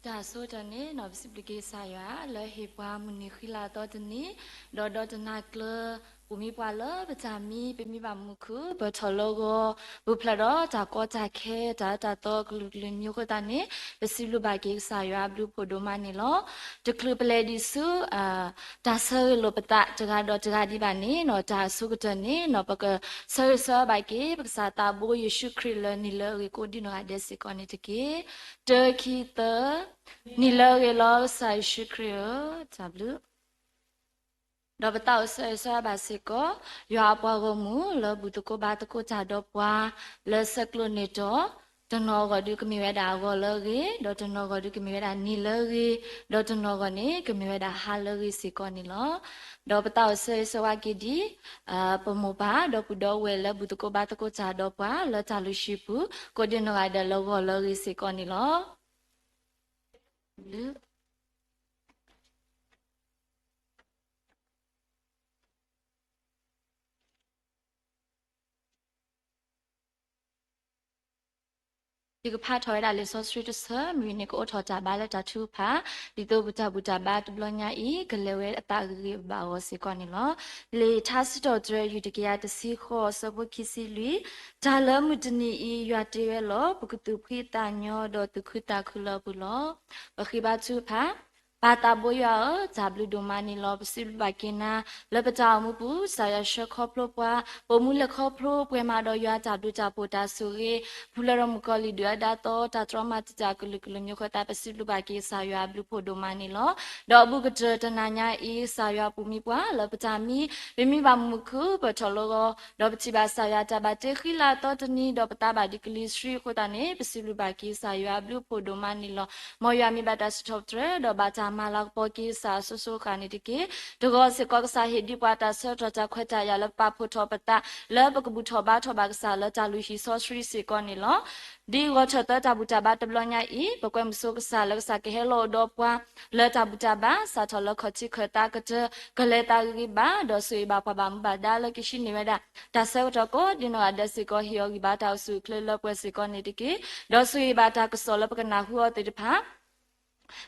တၢ်ဆိကတၢၢ်န့ၣ် ပစံးဘျုးက့ၤကစၢ်ယွၤ လၢဟ့ၣ်ပှၤမုၢ်နံၤဃံလၤအသီတနံၤ, ဒီးဒီတနၤကျၢၤ ပမံပှၤလၢပတၢ်မံ ပမံဘၣ်မုာ်မုာ်ခုၣ် ပၢၢ်ထီၣ်လၢဂီၤ ပူၤဖျဲးဒီးတၢ်ကီတၢ်ခဲ တၢ်အၢတၢ်သီကလုာ်ကလုာ်မံၤအဃိသတးန့ၣ် ပစံးဘျုးဘၣ်က့ၤကစၢ်ယွၤအဘျုးအဖှိၣ်ဒိၣ်မးန့ၣ်လီၤ. တချုးပလဲၤဒံးဆူ တၢ်ဆၢဂ့ၤလိာ်ပသးတဂၤဒီးတဂၤဒံးဘၣ်န့ၣ် တၢ်အဆိကတၢၢ်န့ၣ် ပကဆၢဂ့ၤဆၢဝါဘၣ်က့ၤ ပကစၢ်သးဘိယ့ၣ်ၡူးခရံာ်လၢနံၤလၢအဂ့ၤကိးဒံနီၢ်ဂၤဒဲးစ့ၢ်ကီးန့ၣ်တက့ၢ်. တၢခံသၢ, နံၤလၢအဂ့ၤလီၤ ကစၢ်ယ့ၣ်ၡူးခရံာ်ဧၢ, တၢ်ဘျုး ဒီးပသးအိၣ်ဆၢဂ့ၤဆၢဝါဘၣ်စ့ၢ်ကီး ယွၤအပှၤဂီၢ်မုၢ်လၢဘူၣ်သကိးဘါသကိးတၢ်ဒီး ပှၤလၢဆဲးကျိးန့ၢ်တီၤ, တနီၤအဂီၢ်ဒုးကမ့ၢ်ဝဲဒၣ်အဂီၤလၢအဂ့ၤ, ဒီးတနီၤအဂီၢ်ဒုးကမ့ၢ်ဝဲဒၣ်နံၤလၢအဂ့ၤ, ဒီးတနီၤအဂီၢ်န့ၣ် ကမ့ၢ်ဝဲဒၣ်ဟါလၢအဂ့ၤစ့ၢ်ကီးန့ၣ်လီၤ. ဒီးပသးအိၣ်ဆၢဂ့ၤဆၢဝါက့ၤဒံး ပမိၢ်ပၢ်ဒီပုၢ်ဒီဝဲၢ်လၢဘူၣ်သကိးဘါသကိးတၢ်ဒီးပှၤလၢတၢ်လုၢ်ဟံၣ်ပူၤ ကိးဒံနီၢ်ဂၤဒဲးလၢဂီၤလၢအဂ့ၤစ့ၢ်ကီးန့ၣ်လီၤ. ယကဖးထီၣ်ဝဲဒၣ်လံာ်စီဆှံတဆၢ မုၢ်နံၤကအိးထီၣ်တၢ်ဘါလၢတၢ်ထုကဖၣ် ဒ်သိးပတၢ်ဘူၣ်တၢ်ဘါတဘျီညါအံၤ ကလဲၤဝဲအသးဂ့ၤဂ့ၤဘၣ်ဘၣ်အဂီၢ်စ့ၢ်ကီးန့ၣ်လီၤ. လံာ်ထါစံးထီၣ်ပတြၢၤ ယူၢ်တကယၤတဆံဃိး အဆၢဖိခံဆံလွံၢ်, တၢ်လၢမုၢ်တနံၤအံၤ ယွၤတ့ဝဲလီၤ. ပကသူၣ်ဖှံသးညီဒီးသူၣ်ခုသးခုလၢအပူၤလီၤ. ပဃ့ဘါထုကဖၣ် ပၢ်သးဘိယွၤဧၢ, တၢ်ဘျုးဒိၣ်မးန့ၣ်လီၤ. ပစံးဘျုးဘၣ်က့ၤနၤ လၢပတၢ်အိၣ်မူပူၤ ကစၢ်ယွၤဆှၢခီဖျိပှၤ ပအိၣ်မူလဲၤခီဖျိပှဲၤမးဒီးယွၤတၢ်ဘျုးတၢ်ဖှိၣ်တၢ်ဆိၣ်ဂ့ၤ ပူၤလၢဒီးမုၣ်ကီၤလံၢ်ဒုၣ်ဒါအသီ တၢ်တြီမၤတံာ်တာ်ကလုာ်ကလုာ်မံၤအဃိသတး ပစံးဘျုးဘၣ်က့ၤကစၢ်ယွၤအဘျုးဖှိၣ်ဒိၣ်မးန့ၣ်လီၤ. ဒီးအဘူးကတၢၢ်တနၤညါအံၤ ကစၢ်ယွၤပူၤမံပှၤလၢပတၢ်မံ ပမံဘၣ်မုာ်မုာ်ခုၣ် ပၢၢ်ထီၣ်လၢဂီၤ ဒီးပထံၣ်ဘၣ်ကစၢ်ယွၤတၢ်ဘၣ်တ့ဃံလၤအသီတနံၤ ဒီးပသးဘၣ်ဒံးကလံၤဆှံအဃိသတးန့ၣ် ပစံးဘျုးဘၣ်က့ၤကစၢ်ယွၤအဘျုးဖှိၣ်ဒိၣ်မးန့ၣ်လီၤ. မ်ယွၤမ့ၢ်ဘၣ်တၢ်စံးထီၣ်ပတြၢၤ ဒီးဘၣ်တၢ်မၤလၤကပီၤက့ၤကစၢ်အစိၤစိၤအဃၣ်န့ၣ်တက့ၢ်. တဂီၤစ့ၢ်ကီးကစၢ်ဟ့ၣ်ဒံးပှၤတၢ်ဆၢကတီၢ်တၢ်ခွဲးတၢ်ယာ်လၢပပာ်ဖှိၣ်ထီၣ်ပသး လၢပကဘူၣ်ထီၣ်ဘါထီၣ်ဘၣ်ကစၢ်လၢတၢ်လုၢ်ဟံၣ်စီဆှံစ့ၢ်ကီးန့ၣ်လီၤ. ဒ်ဂီၤထၢၣ်သၢတၢ်ဘူၣ်တၢ်ဘါတဘျီညါအံၤ ပကွဲမုာ်ဆိကစၢ်လၢကစၢ်ကဟဲလီၤအိၣ်ဒီးပှၤ လၢတၢ်ဘူၣ်တၢ်ဘါ စးထီၣ်လၢခီၣ်ထံးခၢၣ်သးကတၢၢ် ကလဲၤသးဂ့ၤဂ့ၤဘၣ် ဒီးဆိၣ်ဂ့ၤဘၣ်ပှၤဘၣ်မူဘၣ်ဒါလၢကဟံးန့ၢ်ဝဲဒၣ် တၢ်ဆၢကတီၢ်ကိးဒံနီၢ်ဂၤဒဲးစ့ၢ်ကီး ဟ့ၣ်အီၤဂံၢ်ဘါတၢ်အိၣ်ဆူၣ်အိၣ်ချ့လၢပှဲၤစ့ၢ်ကီးန့ၣ်တက့ၢ်. ဒီးဆိၣ်ဂ့ၤဘၣ်တၢ်ကစီၣ်လၢပကနၢ်ဟူအီၤသ့ၣ်တဖၣ်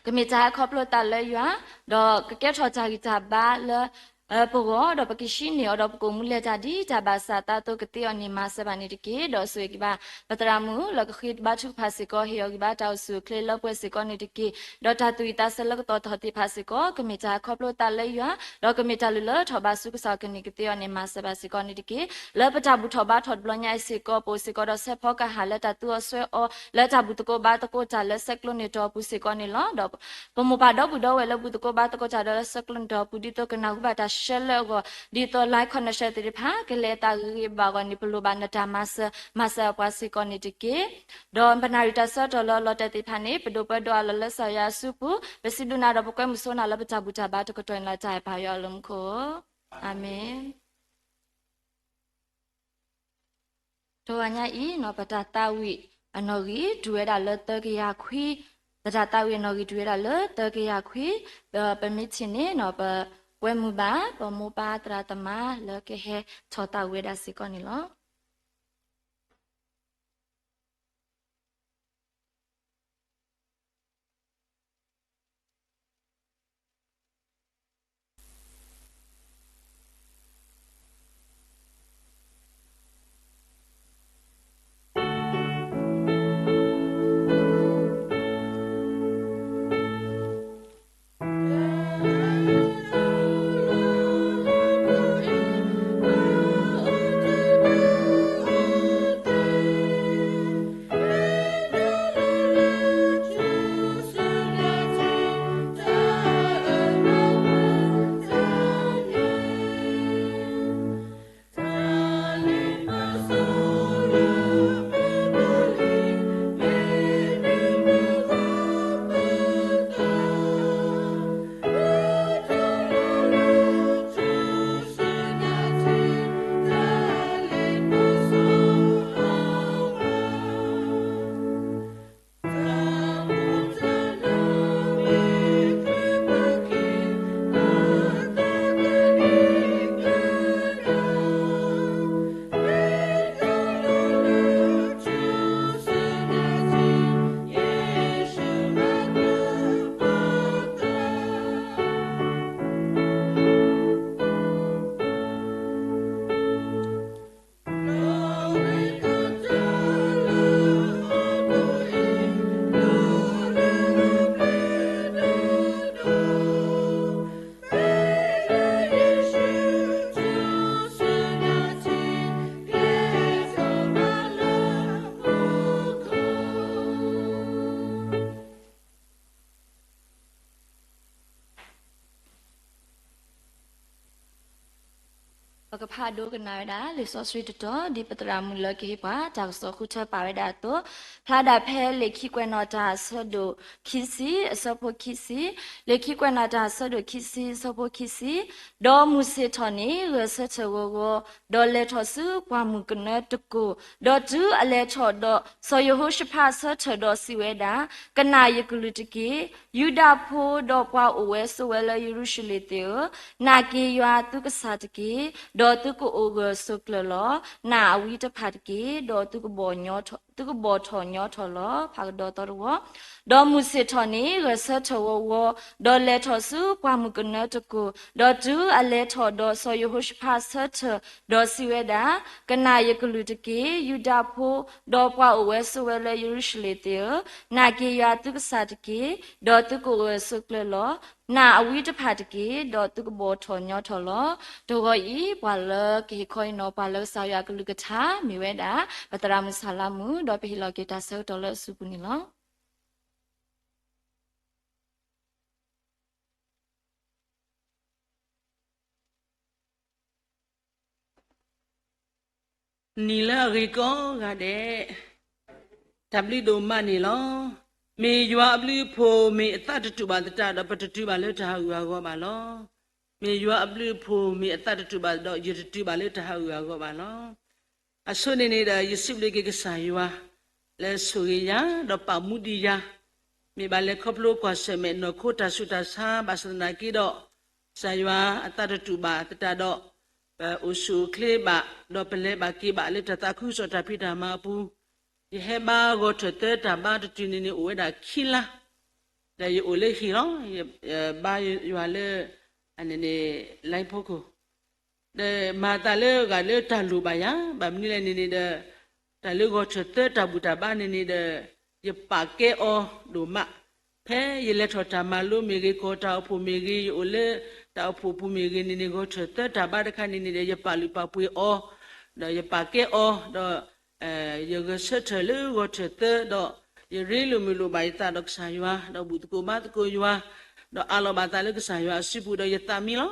ကမ့ၢ်တၢ်ဟဲခီဖျိသးလၢယွၤ, ဒီးကကဲထီၣ်တၢ်ဂံၢ်တၢ်ဘါလၢ ပဂီၢ်, ဒီးပကဟံးန့ၢ်အီၤ ဒီးပကအိၣ်မူလဲၤတၢ်ဒ်တၢ်ဘၣ်ဆၣ်အသိး ကသ့အီၤန့ၣ်မၤစၢၤဘၣ်န့ၣ်တက့ၢ်. ဒီးဆိၣ်ဂ့ၤက့ၤဘၣ် ပသရၣ်မုၣ်လၢကဃ့ဘါထုကဖၣ်စ့ၢ်ကီး ဟ့ၣ်အီၤဂံၢ်ဘါတၢ်အိၣ်ဆူၣ်အိၣ်ချ့လၢပှဲၤစ့ၢ်ကီးန့ၣ်တက့ၢ်. ဒီးတၢ်သူၣ်ဝံၣ်သးဆၢလၢကသီၣ်ထီၣ်သ့ၣ်တဖၣ်စ့ၢ်ကီး ကမ့ၢ်တၢ်ဟဲခီဖျိသးလၢယွၤ, ဒီးကမ့ၢ်တၢ်လုၢ်လၢထီၣ်ဘးဆူကစၢ်ကန့ၢ်ကသ့အီၤန့ၣ် မၤစၢၤဘၣ်စ့ၢ်ကီးန့ၣ်တက့ၢ်. လၢပတၢ်ဘူၣ်ထီၣ်ဘါထီၣ်တဘျီညါအံၤစ့ၢ်ကီး ပအိၣ်စ့ၢ်ကီးဒီးစဲးဖီကဟၣ်လၢတၢ်သူအီၤစွဲအီၤ လၢတၢ်ဘူၣ်သကိးဘါသကိးတၢ်လၢဆဲးကျိးန့ၢ်တီၢ်အပူၤစ့ၢ်ကီးန့ၣ်လီၤ. ဒီးပမိၢ်ပၢ်ဒီပုၢ်ဒီဝဲၢ်လၢဘူၣ်သကိးဘါသကိးတၢ်ဒီးလၢဆဲးကျိးန့ၢ်တီၢ်အပူၤ ဒ်သိးကနၢ်ဟူဘၣ်တၢ်ရှဲလၢအဂီၢ် ဒ်သိး live connection သ့ၣ်တဖၣ် ကလဲၤအသးဂ့ၤဂ့ၤဘၣ်အဂီၢ်န့ၣ် ပလိၣ်ဘၣ်နတၢ်မၤစၢၤ မၤစၢၤပှၤစ့ၢ်ကီးန့ၣ်တက့ၢ်. ဒီးပနၣ်ရံၣ်တၢ်ဆၢကတီၢ်လၢအလီၤတဲာ်သ့ၣ်တဖၣ်န့ၣ် ပဒိးပၢဒီးအလီၢ်လၢကစၢ်ယွၤအစုပူၤ, ပစံးဘျုးနၤဒီးပကွဲမုာ်ဆိနၤလၢပတၢ်ဘူၣ်တၢ်ဘါတကတီၢ်န့ၣ်လီၤ. တၢ်အဲၣ်ပၢ်ယွၤလၢမူခိၣ်, အၤမ့ၣ်. တဂီၤညါအံၤ ပတၢ်သးဝံၣ်အနီၣ်ဂံၢ်တုၤဝဲဒၣ်လၢသၢကယၤခွံ, ပတၢ်သးဝံၣ်အနီၣ်ဂံၢ်တုၤဝဲဒၣ်လၢသၢကယၤခွံ, ဒီးပမ့ၢ်ထံၣ်န့ၣ် ပကွဲမုာ်ဘၣ် ပမိၢ်ပၢ်သရၣ်သမါလၢကဟဲထီၣ်သးဝံၣ်ဝဲဒၣ်စ့ၢ်ကီးန့ၣ်လီၤ. ပကဖးဒိကနၣ်ဝဲဒၣ် လံာ်စီဆှံတတီၤ ဒ်ပသရၣ်မုၣ်လၢကဟ့ၣ်ပှၤတၢ်ကစီၣ်ဃုထၢပာ်ဝဲဒၣ်အသိး, ဖျါဒၣ်ဖဲလံာ်ခံကွဲးနီၣ်တၢ်အဆၢဒိၣ်ခံဆံ အဆၢဖိခံဆံ, လံာ်ခံကွဲးနီၣ်တၢ်အဆၢဒိၣ်ခံဆံ အဆၢဖိခံဆံ, ဒီးမုၢ်ဆ့ၣ်ထီၣ်န့ၣ် ဂဲၤဆၢထၢၣ်ဂီၤဂီၤ, ဒီးလဲၤထီၣ်ဆူပှၢ်မုၢ်ကနၢတကိၢ်, ဒီးတုၤအလဲၤထီၣ်ဒီး စီၤယဟိၤၡဖးဆၢထၢၣ်ဒီးစံးဝဲဒၣ်, ကနၣ်ယကလုၢ်တက့ၢ်. ယူဒၤဖိဒီးပှၤအိၣ်ဝဲဆိးဝဲလၢယရူၤၡလ့ၣ်သ့ၣ်ဧၢ, နာ်က့ၤယွၤသုကစၢ်တက့ၢ်, ဒီးသုကအိၣ်ဂၢၢ်ဆိးကျၢၤလီၤ. နာ်အဝံတဖၣ်တက့ၢ်, ဒီးသုကဘီၣ်ထီၣ်ညီထီၣ်လီၤ. ဖးကဒီးသီတဝီ, ဒီးမုၢ်ဆ့ၣ်ထီၣ်န့ၣ် ဂဲၤဆၢထၢၣ်ဂီၤဂီၤ, ဒီးလဲၤထီၣ်ဆူပှၢ်မုၢ်ကနၢတကိၢ်, ဒီးတုၤအလဲၤထီၣ်ဒီးစီၤယဟိၤၡဖးဆၢထၢၣ်ဒီးစံးဝဲဒၣ်, ကနၣ်ယကလုၢ်တက့ၢ်. ယူဒၤဖိ, ဒီးပှၤအိၣ်ဝဲဆိးဝဲလၢယရူၤၡလ့ၣ်သ့ၣ်ဧၢ, နာ်က့ၤယွၤသုကစၢ်တက့ၢ်, ဒီးသုကအိၣ်ဂၢၢ်ဆိးကျၢၤလီၤ. နာ်အဝံတဖၣ်တက့ၢ်, ဒီးသုကဘီၣ်ထီၣ်ညီထီၣ်လီၤ. တဂီၤအံၤ ပှၤလၢကဟ့ၣ်ခီဟ့ၣ်နီၤပှၤလၢကစၢ်ယွၤအကလုၢ်ကထါ မ့ၢ်ဝဲဒၣ် ပသရၣ်မုၣ်ဆၣ်လါမုၣ်, ဒီးပဟ့ၣ်လီၤက့ၤတၢ်ဆၢကတီၢ်လၢအစုပူၤန့ၣ်လီၤ. နံၤလၢအဂ့ၤကိးဂၤဒဲး, တၢ်ဘျုးဒိၣ်မးန့ၣ်လီၤ. မ့ၢ်ယွၤအဘျုးအဖှိၣ် မ့ၢ်အသးတတူာ်ဘၣ်သတးဒီး ပတတုၤဘၣ်လၢတၢ်ဟးဂူာ်ဟးဂီၤဘၣ်လီၤ. မ့ၢ်ယွၤအဘျုးအဖှိၣ် မ့ၢ်အသးတတူာ်ဘၣ်ဒီး ယတတုၤဘၣ်လၢတၢ်ဟးဂူာ်ဟးဂီၤဘၣ်လီၤ. အဆိန့ၣ်န့ၣ်ဒီး ယစံးဘျုးက့ၤကစၢ်ယွၤ လၢဆိၣ်ဂ့ၤယၤ ဒီးပာ်မူဒံးယၤ, မ့ၢ်ဘၣ်လဲၤခီဖျိကွၢ်ဆၢၣ်မဲာ်နီၢ်ခိတၢ်ဆူးတၢ်ဆါ ဘၣ်ဆၣ်သနာ်က့ဒီး ကစၢ်ယွၤအသးတတူာ်ဘၣ်သတးဒီး ပအိၣ်ဆူၣ်အိၣ်ချ့ဘၣ်, ဒီးပလဲၤဘၣ်က့ၤဘၣ်လၢတၢ်သးခုကစီၣ်တၢ်ဖံးတၢ်မၤအပူၤ, ယဟဲဘါဂီၤထၢၣ်သၢတၢ်ဘါတတုၤန့ၣ်န့ၣ် အိၣ်ဝဲဒၣ်ခံလါ, ဒီးယအိၣ်လၢဟံၣ်လီၤ. ယဘါယွၤလၢ အန့ၣ်န့ၣ် လါဖီခိၣ် ဒီးမၤသးလၢအဂၤလၢတၢ်လိၣ်ဘၣ်ယၤ, ဘၣ်မနုၤလဲၣ်န့ၣ်န့ၣ်ဒီး တၢ်လၢဂီၤထၢၣ်သၢတၢ်ဘူၣ်တၢ်ဘါန့ၣ်န့ၣ်ဒီး ယပာ်ကဲအီၤဒိၣ်မး, ဖဲယလဲၤထီၣ်တၢ်မၤလိမ့ၢ်ဂ့ၤ, ကီၢ်တၢ်အိၣ်ဖှိၣ်မ့ၢ်ဂ့ၤ, ယအိၣ်လၢတၢ်အိၣ်ဖှိၣ်ပူၤမ့ၢ်ဂ့ၤန့ၣ်န့ၣ် ဂီၤထၢၣ်သၢတၢ်ဘါတခါန့ၣ်န့ၣ်ဒီး ယပာ်လုၢ်ပာ်ပှ့ၤအီၤ, ဒီးယပာ်ကဲအီၤ, ဒီး ယဂဲၤဆၢထၢၣ်လၢဂီၤထၢၣ်သၢဒီး ယရ့လိာ်မုာ်လိာ်ဘၣ်ယသးဒီးကစၢ်ယွၤ, ဒီးဘူၣ်သကိးဘါသကိးယွၤ, ဒီးအးလီၤဘၣ်သးလၢကစၢ်ယွၤအစုပူၤဒီးယသးမံလီၤ.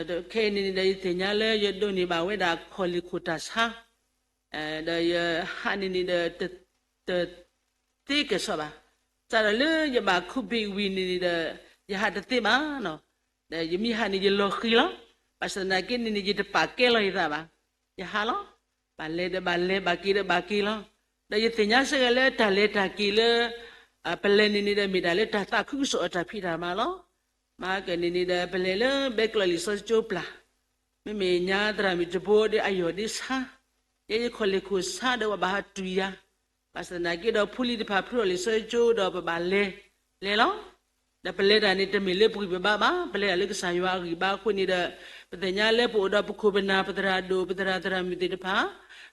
ဒီးခဲအံၤန့ၣ်န့ၣ်ဒီး ယသ့ၣ်ညါလၢယဒိးန့ၢ်ဘၣ်ဝဲဒၣ်ခီၣ်လ့ၢ်ခိၣ်တၢ်ဆါ, ဒီးယဟးန့ၣ်န့ၣ်ဒီး တ တသ့ကဲၣ်ဆိးဘၣ်. စးထီၣ်လၢယဘၣ်ခူဘ့ၣ်ဝံၤန့ၣ်န့ၣ်ဒီး ယဟးတသ့ဘၣ်နီၤ. ဒီးယမ့ၢ်ဟးန့ၣ် ယလီၤဃံၤလီၤ. ဘၣ်ဆၣ်သနာ်က့န့ၣ်န့ၣ် ယတပာ်ကဲလီၤယသးဘၣ်. ယဟးလီၤ. ဘၣ်လဲၤဒီးဘၣ်လဲၤ, ဘၣ်က့ၤဒီးဘၣ်က့ၤလီၤ. ဒီးယသ့ၣ်ညါစ့ၢ်ကီးလၢတၢ်လဲၤတၢ်က့ၤလၢ ပလဲၤန့ၣ်န့ၣ်ဒီး မ့ၢ်တၢ်လၢတၢ်သးခုကစီၣ်အတၢ်ဖံးတၢ်မၤလီၤ. မၤကန့ၣ်န့ၣ်ဒီး ပလဲၤလၢဘဲကျီၢ်လံာ်စီဆှံကၠိပျၢ်, မ့မ့ၢ်ညါသရၣ်မုၣ်တဘိဒီးအယီၢ်ဒ့ဆါ, ယဲယခီၣ်လ့ၢ်ခိၣ်ဆါဒီးပှၤဘၣ်ဟးတူၢ်ယၤ, ဘၣ်ဆၣ်သနာ်က့ဒီး ဖိလံၤတဖၣ်ဖျိထီၣ်လံာ်စီဆှံကၠိဒီးပဘၣ်လဲၤ, လဲၤလီၤ. ဒီးပလဲၤတၢ်န့ၣ် တမ့ၢ်လၢပဂံၢ်ပဘါဘၣ်, ပလဲၤတၢ်လၢကစၢ်ယွၤအဂံၢ်ဘါအဃိန့ၣ်ဒီး ပသ့ၣ်ညါလၢပအိၣ်ဒီးပခိၣ်ပနၢ် ပသရၣ်ဒိၣ် ပသရၣ်သရၣ်မုၣ်သ့ၣ်တဖၣ်,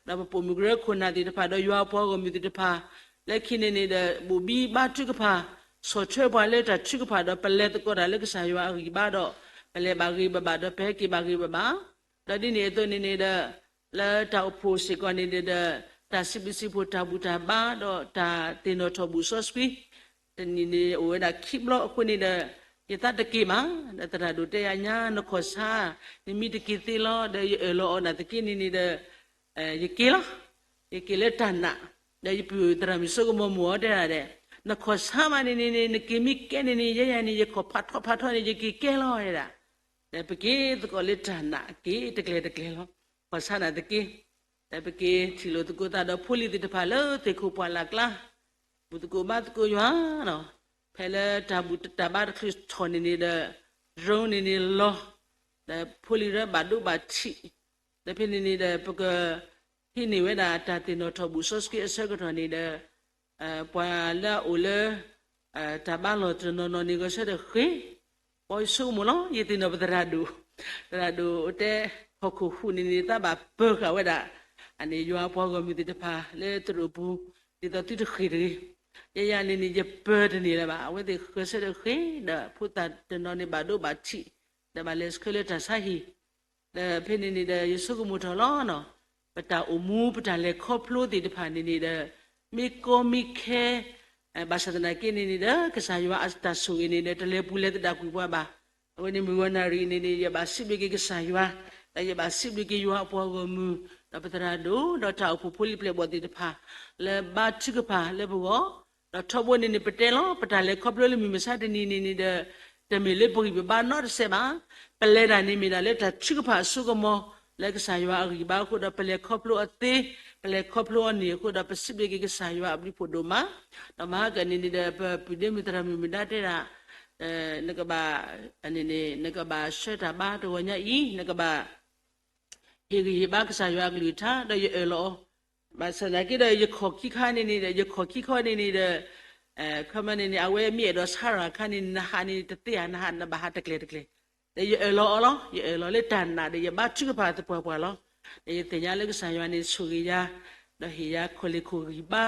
ဒီးပပိာ်မုၣ်ကရၢခိၣ်နၢ်သ့ၣ်တဖၣ် ဒီးယွၤအပှၤဂီၢ်မုၢ်သ့ၣ်တဖၣ်, လၢခံန့ၣ်န့ၣ်ဒီး ဘိၣ်ဘံဘါထုကဖၣ်, ဆီၣ်ထွဲပှၤလၢတၢ်ထုကဖၣ်ဒီး ပလဲၤသကိးတၢ်လၢကစၢ်ယွၤအဂံၢ်ဘါဒီး ပလဲၤဘၣ်ဂ့ၤဘၣ်ဘၣ်ဒီး ပဟဲက့ၤဘၣ်ဂ့ၤဘၣ်ဘၣ်. ဒီးဒ်န့ၣ်အသိးန့ၣ်န့ၣ်ဒီး လၢတၢ်အိၣ်ဖှိၣ်စ့ၢ်ကီးန့ၣ်ဒီး တၢ်စံးဘျုးစံးဖှိၣ်တၢ်ဘူၣ်တၢ်ဘါ ဒီးတၢ်သ့ၣ်နီၣ်ထီၣ်ဘူၣ်စီဆှံ တနံၤန့ၣ်အိၣ်ဝဲဒၣ်ခံဘျီအဃိန့ၣ်ဒီး ယသးတက့ၢ်ဘၣ်, ဒီးသရၣ်ဒိၣ်တဲယၤညါ နခီၣ်ဆါ နမ့ၢ်တက့ၤသ့လီၤ ဒီးယအၢၣ်လီၤအီၤနာ်သက့န့ၣ်န့ၣ်ဒီး ယက့ၤလီၤ. ယက့ၤလၢတၢ်နာ်, ဒီးယပုၢ်သရၣ်မုၣ်စိကမီၤမိၢ်အီၤတဲဒၣ်ဒီး နခီၣ်ဆါမးန့ၣ်န့ၣ်န့ၣ် နက့ၤမ့ၢ်ကဲန့ၣ်န့ၣ် ယဲယၤန့ၣ် ယခီၣ်ဖးထီဖးထီန့ၣ် ယက့ၤကဲလီၤဒၣ်. ဒီးပက့ၤသကိးလၢတၢ်နာ် က့ၤတကျဲၤတကျဲၤလီၤ. ခီၣ်ဆါနာ်သက့ ဒီးပက့ၤထံၣ်လိာ်သကိးသးဒီးဖိလံၤသ့ၣ်တဖၣ်လၢသ့ၣ်ခိၣ်ပှၢ်လၢ်ကျါ, ဘူၣ်သကိးဘါသကိးယွၤနီၤ, ဖဲလၢတၢ်ဘူၣ်တၢ်ဘါတချုးထီၣ်န့ၣ်န့ၣ်ဒီး drone န့ၣ်န့ၣ်လီၤ, ဒီးဖိလံၤရၢဘၣ်ဒိဘၣ်ထံး, ဒီးဖဲန့ၣ်န့ၣ်ဒီး ပကဟံးန့ၢ်ဝဲဒၣ်တၢ်သ့ၣ်နီၣ်ထီၣ်ဘူၣ်စီဆှံအဆၢကတီၢ်န့ၣ်ဒီး ပှၤလၢအအိၣ်လၢ တၢ်ဘါလီၢ်တနီၤနီၤန့ၣ် ဂဲၤဆၢထၢၣ်ဃ့, ပှၤဆိကမိၣ်လီၤ, ယသ့ၣ်နီၣ်ပသရၣ်ဒိၣ်, သရၣ်ဒိၣ်တဲ ဟီၣ်ခိၣ်ဟူးန့ၣ်န့ၣ် သးဘၣ်ပၢၤဃာ်ဝဲဒၣ် အန့ၣ်ယွၤအပှၤဂီၢ်မုၢ်သ့ၣ်တဖၣ်လၢသရိာ်ပူၤ ဒ်သိးသုတဃ့ၢ်တဂ့ၤ, ယဲယၤန့ၣ်န့ၣ် ယပၢၤတန့ၢ်လၢၤဘၣ်, အဝဲသ့ၣ်ဂဲၤဆၢထၢၣ်ဃ့ဒီး ဖိသၣ်တနီၤန့ၣ်ဘၣ်ဒိဘၣ်ထံး, ဒီးဘၣ်လဲၤဆှၢလၢတၢ်ဆါဟံၣ် ဒီးဖဲန့ၣ်န့ၣ်ဒီး ယဆိကမိၣ်ထီၣ်လီၤနီၤ, ပတၢ်အိၣ်မူပတၢ်လဲၤခီဖျိသ့ၣ်တဖၣ်န့ၣ်န့ၣ်ဒီး မ့ၢ်ကီမ့ၢ်ခဲ, ဘၣ်ဆၣ်သနာ်က့န့ၣ်န့ၣ်ဒီး ကစၢ်ယွၤအတၢ်ဆိၣ်ဂ့ၤန့ၣ်ဒီး တလဲၤပူၤလဲၤသဒၣ်ကွံာ်ပှၤဘၣ်. အဝဲန့ၣ်မုၢ်ဂီၤနၣ်ရံၣ်န့ၣ်န့ၣ် ယဘၣ်စံးဘျုးက့ၤကစၢ်ယွၤ, ဒီးယဘၣ်စံးဘျုးက့ၤယွၤအပှၤဂီၢ်မုၢ် ဒီးပသရၣ်ဒိၣ် ဒီးတၢ်အိၣ်ဖှိၣ်ဖိလံၤပျဲၢ်ဘီၣ်သ့ၣ်တဖၣ် လၢဘါထုကဖၣ်လၢပဂီၢ်, ဒီးထီဘိန့ၣ်န့ၣ် ပတဲလီၤ ပတၢ်လဲၤခီဖျိလၢမုၢ်မဆါတနံၤန့ၣ်န့ၣ်ဒီး တမ့ၢ်လၢပဂံၢ်ပဘါနီတစဲးဘၣ်. ပလဲၤတၢ်န့ၣ်မ့ၢ်ဒၣ်လၢတၢ်ထုကဖၣ်အစိကမီၤ လၢကစၢ်ယွၤအဂံၢ်ဘါအဃိဒီး ပလဲၤခီဖျိအီၤသ့, ပလဲၤခီဖျိအီၤန့ၣ်အဃိဒီး ပစံးဘျုးက့ၤကစၢ်ယွၤအဘျုးဖးဒိၣ်မး, ဒီးမဟါကန့ၣ်န့ၣ်ဒီး ပပုၢ်ဒ့မုၣ်သရၣ်မုၣ်မုၢ်ဒါတဲဒၣ် နကဘၣ် နကဘၣ်ဆှၢတၢ်ဘါတဂီၤညါအံၤ နကဘၣ် ဟ့ၣ်ဂံၢ်ဟ့ၣ်ဘါကစၢ်ယွၤအကလုၢ်ကထါ ဒီးယအၢၣ်လီၤအီၤ, ဘၣ်ဆၣ်သနာ်က့ဒီး ယခီၣ်ခံခါန့ၣ်န့ၣ်ဒီး ယခီၣ်ခံခါန့ၣ်န့ၣ်ဒီး ခီမန့ၣ်န့ၣ် အဝဲမ့ၢ်အဲၣ်ဒိးဆါရၣ်အခါန့ၣ် နဟးန့ၣ်တသ့ဧါ, နဟးနဘၣ်ဟးတကျဲၤတကျဲၤ, ဒီးယအၢၣ်လီၤအီၤလီၤ. ယအၢၣ်လီၤလၢတၢ်နာ်ဒီး ယဘါထုကဖၣ်သပှၢ်ပှၢ်လီၤ. ဒီးယသ့ၣ်ညါလၢကစၢ်ယွၤန့ၣ်ဆိၣ်ဂ့ၤယၤ ဒီးဟ့ၣ်ယၤခီၣ်လ့ၢ်ခိၣ်ဂံၢ်ဘါ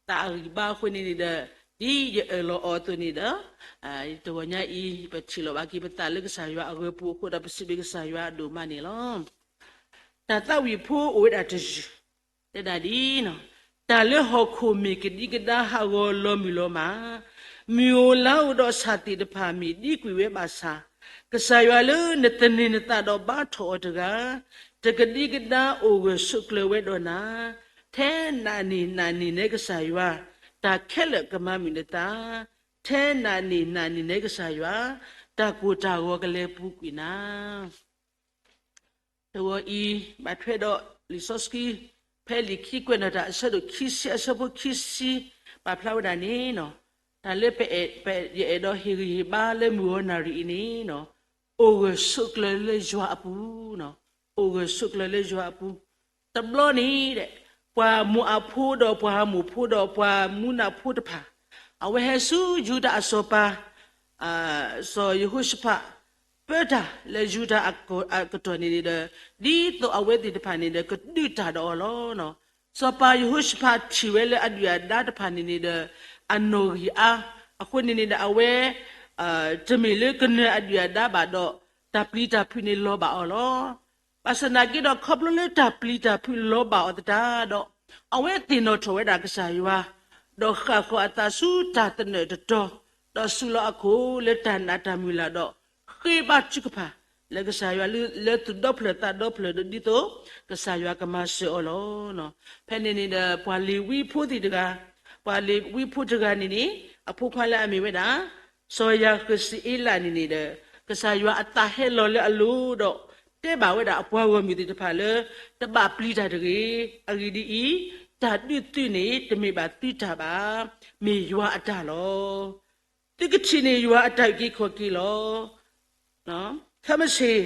သးအဂံၢ်ဘါအဃိန့ၣ်န့ၣ်ဒီး ဒ်ယအၢၣ်လီၤအီၤအသိးန့ၣ်ဒီး တဂီၤညါအံၤ ပထံၣ်လိာ်ဘၣ်က့ၤပသးလၢကစၢ်ယွၤအဂၢၤပူၤအဃိဒီး ပစံးဘျုးကစၢ်ယွၤအဒိၣ်မးန့ၣ်လီၤ. တၢ်သးဝံၣ်ဖိအိၣ်ဝဲဒၣ်တယုၢ် တဲဒၣ်ဒ် တၢ်လၢဟီၣ်ခိၣ်မ့ၢ်ကဒံကဒါဟးဂီၤလီၤမုၢ်လီၤမၢ်, မုၢ်ဧိၤလါဧိၤဒီးဆၣ်သ့ၣ်တဖၣ်မ့ၢ်ဒံကွံာ်ဝဲဘၣ်ဆၣ်, ကစၢ်ယွၤလၢနသန့ၤနသးဒီးဘါထီၣ်အီၤတဂၤ, တကဒံကဒါအိၣ်ဂၢၢ်ဆိးကျၢၤဝဲဒီးနၤ, ထဲနးန့ၢ်နးန့ၢ်နဲကစၢ်ယွၤ, တၢ်ခဲလၢာ်ကမၤမုာ်နသး, ထဲနးန့ၢ်နးန့ၢ်နဲကစၢ်ယွၤ, တၢ်ကိၢ်တၢ်ဂီၤကလဲၤပူၤကွံာ်နၤ. တဂီၤအံၤ ဘၣ်ထွဲဒီးလံာ်စီဆှံ ဖဲလံာ်ခံကွဲးနီၣ်တၢ်အဆၢဒိၣ်ခံဆံအဆၢဖိခံဆံ ပာ်ဖျါဝဲဒၣ်န့ၣ်, တၢ်လၢပအဲၣ် ယအဲၣ်ဒိးဟ့ၣ်ဂံၢ်ဟ့ၣ်ဘါလၢမုၢ်ဂီၤနၣ်ရံၣ်အံၤန့ၣ်, အိၣ်ဂၢၢ်ဆိးကျၢၤလၢယွၤအပူၤ, အိၣ်ဂၢၢ်ဆိးကျၢၤလၢယွၤအပူၤ, တဘျီန့ၣ် ပှၤမိၤအၤဖိဒီးပှၤအမ္မူၤဖိဒီးပှၤမူနးဖိတဖၣ် အဝဲဟဲဆူယူဒၤအစီၤပၤ စီၤယဟိၤၡဖး ပၢတၢ်လၢယူဒၤ အကတီၢ်န့ၣ်န့ၣ်ဒီး ဒ်သိးအဝဲသ့ၣ်တဖၣ်န့ၣ်ဒီး ကဒုးတၢ်ဒီးအီၤလီၤ. စီၤပၤယဟိၤၡဖးထံၣ်ဝဲလၢအဒုၣ်အဒါတဖၣ်န့ၣ်န့ၣ်ဒီး အနီၣ်ဂံၢ်အါ, အဃိန့ၣ်န့ၣ်ဒီး အဝဲ တမ့ၢ်လၢကနၢၤအဒုၣ်အဒါဘၣ်ဒီး တၢ်ပျံၤတၢ်ဖုးန့ၣ်လီၤဘၣ်အီၤလီၤ. ဘၣ်ဆၣ်သနာ်က့ဒီး ခီဖျိလၢတၢ်ပျံၤတၢ်ဖုးလီၤဘၣ်အီၤသတးဒီး အဝဲသ့ၣ်နီၣ်ထီၣ်ဝဲဒၣ်ကစၢ်ယွၤ, ဒီးဃၣ်ဃီၤအသးဆူတၢ်သနၢၣ်တတီၤ, ဒီးစူးလီၤအခိၣ်လၢတၢ်နာ်တၢ်မုၢ်လၢ်ဒီး ဃ့ဘါထုကဖၣ် လၢကစၢ်ယွၤလၢ လၢသူၣ်ဒီဖျၢၣ်သးဒီဖျၢၣ်ဒီး ဒ်သိးကစၢ်ယွၤကမၤစၢၤအီၤလီၤ. ဖဲန့ၣ်န့ၣ်ဒီး ပှၤလ့ၤဝံဖိသ့ၣ်တဂၤ, ပှၤလ့ၤဝံဖိတဂၤန့ၣ်န့ၣ် အဖိခွါလၢအမ့ၢ်ဝဲဒၣ် စီၤယၤဃစအ့လးန့ၣ်န့ၣ်ဒီး ကစၢ်ယွၤအသးဟဲလီၤလၢအလိၤဒီး တဲဘၣ်ဝဲဒၣ်အပှၤဂီၢ်မုၢ်သ့ၣ်တဖၣ်လၢ တဘၣ်ပျံၤတၢ်တဂ့ၤ. အဂ့ၢ်ဒ်အံၤ, တၢ်ဒုးသုးန့ၣ် တမ့ၢ်ဘၣ်သုတၢ်ဘၣ်, မ့ၢ်ယွၤအတၢ်လီၤ. သုကထံၣ်န့ၢ်ယွၤအတၢ်အုၣ်က့ၤခီၣ်က့ၤလီၤ. ခဲမုၢ်ဆ့ၣ်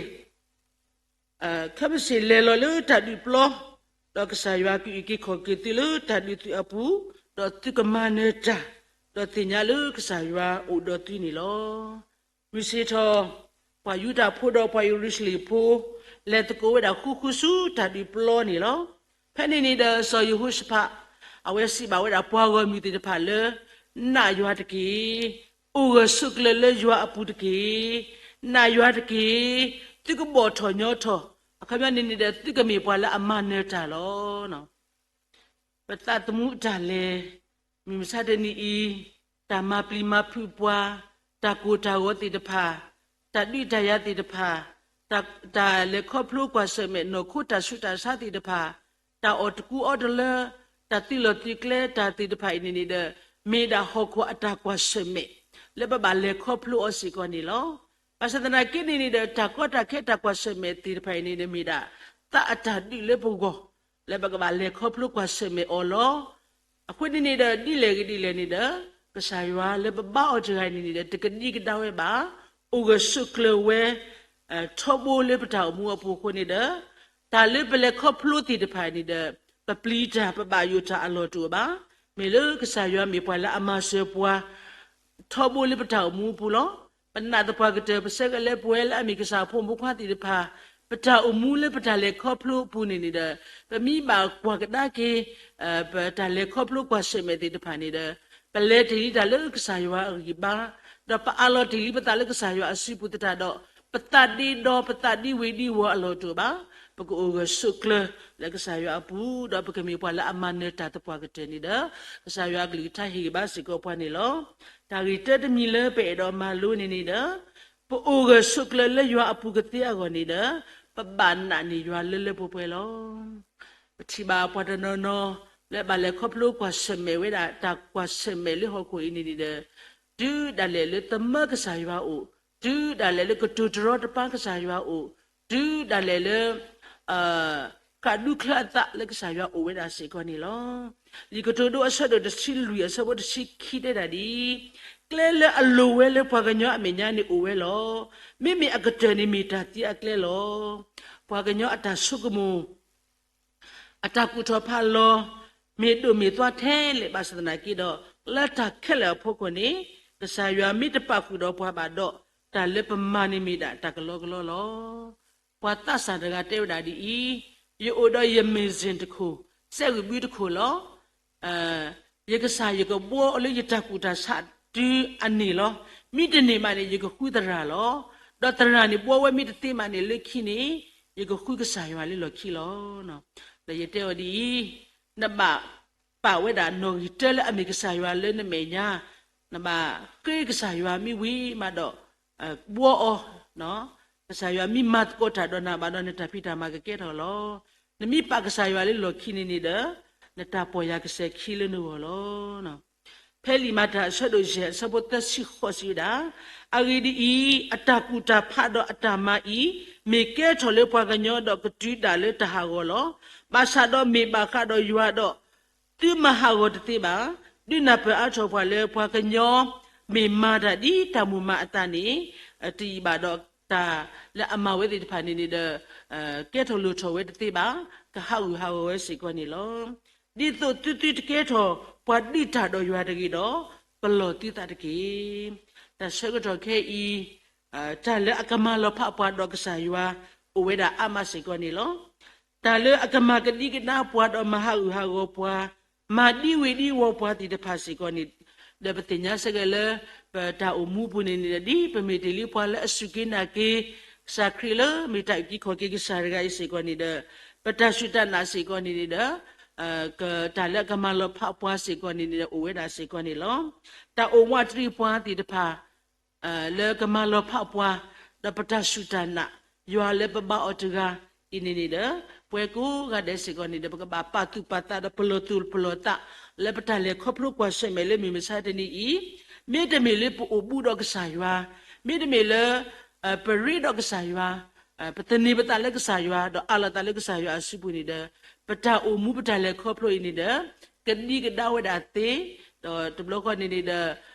ခဲမုၢ်ဆ့ၣ်လဲၤလီၤလၢတၢ်ဒုးပျီ, ဒီးကစၢ်ယွၤကအုၣ်က့ၤခီၣ်က့ၤသုလၢတၢ်ဒုးသုးအပူၤ, ဒီးသုကမၤနၢၤတၢ်, ဒီးသ့ၣ်ညါလၢကစၢ်ယွၤအိၣ်ဒီးသုန့ၣ်လီၤ. မုၢ်ဆ့ၣ်ထီၣ် ပှၤယူဒၤဖိဒီးပှၤယရူၤၡလ့ၣ်ဖိ လဲၤသကိးဝဲဒၣ်ဃူဃူဆူတၢ်ဒုးပျီန့ၣ်လီၤ. ဖဲန့ၣ်န့ၣ်ဒီးစီၤယဟိၤၡဖး အဝဲစံးဘၣ်ဝဲဒၣ်ပှၤဂီၢ်မုၢ်သ့ၣ်တဖၣ်လၢ နာ်ယွၤတက့ၢ်. အိၣ်ဂၢၢ်ဆိးကျၢၤလၢယွၤအပူၤတက့ၢ်. နာ်ယွၤတက့ၢ်. သုကဘီၣ်ထီၣ်ညီထီၣ်, အခီပညီန့ၣ်န့ၣ်ဒီး သုကမ့ၢ်ပှၤလၢအမၤနၢၤတၢ်လီၤ. ပသးသမူအတၢ်လဲၤ မုၢ်မဆါတနံၤအံၤ, တၢ်မၤပျံၤမၤဖုးပှၤ, တၢ်ကိၢ်တၢ်ဂီၤသ့ၣ်တဖၣ်, တၢ်ဒုးတၢ်ယၤသ့ၣ်တဖၣ်, တၢ်လဲၤခီဖျိကွၢ်ဆၢၣ်မဲာ်နီၢ်ခိတၢ်ဆူးတၢ်ဆါသ့ၣ်တဖၣ်, တၢ်အီၣ်တကူအီတလၢ, တၢ်သုးလီၢ်သုးကျဲတၢ်သ့ၣ်တဖၣ်အံၤန့ၣ်န့ၣ်ဒီး မ့ၢ်ဒၣ်ဟီၣ်ခိၣ်အတၢ်ကွၢ်ဆၢၣ်မဲာ် လၢပဘၣ်လဲၤခီဖျိအီၤစ့ၢ်ကီးန့ၣ်လီၤ. ဘၣ်ဆၣ်သနာ်က့န့ၣ်န့ၣ်ဒီး တၢ်ကီတၢ်ခဲတၢ်ကွၢ်ဆၢၣ်မဲာ်သ့ၣ်တဖၣ်အံၤန့ၣ်ဒီး မ့ၢ်ဒၣ်သးအတၢ်ဒုးလၢပဂီၢ် လၢပကဘၣ်လဲၤခီဖျိကွၢ်ဆၢၣ်မဲာ်အီၤလီၤ. အဃိန့ၣ်န့ၣ်ဒီး ဒ်လဲၣ်ဂ့ၤဒ်လဲၣ်န့ၣ်ဒီး ကစၢ်ယွၤလၢပဘါအီၤတဂၤအံၤန့ၣ်န့ၣ်ဒီး တကဒံကဒါဝဲဘၣ်, အိၣ်ဂၢၢ်ဆိးကျၢၤဝဲ ထီဘိလၢပတၢ်အိၣ်မူအပူၤအဃိန့ၣ်ဒီး တၢ်လၢပလဲၤခီဖျိသ့ၣ်တဖၣ်န့ၣ်ဒီး ပပျံၤတၢ်ပဘၣ်ယိၣ်တၢ်အလီၢ်တအိၣ်ဘၣ်. မ့ၢ်လၢကစၢ်ယွၤမ့ၢ်ပှၤလၢအမၤစၢၤပှၤ ထီဘိလၢပတၢ်အိၣ်မူအပူၤလီၤ. ပနာ်သပှၢ်ကတၢၢ် ပဆၢကလဲၤပဝဲလၢအမ့ၢ်ကစၢ်အဖိမုၣ်ဖိခွါသ့ၣ်တဖၣ် ပတၢ်အိၣ်မူလၢပတၢ်လဲၤခီဖျိအပူၤန့ၣ်န့ၣ်ဒီး ပမ့ၢ်ဘၣ်ကွၢ်ကဒါက့ၤ ပတၢ်လဲၤခီဖျိကွၢ်ဆၢၣ်မဲာ်သ့ၣ်တဖၣ်န့ၣ်ဒီး ပလဲၤတ့ၢ်လံတၢ်လၢကစၢ်ယွၤအဂံၢ်ဘါ, ဒီးပအးလီၤတ့ၢ်လံပသးလၢကစၢ်ယွၤအစုပူၤသတးဒီး ပသးဒ့ဒီ ပသးဒံဝ့ၤဒံဝီၤအလီၢ်တအိၣ်ဘၣ်. ပကအိၣ်ဂၢၢ်ဆိးကျၢၤလၢကစၢ်ယွၤအပူၤ ဒီးပကမ့ၢ်ပှၤလၢအမၤနၢၤတၢ်သပှၢ်ကတၢၢ်န့ၣ်ဒီး ကစၢ်ယွၤအကလုၢ်ကထါဟ့ၣ်ဂံၢ်ဘါစ့ၢ်ကီးပှၤန့ၣ်လီၤ. တၢ်ဂ့ၢ်တၢတမံၤလၢပအဲၣ်ဒိးမၤလိန့ၣ်န့ၣ်ဒီး ပအိၣ်ဂၢၢ်ဆိးကျၢၤလၢယွၤအပူၤကသ့အဂီၢ်န့ၣ်ဒီး ပဘၣ်နာ်န့ၢ်ယွၤလၢလၢပှဲၤပှဲၤလီၤ. ပထံၣ်ဘၣ်ပှၤတနီၤနီၤ လၢဘၣ်လဲၤခီဖျိကွၢ်ဆၢၣ်မဲာ်ဝဲဒၣ် တၢ်ကွၢ်ဆၢၣ်မဲာ်လၢဟီၣ်ခိၣ်အံၤန့ၣ်န့ၣ်ဒီး တုၤဒၣ်လဲာ်လၢသမၢကစၢ်ယွၤအိၣ်, တုၤဒၣ်လဲာ်လၢကတိၤတရီတပါကစၢ်ယွၤအိၣ်, တုၤဒၣ်လဲာ်လၢ ဃၣ်ဒူချၢအသးလၢကစၢ်ယွၤအိၣ်ဝဲဒၣ်စ့ၢ်ကီးန့ၣ်လီၤ. လံာ်ကတိၤဒိအဆၢဒိၣ်တဆံလွံၢ်အဆၢဖိတဆံခံတဲဒၣ်ဒ်အံၤ, ကျဲလၢအလိၤဝဲလၢပှၤကညီအမဲာ်ညါန့ၣ်အိၣ်ဝဲလီၤ. မ့မ့ၢ်အကတၢၢ်န့ၣ်မ့ၢ်တၢ်သံအကျဲလီၤ. ပှၤကညီအတၢ်ဆိကမိၣ် အတၢ်ကူၣ်ထီၣ်ဖးလီၤ မ့ၢ်ဒိၣ်မ့ၢ်သွါထဲလဲၣ်ဘၣ်ဆၣ်သနာ်က့ဒီး လၢတၢ်ခဲလၢာ်အဖီခိၣ်န့ၣ် ကစၢ်ယွၤမ့ၢ်တပာ်ဃုာ်ဒီးပှၤဘၣ်ဒီး တၢ်လၢပမၤန့ၣ်မ့ၢ်ဒၣ်တၢ်ကလီကလီလီၤ. ပှၤသးစၢ်တဂၤတဲဝဲဒၣ်ဒ်အံၤ, ယအိၣ်ဒီးယ မံၣ်စ့ၣ် တခိၣ်, စဲးဂံၢ်ဘုတခိၣ်လီၤ. ယကစၢ်ယကဘှီအီၤလၢယတၢ်ကူၣ်တၢ်ဆးတုၤအန့ၢ်လီၤ. မ့ၢ်တန့ၢ်ဘၣ်န့ၣ် ယကဃုသရၣ်လီၤ. ဒီးသရၣ်န့ၣ်ဘှီဝဲမ့ၢ်တသ့ဘၣ်န့ၣ် လၢခံန့ၣ် ယကဃုကစၢ်ယွၤလၢလီၢ်ခံလီၤ. ဒီးယတဲအီၤဒ်အံၤ, နဘၣ်ပာ်ဝဲဒၣ်နီၣ်ဂံၢ်တၢလၢအမ့ၢ်ကစၢ်ယွၤလၢနမဲာ်ညါ, နဘၣ်ဃ့ကစၢ်ယွၤမ့ၢ်ဝံၤမးဒီး ဘှီအီၤ, ကစၢ်ယွၤမ့ၢ်မၤသကိးတၢ်ဒီးနၤဘၣ်ဒီး နတၢ်ဖံးတၢ်မၤကကဲထီၣ်လီၤ. နမ့ၢ်ပာ်ကစၢ်ယွၤလၢလီၢ်ခံန့ၣ်န့ၣ်ဒီး နတၢ်ပီၢ်ယၢ်ကစဲၤခံလၢနဂီၢ်လီၤ. ဖဲလံာ်မၤတၢ်အဆၢဒိၣ်ယဲၢ်အဆၢဖိသၢဆံဃိးစံးဝဲဒၣ်, အဂ့ၢ်ဒ်အံၤ, အတၢ်ကူၣ်တၢ်ဖးဒီးအတၢ်မၤအံၤ မ့ၢ်ကဲထီၣ်လၢပှၤကညီဒီးကတုၤဒၣ်လၢတၢ်ဟးဂီၤလီၤ. ဘၣ်ဆၣ်ဒီးမ့ၢ်ဘၣ်ဃးဒီးယွၤဒီး သုမၤဟးဂီၤတသ့ဘၣ်. ဒုးနၢ်ပၢၢ်အါထီၣ်ပှၤလၢပှၤကညီ မ့ၢ်မၤတၢ်ဒ်တၢ်မိၣ်မၤအသးန့ၣ် တယံာ်ဘၣ်ဒီးတၢ်လၢအမၤဝဲသ့ၣ်တဖၣ်န့ၣ်န့ၣ်ဒီး ကဲထီၣ်လိၣ်ထီၣ်ဝဲတသ့ဘၣ်, ကဟးဂူာ်ဟးဂီၤဝဲစ့ၢ်ကီးန့ၣ်လီၤ. ဒ်သိးသုသုတကဲထီၣ်ပှၤဒုးတၢ်ဒီးယွၤတဂ့ၤဒီး ပလီၢ်သုသးတက့ၢ်. တၢ်ဆၢကတီၢ်ခဲအံၤ တၢ်လၢအကမၤလီၤဖးပှၤဒီးကစၢ်ယွၤ အိၣ်ဝဲဒၣ်အါမးစ့ၢ်ကီးန့ၣ်လီၤ. တၢ်လၢအကမၤကဒံကဒါပှၤဒီးမၤဟးဂူာ်ဟးဂီၤပှၤ, မၤဒံဝ့ၤဒံဝီၤပှၤသ့ၣ်တဖၣ်စ့ၢ်ကီးန့ၣ်, ဒီးပသ့ၣ်ညါစ့ၢ်ကီးလၢ ပတၢ်အိၣ်မူပူၤန့ၣ်န့ၣ်ဒီး ဒ်ပမ့ၢ်တ့ၢ်လံပှၤလၢအစူၢ်က့ၤနာ်က့ၤ ကစၢ်ခရံာ်လၢမ့ၢ်တၢ်အုၣ်က့ၤခီၣ်က့ၤကစၢ်တဂၤအံၤစ့ၢ်ကီးန့ၣ်ဒီး ပတၢ်စူၢ်တၢ်နာ်စ့ၢ်ကီးန့ၣ်န့ၣ်ဒီး တၢ်လၢအကမၤလီၤဖးပှၤစ့ၢ်ကီးန့ၣ်န့ၣ်ဒီး အိၣ်ဝဲဒၣ်စ့ၢ်ကီးန့ၣ်လီၤ. တၢ်အိၣ်ဝးတရံးပှၤသ့ၣ်တဖၣ် လၢကမၤလီၤဖးပှၤ, ဒီးပတၢ်စူၢ်တၢ်နာ်, ယွၤလၢပဘါအီၤတဂၤအံၤန့ၣ်န့ၣ်ဒီး ပဝဲကိးဂၤဒဲးစ့ၢ်ကီးန့ၣ်ဒီး ပကဘၣ်ပာ်သူၣ်ပာ်သးဒီးပလီၢ်သူၣ်ပလီၢ်သး လၢပတၢ်လဲၤခီဖျိကွၢ်ဆၢၣ်မဲာ်လၢမုၢ်မဆါတနံၤအံၤ, မ့တမ့ၢ်လၢပအိၣ်ဘူးဒီးကစၢ်ယွၤ, မ့တမ့ၢ်လၢ ပရ့ဒီးကစၢ်ယွၤ, ပသန့ၤပသးလၢကစၢ်ယွၤ ဒီးအးလီၤသးလၢကစၢ်ယွၤအစုပူၤန့ၣ်ဒီး ပတၢ်အိၣ်မူပတၢ်လဲၤခီဖျိအံၤန့ၣ်ဒီး ကဒံကဒါဝဲဒၣ်သ့, ဒီးတဘျီဃီန့ၣ်န့ၣ်ဒီး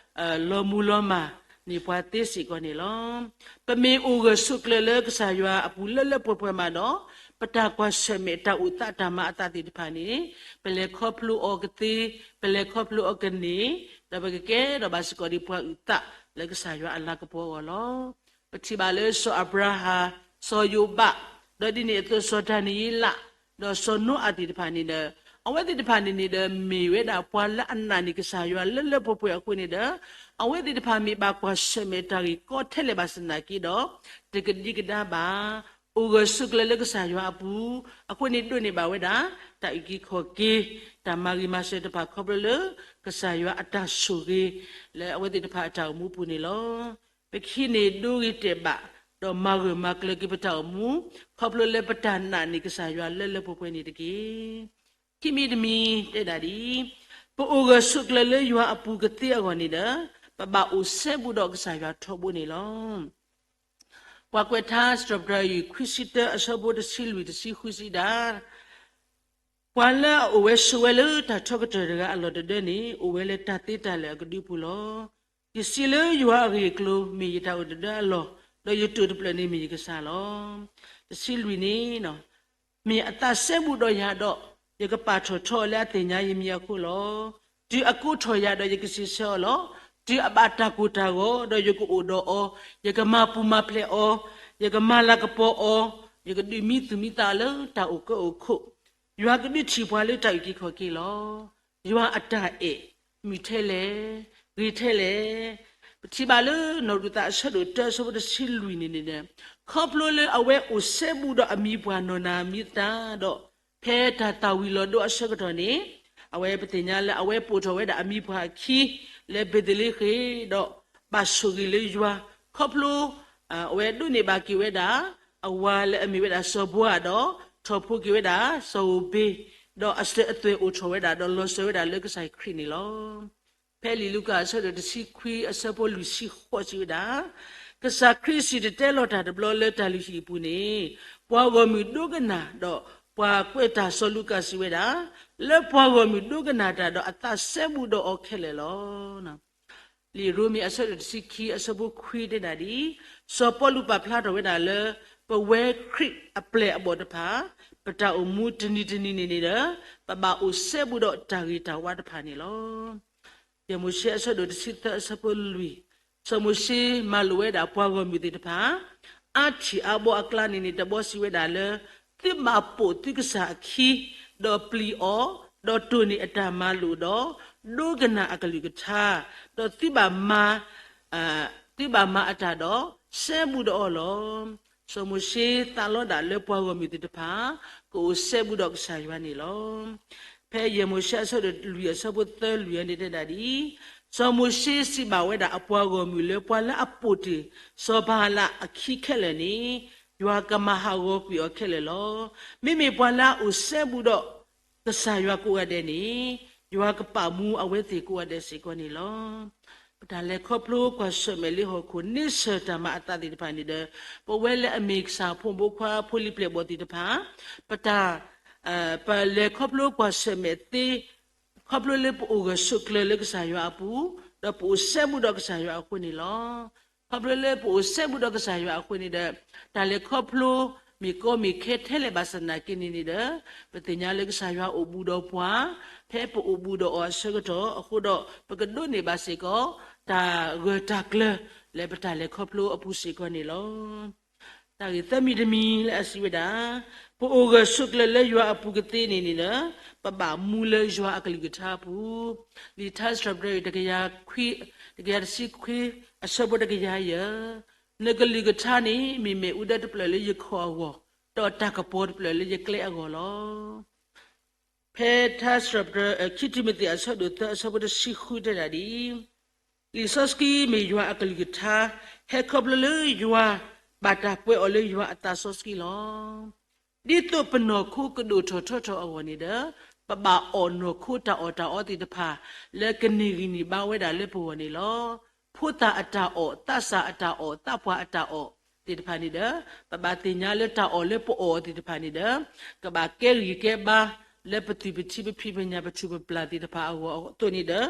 လီၤမူၤလီၤမၢ်န့ၢ်ပှၤသ့စ့ၢ်ကီးန့ၣ်လီၤ. ပမ့ၢ်အိၣ်ဂၢၢ်ဆိးကျၢၤလၢကစၢ်ယွၤအပူၤလၢလၢပှဲၤပှဲၤမးဒီး ပတၢ်ကွၢ်ဆၢၣ်မဲာ်တၢ်အိၣ်သးတၢ်မၤအသးသ့ၣ်တဖၣ်န့ၣ် ပလဲၤခီဖျိအီၤကသ့, ပလဲၤခီဖျိအီၤကန့ၢ်, ဒီးပကကဲထီၣ်ဘၣ်စ့ၢ်ကီးဒ်ပှၤအုၣ်သးလၢကစၢ်ယွၤအလၤကပီၤအဂီၢ်လီၤ. ပထံၣ်ဘၣ်လၢစီၤအၤဘြၤဟၣ်, စီၤယိၤဘး, ဒီးဒ်န့ၣ်အသိးစီၤဒၤနံးယ့လး, ဒီးစီၤနိအၤသ့ၣ်တဖၣ်န့ၣ်ဒီး အဝဲသ့ၣ်တဖၣ်န့ၣ်န့ၣ်ဒီး မ့ၢ်ဝဲဒၣ်ပှၤလၢအနာ်န့ၢ်ကစၢ်ယွၤလၢလၢပှဲၤပှဲၤအဃိန့ၣ်ဒီး အဝဲသ့ၣ်တဖၣ်မ့ၢ်ဘၣ်ကွၢ်ဆၢၣ်မဲာ်တၢ်ဂ့ၢ်ကီထဲလဲၣ်ဘၣ်ဆၣ်သနာ်က့ဒီး တကဒံကဒါဘၣ်, အိၣ်ဂၢၢ်ဆိးကျၢၤလၢကစၢ်ယွၤအပူၤ, အဃိန့ၣ်ဒိးန့ၢ်ဘၣ်ဝဲဒၣ် တၢ်အုၣ်က့ၤခီၣ်က့ၤ, တၢ်မၤဂ့ၤမၤစၢၤတဖၣ်ခီဖျိလၢ ကစၢ်ယွၤအတၢ်ဆိၣ်ဂ့ၤ လၢအဝဲသ့ၣ်တဖၣ်အတၢ်အိၣ်မူပူၤန့ၣ်လီၤ. ပကဟံးန့ၢ်ဒိဂ့ၤတဲာ်ဘၣ်, ဒီးမၤဂၢၢ်မၤကျၢၤက့ၤပတၢ်အိၣ်မူ, ခီဖျိလၢပတၢ်နာ်န့ၢ်ကစၢ်ယွၤလၢလၢပှဲၤပှဲၤန့ၣ်တက့ၢ်. ခံမံၤတမံၤတဲဒၣ်ဒ်အံၤ, ပအိၣ်ဂၢၢ်ဆိးကျၢၤလၢယွၤအပူၤကသ့အဂီၢ်န့ၣ်ဒီး ပဘၣ်အိၣ်စဲဘူးဒီးကစၢ်ယွၤထီဘိန့ၣ်လီၤ. ပှၤကွဲးထါ စံးထီၣ်ပတြၢၤယွၤခွံဆံတၢအဆၢဖိတဆံလွံၢ်တဆံဃုစံးဒၣ် ပှၤလၢအအိၣ်ဝဲဆိးဝဲလၢတၢ်ထီကတၢၢ်တဂၤအလီၢ်တဒၢန့ၣ် အိၣ်ဝဲလၢတၢ်သ့တၢ်လၢာ်အကဒုပူၤလီၤ. ယစံးလၢယွၤအဂ့ၢ်အကျိၤ မ့ၢ်ယတၢ်အိၣ်တဒၢအလီၢ်, ဒီးယတိာ်တဖျၢၣ်န့ၣ်မ့ၢ်ယကစၢ်လီၤ. တဆံလွံၢ်န့ၣ် မ့ၢ်အသးစဲဘူးဒီးယၤဒီး ယကပာ်ထီၣ်ထီအီၤလၢအသ့ၣ်ညါယမံၤအဃိလီၤ. တုၤအကိးထီၣ်ယၤဒီးယကစံးဆၢအီၤလီၤ. တုၤအဘၣ်တၢ်ကိၢ်တၢ်ဂီၤဒီးယကအိၣ်ဒီးအီၤ, ယကမၤပူၤမၤဖျဲးအီၤ, ယကမၤလၤကပီၤအီၤ, ယကဒုးမံသူၣ်မံသးလၢတၢ်အိၣ်ကၢအိၣ်ခိၣ်, ယွၤကဒုးထံၣ်ပှၤလၢတၢ်အုၣ်က့ၤခီၣ်က့ၤလီၤ. ယွၤအတၢ်အဲၣ် မုာ်ထဲလဲၣ်, ဂ့ၤထဲလဲၣ်. ပထံၣ်ဘၣ်လၢနီၢ်ရူၤသးအဆၢဒိၣ်တၢအဆၢဖိတဆံလွံၢ်န့ၣ်န့ၣ်, ခီဖျိလၢအဝဲအိၣ်စဲဘူးဒီးအမံၤပှၢ်နီၢ်နၤမံၤသၣ်ဒီး ဖဲတၢ်သၣ်ဝံၤလီၤဒိအဆၢကတီၢ်န့ၣ်, အဝဲပသ့ၣ်ညါလၢအဝဲပိာ်ထီၣ်ဝဲဒၣ်အမံၤပှၢ်အခံ လၢဘ့းသလ့ဃ့ၣ်ဒီး ဘၣ်ဆိၣ်ဂ့ၤလၢယွၤ ခီဖျိ အဝဲဒိးန့ၢ်ဘၣ်က့ၤဝဲဒၣ် အဝၤလၢအမ့ၢ်ဝဲဒၣ်စီၤဘိဧးဒီး ထီၣ်ဖိက့ၤဝဲဒၣ်စီၤဧိၤဘ့း, ဒီးအစၢၤအသွဲၣ်အိၣ်ထီၣ်ဝဲဒၣ် ဒီးလီၤစၢၤဝဲဒၣ်လၢကစၢ်ခရံာ်န့ၣ်လီၤ. ဖဲလံာ်လူၤကၣ်အဆၢဒိၣ်တဆံခွံအဆၢဖိလွံၢ်ဆံဃိးစံးဝဲဒၣ်, ကစၢ်ခရံာ်စံၣ်တဲၤတဲလီၤတၢ်တဘျီလၢတၢ်လုၢ်ဟံၣ်အပူၤန့ၣ်, ပှၤဂီၢ်မုၢ်ဒိကနၣ်, ဒီးပှၤကွဲးတၢ်စီၤလူၤကၣ်စံးဝဲဒၣ်, လၢပှၤဂီၢ်မုၢ်ဒိကနၣ်တၢ်ဒီးအသးစဲဘူးဒီးအီၤခဲလၢာ်လီၤ. လံာ်ရိမ့ၤအဆၢဒိၣ်တဆံခံအဆၢဖိခွံတဲဒၣ်ဒ်အံၤ, စီၤပီလူးပာ်ဖျါထီၣ်ဝဲဒၣ်လၢ ပဝဲခရံာ်အပျဲၢ်အဘီၣ်တဖၣ်, ပတၢ်အိၣ်မူတနံၤတနံၤန့ၣ်န့ၣ်ဒီး ပဘၣ်အိၣ်စဲဘူးဒီးတၢ်ဂ့ၤတၢ်ဝါတဖၣ်န့ၣ်လီၤ. ယဲၢ်မိၤၡ့အဆၢဒိၣ်တဆံသၢအဆၢဖိလွံၢ်, စီၤမိၤၡ့မၤလိာ်ဝဲဒၣ်ပှၤဂီၢ်မုၢ်သ့ၣ်တဖၣ် အါထံၣ်အါဘီအကျါန့ၣ်န့ၣ် တဘီစံးဝဲဒၣ်လၢ သုဘၣ်ပိာ်သုကစၢ်အခံ, ဒီးပျံၤအီၤ, ဒီးတိၢ်န့ၢ်အတၢ်မၤလိာ်ဒီး ဒိကနၣ်အကလုၢ်ကထါ, ဒီးသုဘၣ်မၤ သုဘၣ်မၤအတၢ်ဒီး စဲဘူးဒီးအီၤလီၤ. စီၤမိၤၡ့သးလီဒၣ်လၢပှၤဂီၢ်မုၢ်သ့ၣ်တဖၣ် ကအိၣ်စဲဘူးဒီးကစၢ်ယွၤန့ၣ်လီၤ. ဖဲယဲၢ်မိၤၡ့အဆၢဒိၣ်လွံၢ်အဆၢဖိသၢလွံၢ်အံၤန့ၣ်တဲဒၣ်ဒ်အံၤ, စီၤမိၤၡ့စံးဘၣ်ဝဲဒၣ်အပှၤဂီၢ်မုၢ်လၢ ပှၤလၢအပိာ်တ့ၢ်စီၤပၤလးအခံခဲလၢာ်န့ၣ် ယွၤကမၤဟးဂီၤကွံာ်အီၤခဲလၢာ်လီၤ. မ့မ့ၢ်ပှၤလၢအအိၣ်စဲဘူးဒီး ကစၢ်ယွၤကိးဂၤဒဲးန့ၣ် ယွၤကပာ်မူအဝဲသ့ၣ်ကိးဂၤဒဲးစ့ၢ်ကီးန့ၣ်လီၤ. ပတၢ်လဲၤခီဖျိကွၢ်ဆၢၣ်မဲာ်လၢဟီၣ်ခိၣ်န့ဆၢၣ်တၢ်မၤအသးသ့ၣ်တဖၣ်န့ၣ်ဒီး ပဝဲလၢအမ့ၢ်ကစၢ်ဖိမုၣ်ဖိခွါဖိလံၤပျဲၢ်ဘီၣ်သ့ၣ်တဖၣ် ပတၢ် ပလဲၤခီဖျိကွၢ်ဆၢၣ်မဲာ်သ့ ခီဖျိလၢပအိၣ်ဂၢၢ်ဆိးကျၢၤလၢကစၢ်ယွၤအပူၤ, ဒီးပအိၣ်စဲဘူးဒီးကစၢ်ယွၤအဃိန့ၣ်လီၤ. ခီဖျိလၢပအိၣ်စဲဘူးဒီးကစၢ်ယွၤအဃိန့ၣ်ဒီး တၢ်လဲၤခီဖျိ မ့ၢ်ကီမ့ၢ်ခဲထဲလဲၣ်ဘၣ်ဆၣ်သနာ်က့န့ၣ်န့ၣ်ဒီး ပသ့ၣ်ညါလၢကစၢ်ယွၤအိၣ်ဘူးဒီးပှၤ ဖဲပအိၣ်ဘူးဒီးအီၤအဆၢကတီၢ်အဃိဒီး ပကဒိးန့ၢ်ဘၣ်စ့ၢ်ကီး တၢ်ဂၢၢ်တၢ်ကျၢၤလၢပတၢ်လဲၤခီဖျိအပူၤစ့ၢ်ကီးန့ၣ်လီၤ. တၢ်ဂ့ၢ်သၢမံၤတမံၤလၢအစံးဝဲဒၣ်, ပအိၣ်ဂၢၢ်ဆိးကျၢၤလၢယွၤအပူၤကသ့န့ၣ်န့ၣ်ဒီး ပဘၣ်မူလၢယွၤအကလုၢ်ကထါအပူၤ, လံာ်ထါစံးထီၣ်ပတြၢၤ တကယၤခွံ, တကယၤတဆံခွံ, အဆၢဖိတကယၤယဲၢ်, နကလုၢ်ကထါန့ၣ် မ့ၢ်မ့ၣ်အူဒၢတဖျၢၣ်လၢယခီၣ်အဂီၢ်, ဒီးတၢ်ကပီၤတဖျၢၣ်လၢယကျဲအဂီၢ်လီၤ. ဖဲထါစံးထီၣ်ပတြၢၤ ခံတံၤမသ့း အဆၢဒိၣ်သၢ အဆၢဖိတဆံဃုတဲဒၣ်ဒ်အံၤ, လံာ်စီဆှံမ့ၢ်ယွၤအကလုၢ်ကထါ, ဟဲခီဖျိလၢယွၤဘၣ်တၢ်ပှဲၤအီၤလၢယွၤအသးစီဆှံလီၤ. ဒ်သိးပနီၢ်ခိကဒိၣ်ထီၣ်ထီထီၣ်အဂီၢ်န့ၣ်ဒီး, ပဘၣ်အီၣ်နီၢ်ခိတၢ်အီၣ်တၢ်အီသ့ၣ်တဖၣ် လၢကန့ၢ်ဂံၢ်န့ၢ်ဘါဝဲဒၣ်လၢပဂီၢ်န့ၣ်လီၤ. ဖိသၣ်အတၢ်အီၣ်, သးစၢ်အတၢ်အီၣ်, သးပှၢ်အတၢ်အီၣ်သ့ၣ်တဖၣ်န့ၣ်ဒီး, ပဘၣ်သ့ၣ်ညါလၢတၢ်အီၣ်လၢပအီၣ်သ့ၣ်တဖၣ်န့ၣ်ဒီး, ကဘၣ်ကဲဂံၢ်ကဲဘါ လၢပသွံၣ်ပထံပဖံးပညၣ်ပထူၣ်ပပျၢ်သ့ၣ်တဖၣ်အဂီၢ်အသိးန့ၣ်ဒီး,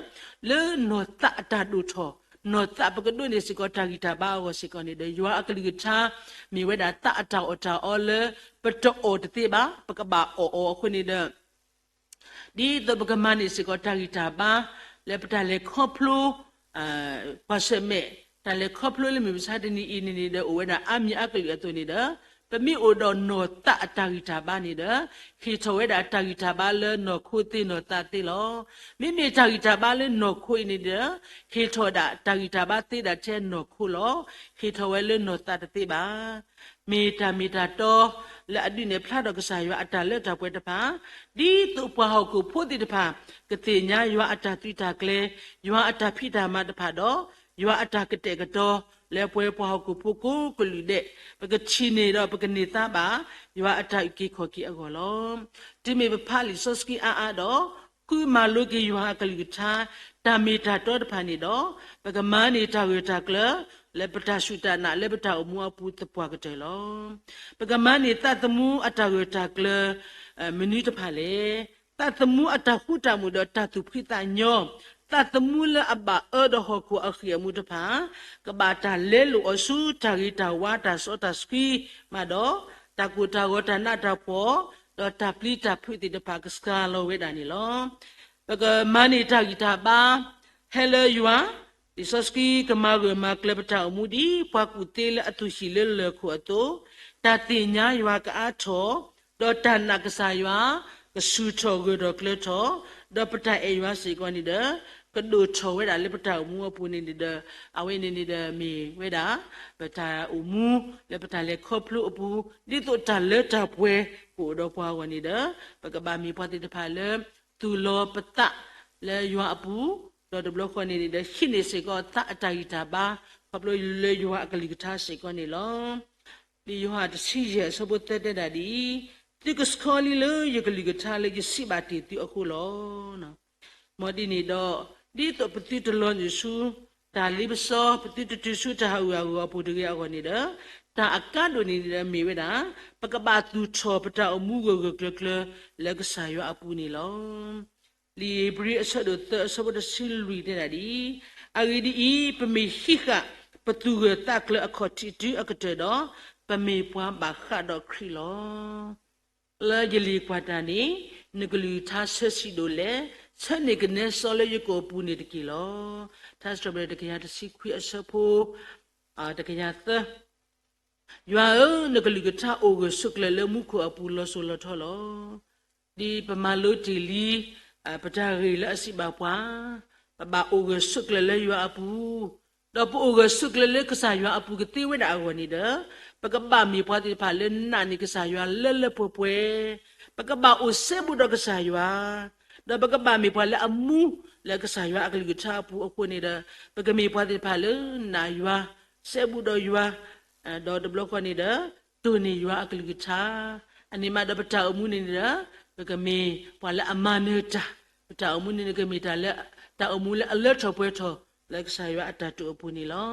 လၢနီၢ်သးအတၢ်ဒိၣ်ထီၣ်, နီၢ်သးပကဒိးန့ၢ်စ့ၢ်ကီးတၢ်ဂံၢ်တၢ်ဘါအဂီၢ်စ့ၢ်ကီးန့ၣ်ဒီး, ယွၤအကလုၢ်ကထါ မ့ၢ်ဝဲဒၣ်သးအတၢ်အီၣ်တၢ်အီလၢ ပတအီၣ်တသ့ဘၣ်, ပကဘၣ်အီၣ်အီၤအဃိန့ၣ်ဒီး ဒ်သိးပကမၤန့ၢ်စ့ၢ်ကီးတၢ်ဂံၢ်တၢ်ဘါ လၢပတၢ်လဲၤခီဖျိ ကွၢ်ဆၢၣ်မဲာ်, တၢ်လဲၤခီဖျိလၢမုၢ်မဆါတနံၤအံၤန့ၣ်န့ၣ်ဒီး အိၣ်ဝဲဒၣ်အါမံၤအါကလုာ်အသိးန့ၣ်ဒီး, ပမ့ၢ်အိၣ်ဒီးနီၢ်သးအတၢ်ဂံၢ်တၢ်ဘါန့ၣ်ဒီး, ဟ့ၣ်ထီၣ်ဝဲဒၣ်တၢ်ဂံၢ်တၢ်ဘါလၢနီၢ်ခိသ့နီၢ်သးသ့လီၤ. မ့မ့ၢ်တၢ်ဂံၢ်တၢ်ဘါလၢနီၢ်ခိအံၤန့ၣ်ဒီး, ဟ့ၣ်ထီၣ်ဝဲဒၣ်တၢ်ဂံၢ်တၢ်ဘါသ့ဒၣ်ထဲနီၢ်ခိလီၤ. ဟ့ၣ်ထီၣ်ဝဲလၢနီၢ်သးတသ့ဘၣ်. မ့ၢ်တၢ်မ့ၢ်တၢ်တီ လၢအဒုးနဲၣ်ဖျါထီၣ်ကစၢ်ယွၤအတၢ်လၢတၢ်ပှဲၤတဖၣ်, ဒ်သိးပှၤဟီၣ်ခိၣ်ဖိသ့ၣ်တဖၣ် ကသ့ၣ်ညါယွၤအတၢ်သုးတၢ်ကျဲၤ, ယွၤအတၢ်ဖံးတၢ်မၤတဖၣ်ဒီး, ယွၤအတၢ်ကတဲာ်ကတီၤ လၢပဝဲပှၤဟီၣ်ခိၣ်ဖိကိးကလုာ်ဒဲး, ပကထံၣ်န့ၢ်ဒီးပကန့ၢ်သါဘၣ် ယွၤအတၢ်အုၣ်က့ၤခီၣ်က့ၤအဂီၢ်လီၤ. တုၤမ့ၢ်ပဖးလံာ်စီဆှံအါအါဒီး ဃုမၤလိက့ၤယွၤအကလုၢ်ကထါ တၢ်မ့ၢ်တၢ်တီတဖၣ်န့ၣ်ဒီး, ပကမၤန့ၢ်တၢ်ဂၢၢ်တၢ်ကျၢၤ လၢပတၢ်စူၢ်တၢ်နာ်လၢပတၢ်အိၣ်မူအပူၤသပှၢ်ကတၢၢ်လီၤ. ပကမၤန့ၢ်သးသမူအတၢ်ဂၢၢ်တၢ်ကျၢၤ မနုၤတဖၣ်လဲၣ်. သးသမူအတၢ်ဃူတၢ်မုာ်ဒီးတၢ်သူၣ်ဖှံသးညီ, သးသမူလၢအဘၣ်အၢဒီးဟီၣ်ခိၣ်အဃံၢ်အမူတဖၣ်, ကဘၣ်တၢ်လဲလိာ်အီၤဆူတၢ်ဂ့ၤတၢ်ဝါတၢ်စီတၢ်ဆှံမးဒီး, တၢ်ကိၢ်တၢ်ဂီၤတၢ်နးတၢ်ဖှီၣ်, ဒီးတၢ်ပျံၤတၢ်ဖုးသ့ၣ်တဖၣ်ကဆှၢလီၤဝဲဒၣ်န့ၣ်လီၤ. ပကမၤန့ၢ်တၢ်ဂံၢ်တၢ်ဘါ ဟဲလၢယွၤ, လံာ်စီဆှံကမၤဂၢၢ်မၤကျၢၤပတၢ်အိၣ်မူဒ် ပှၤကူၣ်သ့လၢအသူၣ်ဟံၣ်လၢလၢၢ်ခိၣ်အသိး, တၢ်သ့ၣ်ညါယွၤကအါထီၣ်, ဒီးတၢ်နာ်ကစၢ်ယွၤ ကဆူၣ်ထီၣ်ဂၢၢ်ထီၣ်ကျၢၤထီၣ်, ဒီးပတၢ်အဲၣ်ယွၤစ့ၢ်ကီးန့ၣ်ဒီး, ကဒိၣ်ထီၣ်ဝဲဒၣ်လၢပတၢ်အိၣ်မူအပူၤန့ၣ်န့ၣ်ဒီး, အဝဲန့ၣ်န့ၣ်ဒီးမ့ၢ်ဝဲဒၣ် ပတၢ်အိၣ်မူလၢပတၢ်လဲၤခီဖျိအပူၤ, ဒ်သိးတၢ်လၢတၢ်ပှဲၤကအိၣ်ဒီးပှၤအဂီၢ်န့ၣ်ဒီး, ပကဘၣ်မ့ၢ်ပှၤသ့ၣ်တဖၣ်လၢ သူၣ်လီၤပသးလၢယွၤအပူၤ, ဒီးတဘျီဃီန့ၣ်န့ၣ်ဒီး ဟံးန့ၢ်စ့ၢ်ကီးသးအတၢ်ဂံၢ်တၢ်ဘါ ခီဖျိလၢယွၤအကလုၢ်ကထါစ့ၢ်ကီးန့ၣ်လီၤ. လံာ်ယိၤဟၣ်တဆံယဲၢ်အဆၢဖိသၢတဲဒၣ်ဒ်အံၤ, သုကဆှီလံလၢယကလုၢ်ကထါလၢယစံးဘၣ်တ့ၢ်သုအဃိလီၤ. မ်ဒ်န့ၣ်ဒီး, ဒ်သိးပသုတလီၤနုာ်ဆူ တၢ်လ့ပစီ ပသုတတုၤဆူတၢ်ဟးဂူာ်ဟးဂီၤအပူၤတဂ့ၤအဂီၢ်န့ၣ်ဒီး, တၢ်အကါဒိၣ်န့ၣ်ဒီးမ့ၢ်ဝဲဒၣ် ပကဘၣ်သူၣ်ထီၣ်ပတၢ်အိၣ်မူဂၢၢ်ဂၢၢ်ကျၢၤကျၢၤလၢကစၢ်ယွၤအပူၤန့ၣ်လီၤ. လံာ်ဧ့ၤဘြံၤအဆၢဒိၣ်သၢအဆၢဖိတဆံလွံၢ်တဲဒၣ်ဒ်အံၤ, အဂ့ၢ်ဒ်အံၤ, ပမ့ၢ်ဟံးဃာ်ပသူၣ်ဂၢၢ်သးကျၢၤအခီၣ်ထံးတုၤအကတၢၢ်ဒီး, ပမ့ၢ်ပှၤဘၣ်ဃးဒီးခရံာ်လီၤ. လၢယလံာ်ကွၢ်တၢ်န့ၣ်, နကလုၢ်ကထါဆၢဆံးဒိၣ်လဲၣ်, ဆၢန့ၢ်ကနဲစီလၢယကိာ်ပူၤန့ၣ်တက့ၢ်လီၤ. ထါစံးထီၣ်ပတြၢၤတကယၤတဆံခွံအဆၢဖိ တကယၤသၢ ယွၤဧၢ, နကလုၢ်ကထါအိၣ်ဂၢၢ်ဆိးကျၢၤလၢမူခိၣ်အပူၤလီၤစိၤလီၤထီလီၤ. ဒ်ပမၤလိတ့ၢ်လံ ပတၢ်ဂ့ၢ်လၢအစံးဘၣ်ပှၤ, ပဘၣ်အိၣ်ဂၢၢ်ဆိးကျၢၤလၢယွၤအပူၤ, ဒီးပအိၣ်ဂၢၢ်ဆိးကျၢၤလၢကစၢ်ယွၤအပူၤကသ့ဝဲဒၣ်အဂီၢ်န့ၣ်ဒီး, ပကဘၣ်မ့ၢ်ပှၤသ့ၣ်တဖၣ်လၢနာ်န့ၢ်ကစၢ်ယွၤလၢလၢပှဲၤပှဲၤ, ပကဘၣ်အိၣ်စဲဘူးဒီးကစၢ်ယွၤ, ဒီးပကဘၣ်မ့ၢ်ပှၤလၢအမူလၢကစၢ်ယွၤအကလုၢ်ကထါအပူၤအဃိန့ၣ်ဒီး, ပကမ့ၢ်ပှၤသ့ၣ်တဖၣ်လၢနာ်ယွၤ, စဲဘူးဒီးယွၤ, ဒီးတဘျီဃီန့ၣ်ဒီး, တိၢ်န့ၢ်ယွၤအကလုၢ်ကထါ, အန့ၣ်မးဒီးပတၢ်အိၣ်မူန့ၣ်ဒီး, ပကမ့ၢ်ပှၤလၢအမၤနၢၤတၢ်, ပတၢ်အိၣ်မူန့ၣ်ကမ့ၢ်တၢ်လၢ, တၢ်အိၣ်မူလၢအလၢထီၣ်ပှဲၤထီၣ်လၢကစၢ်ယွၤအတၢ်တိာ်အပူၤန့ၣ်လီၤ.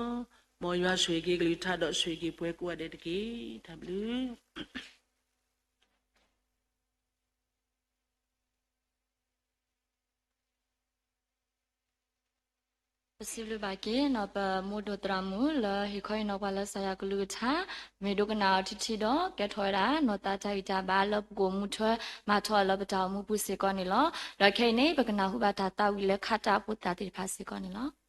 မ်ယွၤဆိၣ်ဂ့ၤက့ၤကလုၢ်ကထါဒီးဆိၣ်ဂ့ၤက့ၤပှၤကိးဂၤဒဲးတက့ၢ်. တၢ်ဘျုး ပစံးဘျုးဘၣ်က့ၤနီၢ်ပမိၢ်ဒိၣ်သရၣ်မုၣ်လၢဟ့ၣ်ခီဟ့ၣ်နီၤပှၤလၢကစၢ်ယွၤကလုၢ်ကထါ, မ့ၢ်ဒိကနၣ်အီၤထံထံဒီး ကဲထီၣ်ဝဲဒၣ်နီၢ်သးတၢ်ဂံၢ်တၢ်ဘါလၢပကအိၣ်မူထွဲ မၤထီၣ်အီၤလၢပတၢ်အိၣ်မူပူၤစ့ၢ်ကီးန့ၣ်လီၤ. ဒီးခဲအံၤန့ၣ် ပကနၢ်ဟူဘၣ်တၢ်သးဝံၣ်လၢခါတၢ်ဖိသၣ်သ့ၣ်တဖၣ်စ့ၢ်ကီးန့ၣ်လီၤ.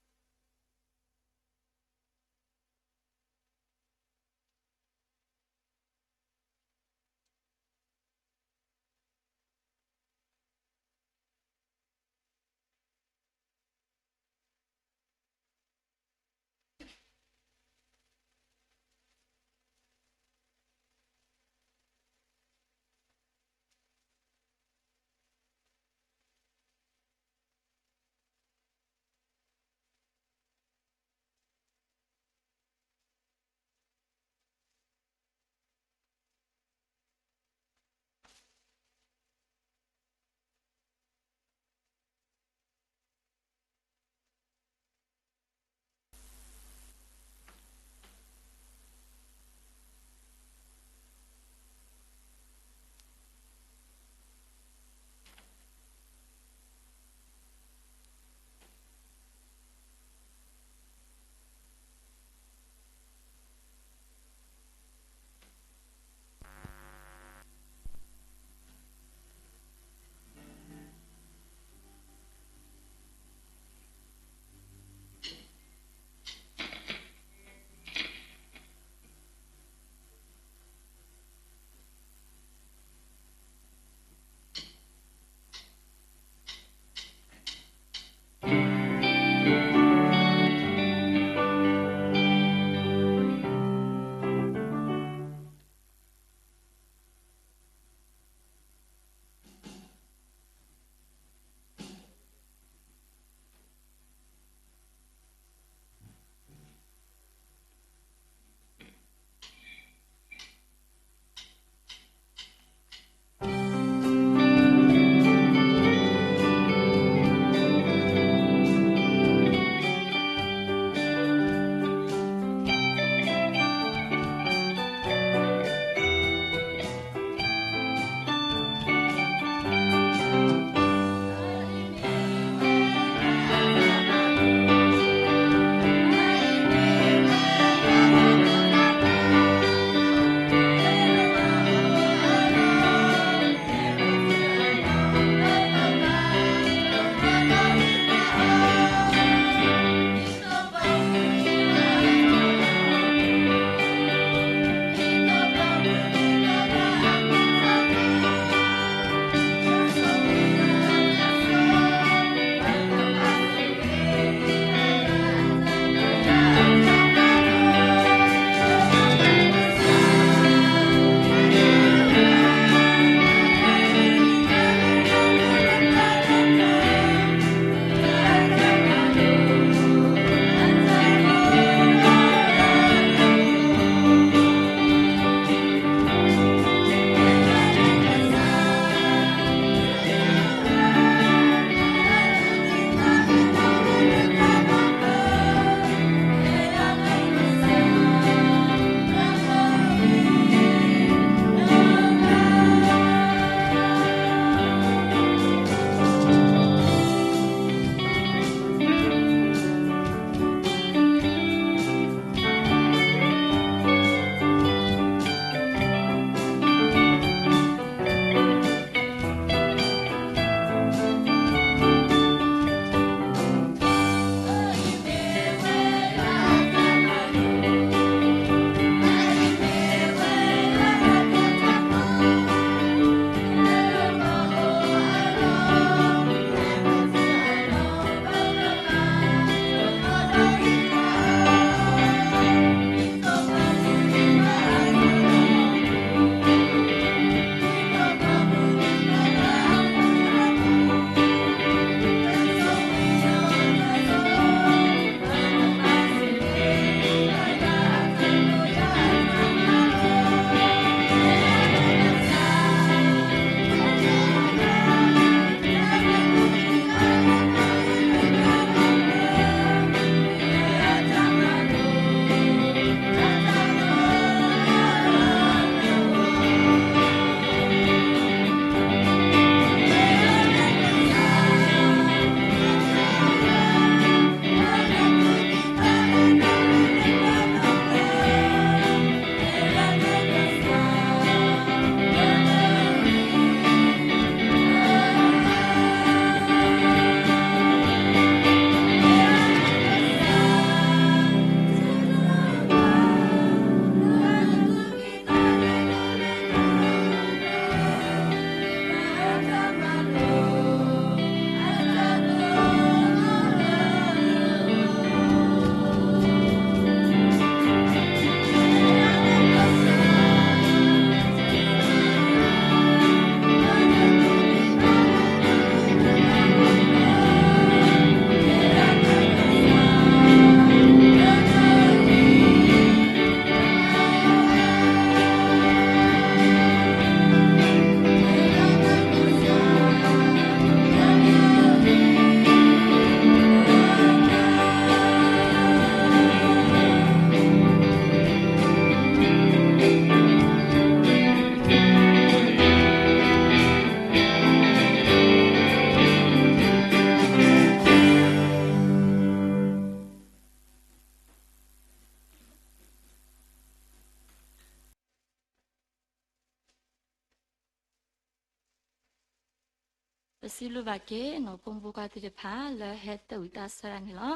ပစံးဘျုးဘၣ်က့ၤ ဖိမုၣ်ဖိခွါသ့ၣ်တဖၣ်လၢဟဲသးဝံၣ်သးဆၢတၢ်န့ၣ်လီၤ.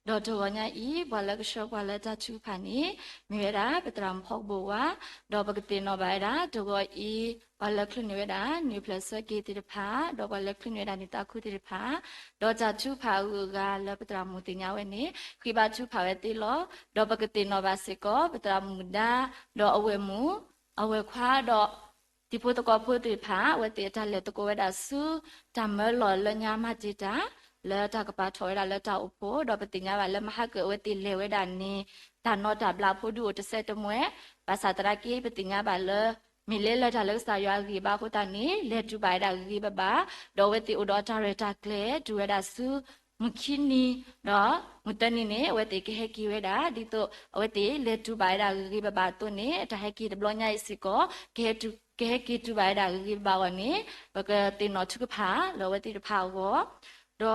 ဒီးတဂီၤညါအံၤ ပှၤလၢကဆှၢပှၤလၢတၢ်ထုကဖၣ်န့ၣ် မ့ၢ်ဝဲဒၣ် ပသရၣ်မုၣ်ဖီကဘိၣ်ဝါ, ဒီးပကသ့ၣ်နီၣ်ဘၣ်ဝဲဒၣ် တဂီၤအံၤ ပှၤလၢချုးန့ၢ်ဝဲဒၣ် နွံဖျၢၣ်ဆၢက့ၤသ့ၣ်တဖၣ်, ဒီးပှၤလၢချုးန့ၢ်ဝဲဒၣ် နံၣ်သးခုသ့ၣ်တဖၣ်, ဒီးတၢ်ထုကဖၣ်အဂုၤအဂၤလၢပသရၣ်မုၣ်သ့ၣ်ညါဝဲန့ၣ် ဃ့ဘါထုကဖၣ်ဝဲသ့လီၤ. ဒီးပကသ့ၣ်နီၣ်ဘၣ်စ့ၢ်ကီး ပသရၣ်မုၣ်ဒါ ဒီးအဝဲၢ်မုၣ် အဝဲၢ်ခွါဒီး တံၤဖိသကိးဖိသ့ၣ်တဖၣ် အဝဲသ့ၣ်အတၢ်လဲၤသကိးဝဲဒၣ်ဆူ တၢ်မၢလီၢ်လၢညါမၤတ့ၢ်တၢ် လၢတၢ်ကပာ်ထီၣ်ဝဲဒၣ်လၢတၢ်အိၣ်ဖှိၣ်, ဒီးပသ့ၣ်ညါဘၣ်လၢမဟါကၢၣ်အဝဲသ့ၣ်လဲၤဝဲဒၣ်န့ၣ် တၢ်နီၣ်တၢ်ဘျးဖိဒုးအိၣ်တစဲးတမှဲၤ, ဘၣ်ဆၣ်သနာ်က့ ပသ့ၣ်ညါဘၣ်လၢ မ့ၢ်လၢလၢတၢ်လၢကစၢ်ယွၤအဂံၢ်ဘါအဃိသတးန့ၣ် လဲၤတုၤဘၣ်ဝဲဒၣ်ဂ့ၤဂ့ၤဘၣ်ဘၣ်, ဒီးအဝဲသ့ၣ်အိၣ်ဒီးတၢ်ရဲၣ်တၢ်ကျဲၤ တုၤဝဲဒၣ်ဆူ မုၢ်ခံနံၤ ဒီးမုၢ်သၢနံၤန့ၣ် အဝဲသ့ၣ်ကဟဲက့ၤဝဲဒၣ် ဒ်သိးအဝဲသ့ၣ်လဲၤတုၤဘၣ်ဝဲဒၣ်ဂ့ၤဂ့ၤဘၣ်ဘၣ်အသိးန့ၣ် တၢ်ဟဲက့ၤတဘျီညါအံၤစ့ၢ်ကီး ကဟဲတုၤ ကဟဲက့ၤတုၤဘၣ်ဝဲဒၣ်ဂ့ၤဂ့ၤဘၣ်ဘၣ်အဂီၢ်န့ၣ် ပကသ့ၣ်နီၣ်ထုကဖၣ်လၢအဝဲသ့ၣ်တဖၣ်အဂီၢ်, ဒီး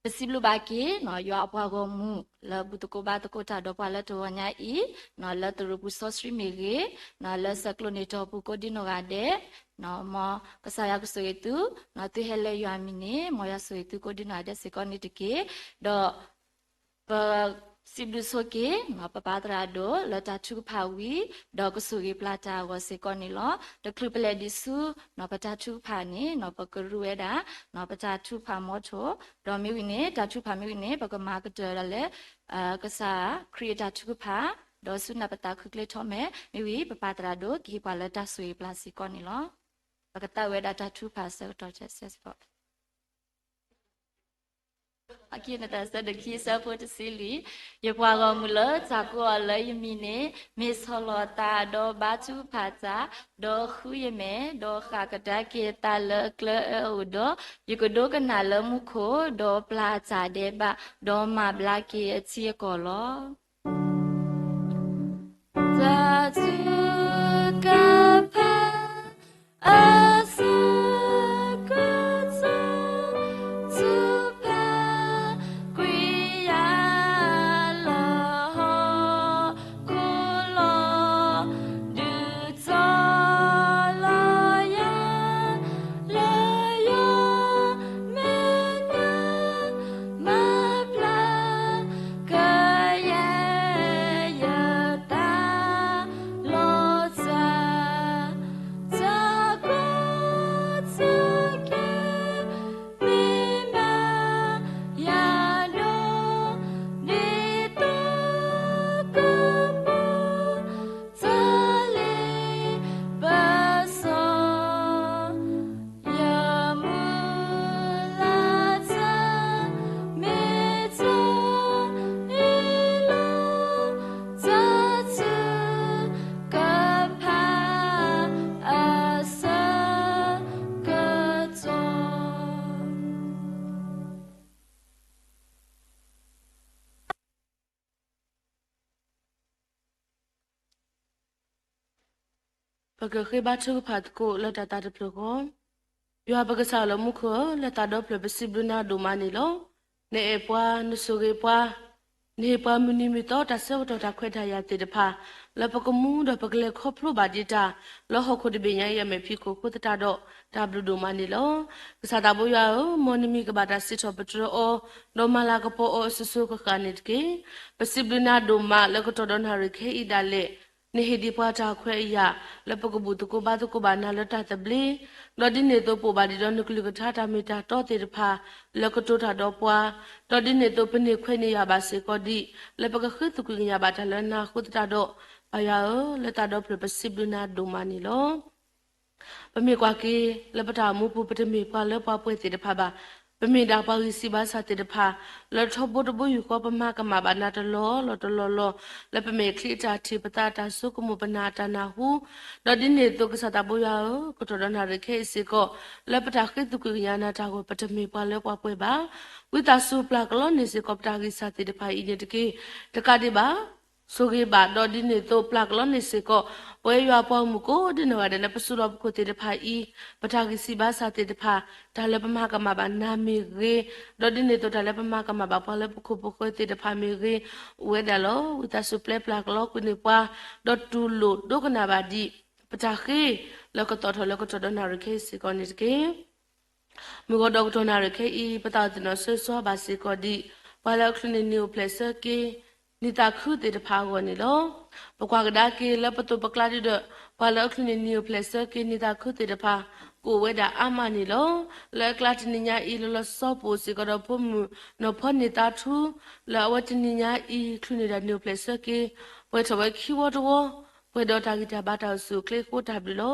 ပစံးဘျုးဘၣ်က့ၤ ယွၤအပှၤဂီၢ်မုၢ် လၢဘူၣ်သကိးဘါသကိးတၢ်ဒီးပှၤလၢတဂီၤညါအံၤ, လၢသရူးပူၤစီဆှံမ့ၢ်ဂ့ၤ, လၢဆဲးကျိးန့ၣ်တီၢ်ပူၤကိးဒံနီၢ်ဂၤဒဲး, မ်ကစၢ်ယွၤကဆိၣ်ဂ့ၤသု, သုဟဲလၢယွၤအမံၤန့ၣ် မ်ယွၤဆိၣ်ဂ့ၤသုကိးဒံနီၢ်ဂၤဒဲးစ့ၢ်ကီးန့ၣ်တက့ၢ်. ဒီး ပစံးဘျုးဆိက့ၤ ပပၢ်သရၣ်ဒိၣ် လၢတၢ်ထုကဖၣ်ဝံၤ ဒီးကဆိၣ်ဂ့ၤပျၢ်တၢ်အဂီၢ်စ့ၢ်ကီးန့ၣ်လီၤ. တချုးပလဲၤဒံးဆူ ပတၢ်ထုကဖၣ်န့ၣ် ပကရူၢ်ဝဲဒၣ် ပတၢ်ထုကဖၣ်မီထိၣ်, ဒီးမ့ၢ်ဝံၤန့ၣ် တၢ်ထုကဖၣ်မ့ၢ်ဝံၤန့ၣ် ပကမၤကတၢၢ်ဒၣ်လၢ ကစၢ်ခရံာ်အတၢ်ထုကဖၣ်, ဒီးဆူနၢ်ပသးခုကျဲထီၣ်မဲာ် မ့ၢ်ဝံၤ ပပၢ်သရၣ်ဒိၣ် ကဟ့ၣ်ပှၤလၢတၢ်ဆိၣ်ဂ့ၤပျၢ်စ့ၢ်ကီးန့ၣ်လီၤ. ပကသးဝံၣ်ဝဲဒၣ်တၢ်ထုကဖၣ်အဆၢကတီၢ်စဲးစဲးစ့ၢ်ကီး အခံနတၢ်ဆၢဒိၣ်ခံဆၢဖိတဆံလွံၢ်, ယပှၤဂီၢ်မုၢ်လၢတၢ်ကိးအီၤလၢယမံၤန့ၣ် မ့ၢ်ဆီၣ်လီၤသးဒီးဘါထုကဖၣ်တၢ်, ဒီးဃုယမဲာ်, ဒီးဃၣ်ကဒါက့ၤအသးလၢအကျၢၤအၢအိၣ်ဒီး, ယကဒိကနၣ်လၢမူခိၣ်, ဒီးပျၢ်အတၢ်ဒဲးဘး, ဒီးမၤဘျါက့ၤအထံအကီၢ်လီၤ. တၢ်ထုကဖၣ် အဆၢကတီၢ် ထုကဖၣ်ကွံာ်ယၤလၢဟီၣ်ခိၣ်လီၤ, ဒုးတီၤလီၤယၤ လၢယွၤမဲာ်ညါ မၤဘျါကယဲၢ်ယသး လီၤစၢ် တၢ်ကွၢ်တက့ၢ် မ့ၢ်မၤယၤဒိၣ် ဒ်သိးကမူ တၢ်လ့ပစီ ယမုၢ်လၢ်တၢ် မ့ၢ်တၢ်အ့ၣ်လိာ် တၢ်ထုကဖၣ်အဆၢကတီၢ် ပကဃ့ဘါထုကဖၣ်သကိးလၢတၢ်သးတဖျၢၣ်ဃီ, ယွၤပကစၢ်လၢမူခိၣ်ဧၢ, လၢသးဒီဖျၢၣ်ပစံးဘျုးနၤဒိၣ်မးန့ၣ်လီၤ. နအဲၣ်ပှၤ, နဆိၣ်ဂ့ၤပှၤ, နဟ့ၣ်ပှၤမုၢ်နံၤမုၢ်သီတၢ်ဆၢကတီၢ်တၢ်ခွဲးတၢ်ယာ်သ့ၣ်တဖၣ်, လၢပကမူဒီးပကလဲၤခီဖျိဘၣ်ဒံးတၢ် လၢဟီၣ်ခိၣ်တဘ့ၣ်ညါအံၤအမဲာ်ဖံးခိၣ်အဃိသတးဒီး တၢ်ဘျုးဒိၣ်မးန့ၣ်လီၤ. ကစၢ်သးဘိယွၤဧၢ, မ်နမံၤကဘၣ်တၢ်စံးထီၣ်ပတြၢၤအီၤ, ဒီးမၤလၤကပီၤအီၤအစိၤစိၤဃၣ်ဃၣ်န့ၣ်တက့ၢ်. ပစံးဘျုးနၤဒိၣ်မးလၢကတီၢ်ဒီးနၣ်ရံၣ်ခဲအံၤဒၣ်လဲာ် နဟ့ၣ်ဒံးပှၤတၢ်ခွဲးအယာ် လၢပကဘူၣ်သကိးဘါသကိးဘၣ်နၤလၢတၢ်သဘျ့, ဒီးဒ်န့ၣ်အသိးပိာ်ဘၣ်ဒံးဒီးနကလုၢ်ကထါတၢ်မ့ၢ်တၢ်တီသ့ၣ်တဖၣ် လၢကတိၤတၢ်ဒီးပှၤ, ဒီးဒ်န့ၣ်အသိးပန့ၢ်ခွဲးန့ၢ်ယာ်ဘၣ်စ့ၢ်ကီးဒံး လၢပကဃ့သကွံာ်ကညးဘၣ်တၢ်လၢနၤအဃိသတးဒီး, ပၢ်ယွၤဧၢ, လၢသးဒီဖျၢၣ်ပစံးဘျုးနၤဒိၣ်မးန့ၣ်လီၤ. ပမ့ၢ်ကွၢ်က့ၤ လၢပတၢ်အိၣ်မူပူၤ ပတမ့ၢ်ပှၤလၢပှၤပှဲၤသ့ၣ်တဖၣ်ဘၣ်. ပမ့ၢ်ဒၣ်ပှၤဂံၢ်စၢ်ဘါစၢ်သ့ၣ်တဖၣ် လၢထီဘိတဘိယူၢ်ဃီ ပမၤကမၣ်ဘၣ်နၤတလီၢ်လီၢ်တလီၢ်လီၢ် လၢပမဲာ်ချံအတၢ်ထံၣ် ပသးအတၢ်ဆိကမိၣ် ပနၢ်အတၢ်နၢ်ဟူ, ဒီးဒ်န့ၣ်အသိးကစၢ်သးဘိယွၤဧၢ, ကတီၢ်ဒီးနၣ်ရံၣ်ခဲအံၤစ့ၢ်ကီး လၢပတၢ်ဃ့သကွံာ်ကညးနၤတၢ်ဂီၢ် ပတမ့ၢ်ပှၤလၢပှၤပှဲၤဘၣ်. ဝံသးစူၤပျၢ်ကလီန့ၢ်စ့ၢ်ကီး ပတၢ်ဂံၢ်စၢ်သ့ၣ်တဖၣ်အံၤန့ၣ်တက့ၢ်. တကးဒံးဘၣ် ဆိၣ်ဂ့ၤဘၣ် ဒီးဒ်န့ၣ်အသိးပျၢ်ကလီန့ၢ်စ့ၢ်ကီး ပဝဲယွၤပှၤဂီၢ်မုၢ်ကိးဒံနီၢ်ဂၤဒဲး လၢပစိၤလီၤပခိၣ်သ့ၣ်တဖၣ်အံၤ, ပတၢ်ဂံၢ်စၢ်ဘါစၢ်သ့ၣ်တဖၣ်, တၢ်လၢပမၤကမၣ်ဘၣ်နၤမ့ၢ်ဂ့ၤ, ဒီးဒ်န့ၣ်အသိးတၢ်လၢပမၤကမၣ်ဘၣ်ပှၤလၢပခိၣ်ပဃၢၤသ့ၣ်တဖၣ်မ့ၢ်ဂ့ၤ, အိၣ်ဝဲဒၣ်လီၤ. ဝံသးစူၤပျဲပျၢ်ကလီကွံာ်န့ၢ်ပှၤ, ဒီးတူၢ်လိာ်ဒိကနၣ်ဘၣ်ဒံး ပတၢ်ဃ့ လၢကသီၣ်ထီၣ်လၢကတီၢ်ဒီးနၣ်ရံၣ်ခဲအံၤစ့ၢ်ကီးန့ၣ်တက့ၢ်. မုၢ်ဂီၤဒီးကတီၢ်နၣ်ရံၣ်ခဲအံၤ ပသးအိၣ်သ့ၣ်နီၣ်ဆၢဂ့ၤဆၢဝါဘၣ်စ့ၢ်ကီးဒ် ပှၤလၢအချုးန့ၢ်နံၣ်အိၣ်ဖျဲၣ်ဆၢက့ၤ နံၣ်သးခုသ့ၣ်တဖၣ်အဂီၢ်န့ၣ်လီၤ. ပကွၢ်ကဒါက့ၤလၢပသိးပကျါဒုဒီး ပှၤလၢအချုးန့ၢ်နံၣ်အိၣ်ဖျဲၣ်ဆၢက့ၤ နံၣ်သးခုသ့ၣ်တဖၣ် ကအိၣ်ဝဲဒၣ်အါမးန့ၣ်လီၤ. လၢအကျါတနံၤညါအံၤ လီၤလီၤဆီဆီပအိၣ်စ့ၢ်ကီးဒီးဖိမုၣ်နီၢ်ဖီန့ၢ်သါထူ လၢအဝဲတနံၤညါအံၤ ချုးန့ၢ်ဒၣ်နံၣ်အိၣ်ဖျဲၣ်ဆၢက့ၤ ပှဲၤထီၣ်ဝဲခံဝီတဝီ ပှဲၤဒီးတၢ်ဂံၢ်တၢ်ဘါတၢ်အိၣ်ဆူၣ်အိၣ်ချ့အဃိတၢ်ဘျုးလီၤ.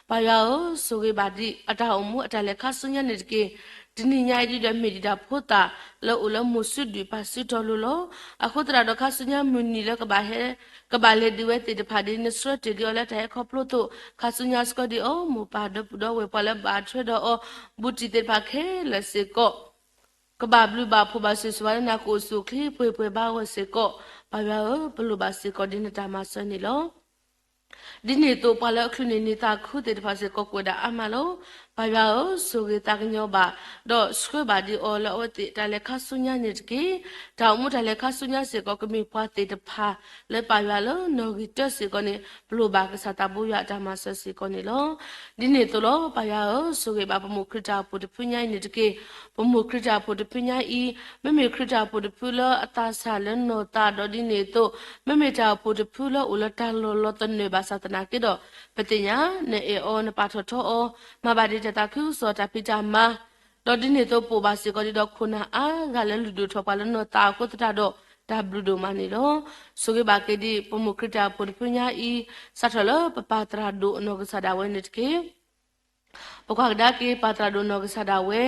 ပၢ်ယွၤဧၢ, ဆိၣ်ဂ့ၤဘၣ်ဒံးအတၢ်အိၣ်မူအတၢ်လဲၤခါဆူညါန့ၣ်တက့ၢ်. တနံၤညါအံၤဒုဒီးမ့ၢ်ဒံးဒၣ်ဖိသၣ်လၢအိၣ်လၢမိၢ်စုဒုၣ်ပၢ်စုတီၤလိၤလီၤ. အဃိသတးဒီးခါဆူညါမုၢ်နံၤလၢကဘၣ်ဟဲ ကဘၣ်လဲၤဒံးဝဲသ့ၣ်တဖၣ်ဒ် နဆှၢတ့ၢ်လံအီၤလၢတၢ်ဟဲခီဖျိအသိး ခါဆူညါဆှၢဒံးအီၤ မိၢ်ပၢ်ဒီပုၢ်ဒီဝဲၢ်ပှၤလၢဘၣ်ထွဲဒီးအီၤ ဘူးတံၢ်သ့ၣ်တဖၣ်ခဲလၢာ်စ့ၢ်ကီး ကဘၣ်ဘျုးဘၣ်ဖှိၣ်ဘၣ်ဆိၣ်ဂ့ၤဘၣ်လၢနၤ ကအိၣ်ဆူၣ်အိၣ်ချ့ပှဲၤပှဲၤဘၣ်ဝဲစ့ၢ်ကီး. ပၢ်ယွၤဧၢ, ပလိၣ်ဘၣ်စ့ၢ်ကီးဒ်နတၢ်မၤစၢၤန့ၣ်လီၤ. ဒ်န့ၣ်အသိးပှၤလၢအချုးန့ၢ်နံၣ်သးခုသ့ၣ်တဖၣ်စ့ၢ်ကီး ကအိၣ်ဝဲဒၣ်အါမးလီၤ. ပၢ်ယွၤဧၢ, ဆိၣ်ဂ့ၤသးကညီၤဘၣ် ဒီးဆှၢဘၣ်ဒံးအီၤလၢအဝဲသ့ၣ်တၢ်လဲၤခါဆူညါန့ၣ်တက့ၢ်. တၢ်အိၣ်မူတၢ်လဲၤခါဆူညါစ့ၢ်ကီး ကမ့ၢ်ပှၤသ့ၣ်တဖၣ်လၢပၢ်ယွၤလၢနီၣ်ဂံၢ်တၢစ့ၢ်ကီးန့ၣ် ပလိၣ်ဘၣ်ကစၢ်သးဘိယွၤအတၢ်မၤစၢၤစ့ၢ်ကီးန့ၣ်လီၤ. ဒ်န့ၣ်အသိးလီၤ. ပၢ်ယွၤဧၢ, ဆိၣ်ဂ့ၤဘၣ်ပမိၢ်ခရံာ်တၢ်အိၣ်ဖှိၣ်တဖုညါအံၤန့ၣ်တက့ၢ်. ပမိၢ်ခရံာ်တၢ်အိၣ်ဖှိၣ်တဖုညါအံၤ မ့မ့ၢ်ခရံာ်တၢ်အိၣ်ဖှိၣ်တဖုလၢအသးစၢ်လၢနီၢ်သးဒီးဒ်န့ၣ်အသိး မ့မ့ၢ်တၢ်အိၣ်ဖှိၣ်တဖုလၢအိၣ်လၢတၢ်လီၢ်လီၤသနၢၣ်ဘၣ်ဆၣ်သနာ်က့ဒီး ပသ့ၣ်ညါ နအဲၣ်အီၤ နပာ်ထီၣ်ထီအီၤ မၤဘၣ်ဒံးတၢ်သးခုကစီၣ်တၢ်ဖံးတၢ်မၤ ဒီးဒ်န့ၣ်အသိးပအိၣ်ဘၣ်စ့ၢ်ကီးဒံးဒီးခိၣ်နၢ်အါဂၤလၢလုၢ်ဒိၣ်ထီၣ်ပှၤလၢနီၢ်သးအဃိသတးဒီး တၢ်ဘျုးဒိၣ်မးန့ၣ်လီၤ. ဆိၣ်ဂ့ၤဘၣ်က့ၤဒံး ပမိၢ်ခရံာ်တၢ်အိၣ်ဖှိၣ်တဖုညါအံၤ စးထီၣ်လၢပပၢ်သရၣ်ဒိၣ်အနီၢ်ကစၢ်ဒၣ်ဝဲန့ၣ်တက့ၢ်. ပကွၢ်ကဒါက့ၤပၢ်သရၣ်ဒိၣ်နီၢ်ကစၢ်ဒၣ်ဝဲ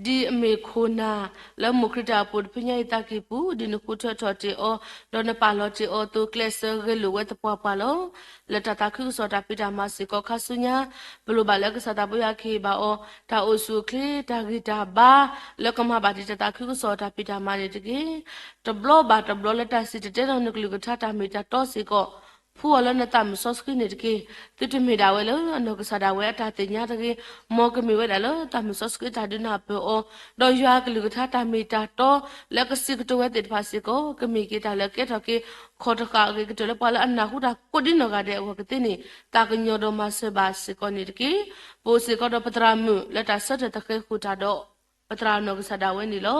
ဒ်အမ့ၢ်ခိၣ်နၢ်လၢမိၢ်ခရံာ်တၢ်အိၣ်ဖှိၣ်တဖုညါအံၤသးကံၢ်ပူၤ ဒ်နဃုထၢထီၣ်တ့ၢ်အီၤ ဒီးနပာ်လီၤတ့ၢ်အီၤအသိး ကျဲးစၢးဂဲၤလိာ်ဝဲသပှၢ်ပှၢ်လီၤ. လၢတၢ်သးခုကစီၣ်တၢ်ဖံးတၢ်မၤစ့ၢ်ကီးခါဆူညါ ပလိၣ်ဘၣ်လၢကစၢ်သးဘိယွၤကဟ့ၣ်ဘၣ်အီၤ တၢ်အိၣ်ဆူၣ်အိၣ်ချ့ တၢ်ဂံၢ်တၢ်ဘါ လၢကမၤဘၣ်ဒံးတၢ်သးခုကစီၣ်တၢ်ဖံးတၢ်မၤန့ၣ်တက့ၢ်. တဘျီဘၣ်တဘျီလၢတၢ်စံၣ်တဲၤတဲလီၤနကလုၢ်ကထါတၢ်မ့ၢ်တၢ်တီစ့ၢ်ကီး ဖှူအီၤလၢနသးမုၢ်စီဆှံန့ၣ်တက့ၢ်. သုတမ့ၢ်ဒၣ်ဝဲလၢအနီၢ်ကစၢ်ဒၣ်ဝဲအတၢ်သ့ၣ်ညါတဂ့ၤ, မ်ကမ့ၢ်ဝဲဒၣ်လၢသးမုၢ်စီဆှံတၢ်ဒုးနၢ်ပၢၢ်အီၤ, ဒီးယွၤအကလုၢ်ကထါတၢ်မ့ၢ်တၢ်တီလၢအကစံးကတိၤဝဲသ့ၣ်တဖၣ်စ့ၢ်ကီး ကမ့ၢ်က့ၤတၢ်လၢကဲထီၣ်က့ၤ ခီၣ်တဃာ်အဂ့ၤကတၢၢ်လၢပှၤလၢအနၢ်ဟူတၢ်ကိးဒ်နီၢ်ဂၤဒဲးအဂီၢ်ကသ့န့ၣ် သးကညီၤဒီးမၤစၢၤဘၣ်စ့ၢ်ကီးန့ၣ်တက့ၢ်. ပအိၣ်စ့ၢ်ကီးဒီးပသရၣ်မုၣ်လၢတၢ်ဆၢထၢၣ်သဃဲၤဃုာ်တၢ်ဒီး ပသရၣ်နီၢ်ကစၢ်ဒၣ်ဝဲန့ၣ်လီၤ.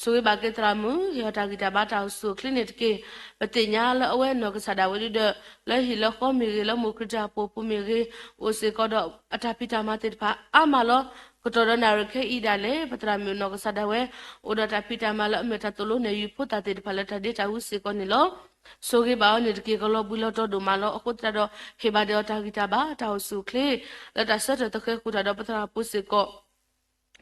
ဆိၣ်ဂ့ၤဘၣ်က့ၤသရၣ်မုၣ် ဟ့ၣ်အီၤတၢ်ဂံၢ်တၢ်ဘါတၢ်အိၣ်ဆူၣ်အိၣ်ချ့န့ၣ်တက့ၢ်. ပသ့ၣ်ညါလၢအဝဲနီၢ်ကစၢ်ဒၣ်ဝဲဒုဒီး လၢဟံၣ်လၢဃီမ့ၢ်ဂ့ၤ လၢမိၢ်ခရံာ်တၢ်အိၣ်ဖှိၣ်အပူၤမ့ၢ်ဂ့ၤ အိၣ်စ့ၢ်ကီးဒီးအတၢ်ဖံးတၢ်မၤသ့ၣ်တဖၣ်အါမးလီၤ. ကတီၢ်ဒီးနၣ်ရံၣ်ခဲအံၤဒၣ်လဲာ် ပသရၣ်မုၣ်နီၢ်ကစၢ်ဒၣ်ဝဲ အိၣ်ဒီးတၢ်ဖံးတၢ်မၤလၢအမ့ၢ်တၢ်သိၣ်လိနဲၣ်ယုၤဖိသၣ်သ့ၣ်တဖၣ်လၢတၢ်ဒ့တၢ်အူစ့ၢ်ကီးန့ၣ်လီၤ. ဆိၣ်ဂ့ၤဘၣ်အီၤန့ၣ်တက့ၢ် ကလီၤဘှံးလီၤတီၤဒိၣ်မးလီၤ. အဃိသတးဒီး ဟ့ၣ်ဘၣ်ဒဲးအီၤတၢ်ဂံၢ်တၢ်ဘါတၢ်အိၣ်ဆူၣ်အိၣ်ချ့ လၢတၢ်ဆၢထၢၣ်သဃဲၤဃုာ်တၢ်ဒီးပသရၣ်ဖိစ့ၢ်ကီး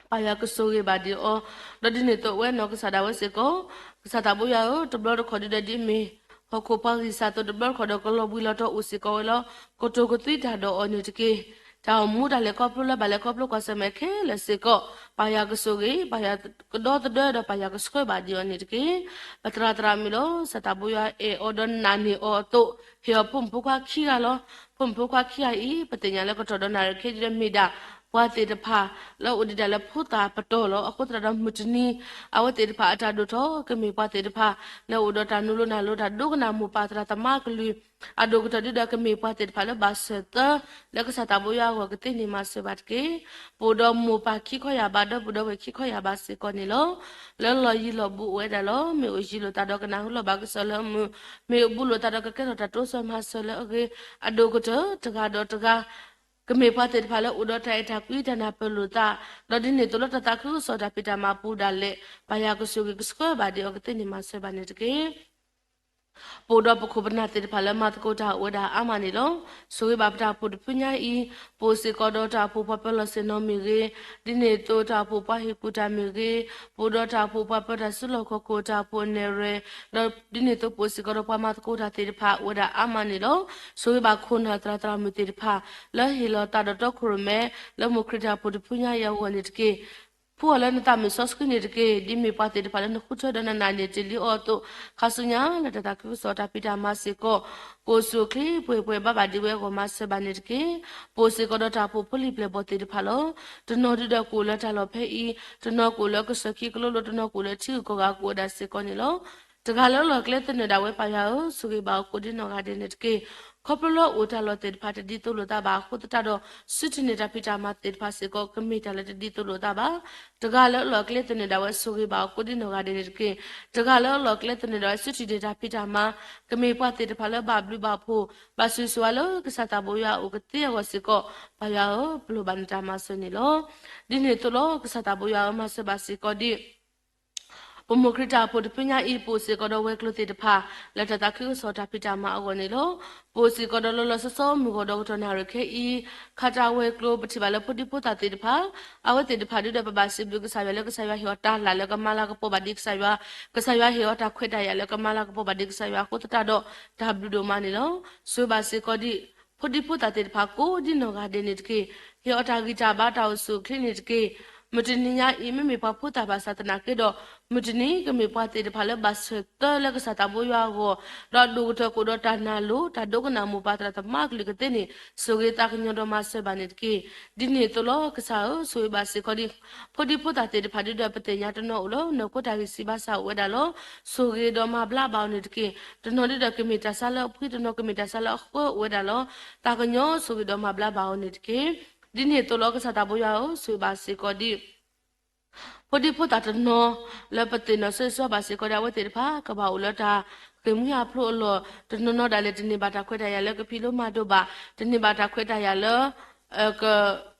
ပၢ်ယွၤကဆိၣ်ဂ့ၤဘၣ်ဒံးအီၤ, ဒီးဒ်န့ၣ်အသိးအဝဲနီၢ်ကစၢ်ဒၣ်ဝဲစ့ၢ်ကီး, ကစၢ်သးဘိယွၤဧၢ, တဘျီတခီၣ်ဒုဒီးဒ်အမ့ၢ် ဟီၣ်ခိၣ်ပှၤဂံၢ်စၢ်အသိး တဘျီတခီၣ်ဒီးကလီၤဘှံးလီၤတီၤအိၣ်စ့ၢ်ကီးဝဲလီၤ. ကတိၤကသွံတၢ်ဒီးအီၤန့ၣ်တက့ၢ်. တၢ်အိၣ်မူတၢ်လဲၤခီဖျိလၢဘၣ်လဲၤခီဖျိကွၢ်ဆၢၣ်မဲာ်ခဲလၢာ်စ့ၢ်ကီး ပၢ်ယွၤကဆိၣ်ဂ့ၤ, ပၢ်ယွၤကဒီသဒၢဒီးပၢ်ယွၤကဆှၢဘၣ်ဒံးအီၤန့ၣ်တက့ၢ်. ပသရၣ်သရၣ်မုၣ်လီၤ. ကစၢ်သးဘိယွၤအဲၣ်အီၤဒီးနာ်န့ၢ်အီၤအသိး ဟ့ၣ်အီၤဖိမုၣ်ဖိခွါခံဂၤလီၤ. ဖိမုၣ်ဖိခွါခံဂၤအံၤ ပသ့ၣ်ညါလၢကတီၢ်ဒီးနၣ်ရံၣ်ခဲအံၤဒီးမ့ၢ်ဒၣ် ပှၤသ့ၣ်တဖၣ် လၢအိၣ်ဒံးဒၣ်လၢဖိသၣ်ပတီၢ်လီၤ. အဃိသတးဒီးမုၢ်တနံၤ အဝဲသ့ၣ်တဖၣ်အတၢ်ဒိၣ်ထီၣ် ကမ့ၢ်ပှၤသ့ၣ်တဖၣ် လၢအိၣ်ဒီးတၢ်နုာ်လီၤနၢ်လီၤတၢ်ဒိကနၣ်မိၢ်ပၢ်သရၣ်သမါကလုၢ် အဒိၣ်ကတၢၢ်ဒုဒီးကမ့ၢ်ပှၤသ့ၣ်တဖၣ်လၢဘၣ်စၢၤသၢ လၢကစၢ်သးဘိယွၤအဂီၢ်ကသ့န့ၣ်မၤစၢၤဘၣ်တက့ၢ်. ပအိၣ်ဒီးမိၢ်ပၢ်ခံခီယၢ်ဘး ဒီပုၢ်ဒီဝဲၢ်ခံခီယၢ်ဘးစ့ၢ်ကီးန့ၣ်လီၤ. လၢလီၢ်ယံၤလီၢ်ဘူးအိၣ်ဝဲဒၣ်လီၤ. မ့ၢ်အိၣ်ယံၤလိာ်သးဒီးကနၢ်ဟူလီၤဘၣ်ကစၢ်လၢအမုာ်, မ့ၢ်အိၣ်ဘူးလိာ်သးဒီးကကဲထီၣ်တၢ်တိစၢၤမၤစၢၤလၢအဂ့ၤ, အဒိၣ်ကတၢၢ်တဂၤဒီးတဂၤ ကမ့ၢ်ပှၤသ့ၣ်တဖၣ်လၢအိၣ်ဒီးတၢ်အဲၣ်တၢ်ကွံတၢ်နၢ်ပၢၢ်လိာ်သး, ဒီးဒ်န့ၣ်အသိးလၢတၢ်သးခုကစီၣ်တၢ်ဖံးတၢ်မၤပူၤဒၣ်လဲာ် ပၢ်ယွၤကဆိၣ်ဂ့ၤကဆှၢဘၣ်ဒံးအီၤကသ့န့ၣ်မၤစၢၤဘၣ်န့ၣ်တက့ၢ်. ပအိၣ်ဒီးပခိၣ်ပနၢ်သ့ၣ်တဖၣ်လၢမၤသကိးတၢ်အိၣ်ဝဲဒၣ်အါမးန့ၣ်လီၤ. ဆိၣ်ဂ့ၤဘၣ်ပတၢ်အိၣ်ဖှိၣ်တဖုညါအံၤ, ပအိၣ်စ့ၢ်ကီးဒီးတၢ်အိၣ်ဖှိၣ်ပှၤပၢၤလီၢ်ဆ့ၣ်နီၤမ့ၢ်ဂ့ၤ, ဒ်န့ၣ်အသိးတၢ်အိၣ်ဖှိၣ်ပှၤဟ့ၣ်ကူၣ်တၢ်မ့ၢ်ဂ့ၤ, ပအိၣ်ဒီးတၢ်အိၣ်ဖှိၣ်ပှၤပၢတၢ်စုလီၢ်ခီၣ်ခိၣ်တၢ်အိၣ်ဖှိၣ်နဲၣ်ရွဲၣ်, ဒီးဒ်န့ၣ်အသိးပအိၣ်စ့ၢ်ကီးဒီးပှၤမၤသကိးတၢ်သ့ၣ်တဖၣ်အိၣ်ဝဲဒၣ်အါမးန့ၣ်လီၤ. ဆိၣ်ဂ့ၤဘၣ်ခိၣ်နၢ်သရၣ်သရၣ်မုၣ်သ့ၣ်တဖၣ် လၢဟ့ၣ်လီၤသးဒီးတီခိၣ်ရိၣ်မဲ လၢမိၢ်ခရံာ်တၢ်အိၣ်ဖှိၣ်တဖုညါအံၤအဂီၢ်န့ၣ်တက့ၢ်. ဖှူအီၤလၢနသးမုၢ်စီဆှံန့ၣ်တက့ၢ်. ဒ်မ့ၢ်ပှၤသ့ၣ်တဖၣ်လၢနဃုထၢဒီးနနာ်န့ၢ်တ့ၢ်လံအီၤအသိး, ခါဆူညါလၢတၢ်သးခုကစီၣ်တၢ်ဖံးတၢ်မၤစ့ၢ်ကီး ကအိၣ်ဆူၣ်အိၣ်ချ့ပှဲၤပှဲၤဘၣ်ဘၣ်ဒံးဝဲအဂီၢ်မၤစၢၤဘၣ်န့ၣ်တက့ၢ်. ပအိၣ်စ့ၢ်ကီးဒီးတၢ်အိၣ်ဖှိၣ်ဖိလံၤပျဲၢ်ဘီၣ်သ့ၣ်တဖၣ်လီၤ. တနီၤဒုဒီးကအိၣ်လၢတၢ်လီၢ်ဖဲအံၤ, တနီၤကအိၣ်လၢကစၢၢ်ခံကလိလိၤ, တနီၤကအိၣ်လၢထံဂုၤကီၢ်ဂၤကအိၣ်ဝဲဒၣ်စ့ၢ်ကီးန့ၣ်လီၤ. တဂၤလၢအလီၢ်အကျဲသနၢၣ်ဒၣ်ဝဲပၢ်ယွၤဧၢ, ဆိၣ်ဂ့ၤဘၣ်အီၤကိးဒ်နီၢ်ဂၤဒဲးန့ၣ်တက့ၢ်. ခီဖျိလၢအိၣ်တၢ်လီၢ်သ့ၣ်တဖၣ်တဒ်သိးလိာ်သးဘၣ်အဃိသတးဒီး စုထံၣ်န့ၢ်တၢ်ဖံးတၢ်မၤသ့ၣ်တဖၣ်စ့ၢ်ကီး ကမ့ၢ်တၢ်လၢတဒ်သိးလိာ်သးဘၣ်. တဂၤလၢအလီၢ်အကျဲသနၢၣ်ဒၣ်ဝဲ ဆိၣ်ဂ့ၤဘၣ်အီၤကိးဒ်နီၢ်ဂၤဒဲးန့ၣ်တက့ၢ်. တဂၤလၢအလီၢ်အကျဲသနၢၣ်ဒၣ်ဝဲ စုထံၣ်န့ၢ်တၢ်ဖံးတၢ်မၤ ကမ့ၢ်ပှၤသ့ၣ်တဖၣ်လၢဘၣ်ဘျုးဘၣ်ဖှိၣ် ဘၣ်ဆိၣ်ဂ့ၤဆိၣ်ဝါလၢကစၢ်သးဘိယွၤအအိၣ်ကသ့အဂီၢ်စ့ၢ်ကီး ပၢ်ယွၤဧၢ, ပလိၣ်ဘၣ်နတၢ်မၤစၢၤန့ၣ်လီၤ. ဒ်န့ၣ်အသိးလီၤ ကစၢ်သးဘိယွၤဧၢ, မၤစၢၤဘၣ်စ့ၢ်ကီးဒ် ပမိၢ်ခရံာ်တၢ်အိၣ်ဖှိၣ်တဖုညါအံၤ ပအိၣ်စ့ၢ်ကီးဒီးဝဲၤကျိၤသ့ၣ်တဖၣ် လၢတၢ်သးခုကစီၣ်တၢ်ဖံးတၢ်မၤအဂီၢ်န့ၣ်လီၤ. ပအိၣ်စ့ၢ်ကီးဒီးလီၤလီၤဆီဆီမုၢ်ဂီၤဒီးကတီၢ်နၣ်ရံၣ်ခဲအံၤ ခးတၢ်ဝဲၤကျိၤ ပထံၣ်ဘၣ်လၢဖိဒံဖိသၣ်သ့ၣ်တဖၣ် အဝဲသ့ၣ်တဖၣ်ဒုဒီးပဘၣ်စံးဘျုးကစၢ်ယွၤလၢကစၢ်ယွၤဟ့ၣ်အီၤတၢ်လၢ်လၢကမၤလၤကပီၤဘၣ်ဒ်ကစၢ်ယွၤ, ကစၢ်ယွၤဟ့ၣ်အီၤတၢ်ခွဲးတၢ်ယာ်လၢကမၤလၤကပီၤဘၣ်ဒ်ကစၢ်ယွၤအဃိသတးဒီး တၢ်ဘျုးဒိၣ်မးန့ၣ်လီၤ. ဆိၣ်ဂ့ၤဘၣ်စ့ၢ်ကီးဒ် ဖိဒံဖိသၣ်သ့ၣ်တဖၣ်ကိးဒ်နီၢ်ဂၤဒဲးန့ၣ်တက့ၢ်. ဟ့ၣ်အီၤတၢ်ဂံၢ်တၢ်ဘါတၢ်အိၣ်ဆူၣ်အိၣ်ချ့န့ၣ်တက့ၢ်. မုၢ်တနံၤညါအံၤ မ့မ့ၢ်ပှၤဖိသၣ်ဘၣ်ဆၣ်သနာ်က့ဒီး မုၢ်တနံၤကမ့ၢ်ပှၤသ့ၣ်တဖၣ်လၢဘၣ်ဆၢထၢၣ်လၢကစၢ်သးဘိယွၤအဂီၢ်, ဒီးဒိၣ်ကတၢၢ်ကအိၣ်ဒီးတၢ်နာ်လိၤ တၢ်ဒိကနၣ်မိၢ်ပၢ်သရၣ်သမါအကလုၢ်ကသ့န့ၣ် ဆိၣ်ဂ့ၤသးကညီၤဒီးမၤစၢၤဘၣ်န့ၣ်တက့ၢ်. ဒ်န့ၣ်အသိးလီၤ ကစၢ်ဧၢ, ဆိၣ်ဂ့ၤဘၣ်စ့ၢ်ကီးဒ် ဖိဒံဖိသၣ်သ့ၣ်တဖၣ်ဒုဒီးပသ့ၣ်ညါတနီၤအိၣ်လၢနီၢ်ခိတၢ်ဂံၢ်စၢ်ဘါစၢ်အိၣ်ဝဲဒၣ်လီၤ. ဆိၣ်ဂ့ၤဒီးမၤဘျါဘၣ်အီၤန့ၣ်တက့ၢ်. တနီၤဒုဒီးကမ့ၢ်တၢ်ဆါလၢအဖှံ, တနီၤကမ့ၢ်တၢ်ဆါလၢအဃၢအိၣ်ဝဲဒၣ်လီၤ. သးကညီၤဆိၣ်ဂ့ၤဒီးမၤဘျါဘၣ်အီၤန့ၣ်တက့ၢ်. ဒ်န့ၣ်အသိးလီၤ ကစၢ်သးဘိယွၤဧၢ, ဆိၣ်ဂ့ၤဘၣ်စ့ၢ်ကီးဒ် ဖိဒံဖိသၣ်တနီၤ လၢပသ့ၣ်နီၣ်ဆိၣ်ဂ့ၤဘၣ်စ့ၢ်ကီးဒီး အဝဲသ့ၣ်တဖၣ်ကဘၣ်အိၣ်လၢတၢ်ဃ့ၢ်မှံဟးဖျိးအလီၢ်, တနီၤနီၤဒၣ်လဲာ်တန့ၢ်ဘၣ်တၢ်ခွဲးတၢ်ယာ်လၢကဖံးလိမၤဒိးဘၣ်, တန့ၢ်ဘၣ်တၢ်ခွဲးတၢ်ယာ်လၢ က